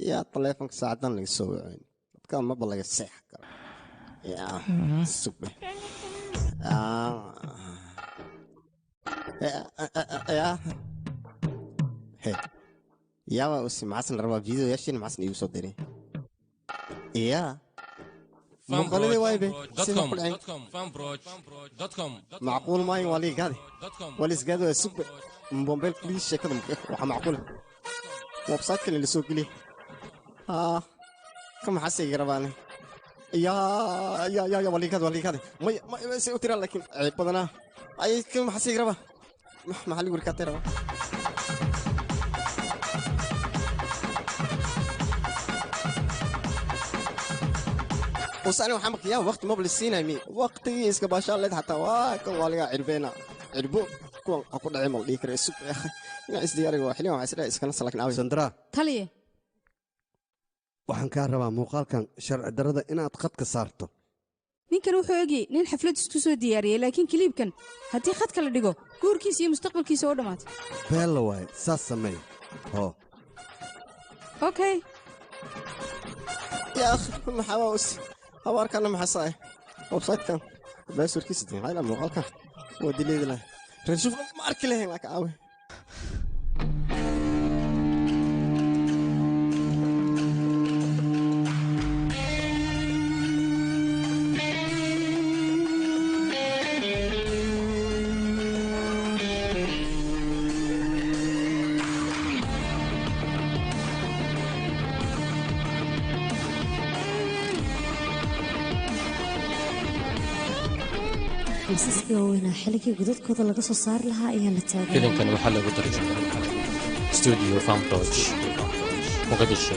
Yaa taleefanka saacadan laga soo wacin, dadkaan maba laga seexan karo. Yaa sugbe. Yaa he, yaaba usi maxasan la rabaa? Video yaashiina maxasan iigu soo diray? Yaa muuqaaladii waaybe sida ku dhaceen macquul maayin. Waa liga gaadi, waa liisgaadi, waa sugbe mombeel kuligii sheekada waxaa macquul website-kan la soo geliya. Haa, ka maxaa iga rabaane? Yaa yaa yaa yaa, waa liga gaadi, waa liga gaadi. Maya maya, say u tiraa, laakiin ceeb badanaa ay. Ka maxaa iga rabaa? Maxaa ligu rikaatay rabaa? Usani waxaan baqiyaa waqti maba la siinay mi waqtigii iska baashaan leed xataa waa kan waa laga cirbeena cirbo kuwan ha ku dhacay ma la dhihi kara. Isug inaa isdiyaariga waa xiligan waxaa isdhahay iskana salakin aawi. Sandra. Taliye. Waxaan kaa rabaa muuqaalkan sharci darrada inaad khadka saarto. Ninkan wuxuu egayey nin xaflad isku soo diyaariyey, laakiin kiliibkan haddii khadka la dhigo guurkiisa iyo mustaqbalkiisa oo dhammaatay. Beella waaye, saas sameey hoo. Okay. Yaa akhi, maxaa waa us habaarkana maxaa saay website-kan baaswarkiisa tin hayla muuqaalkan waa dileedi lahay reer shuf ma arki lahayn laakiin aawi. Masaskii waaweynaa xilligii godadkooda laga soo saari lahaa ayaa la taagan. Filimkan waxaa lagu tarjumay Studio Fanproj, Muqdisho.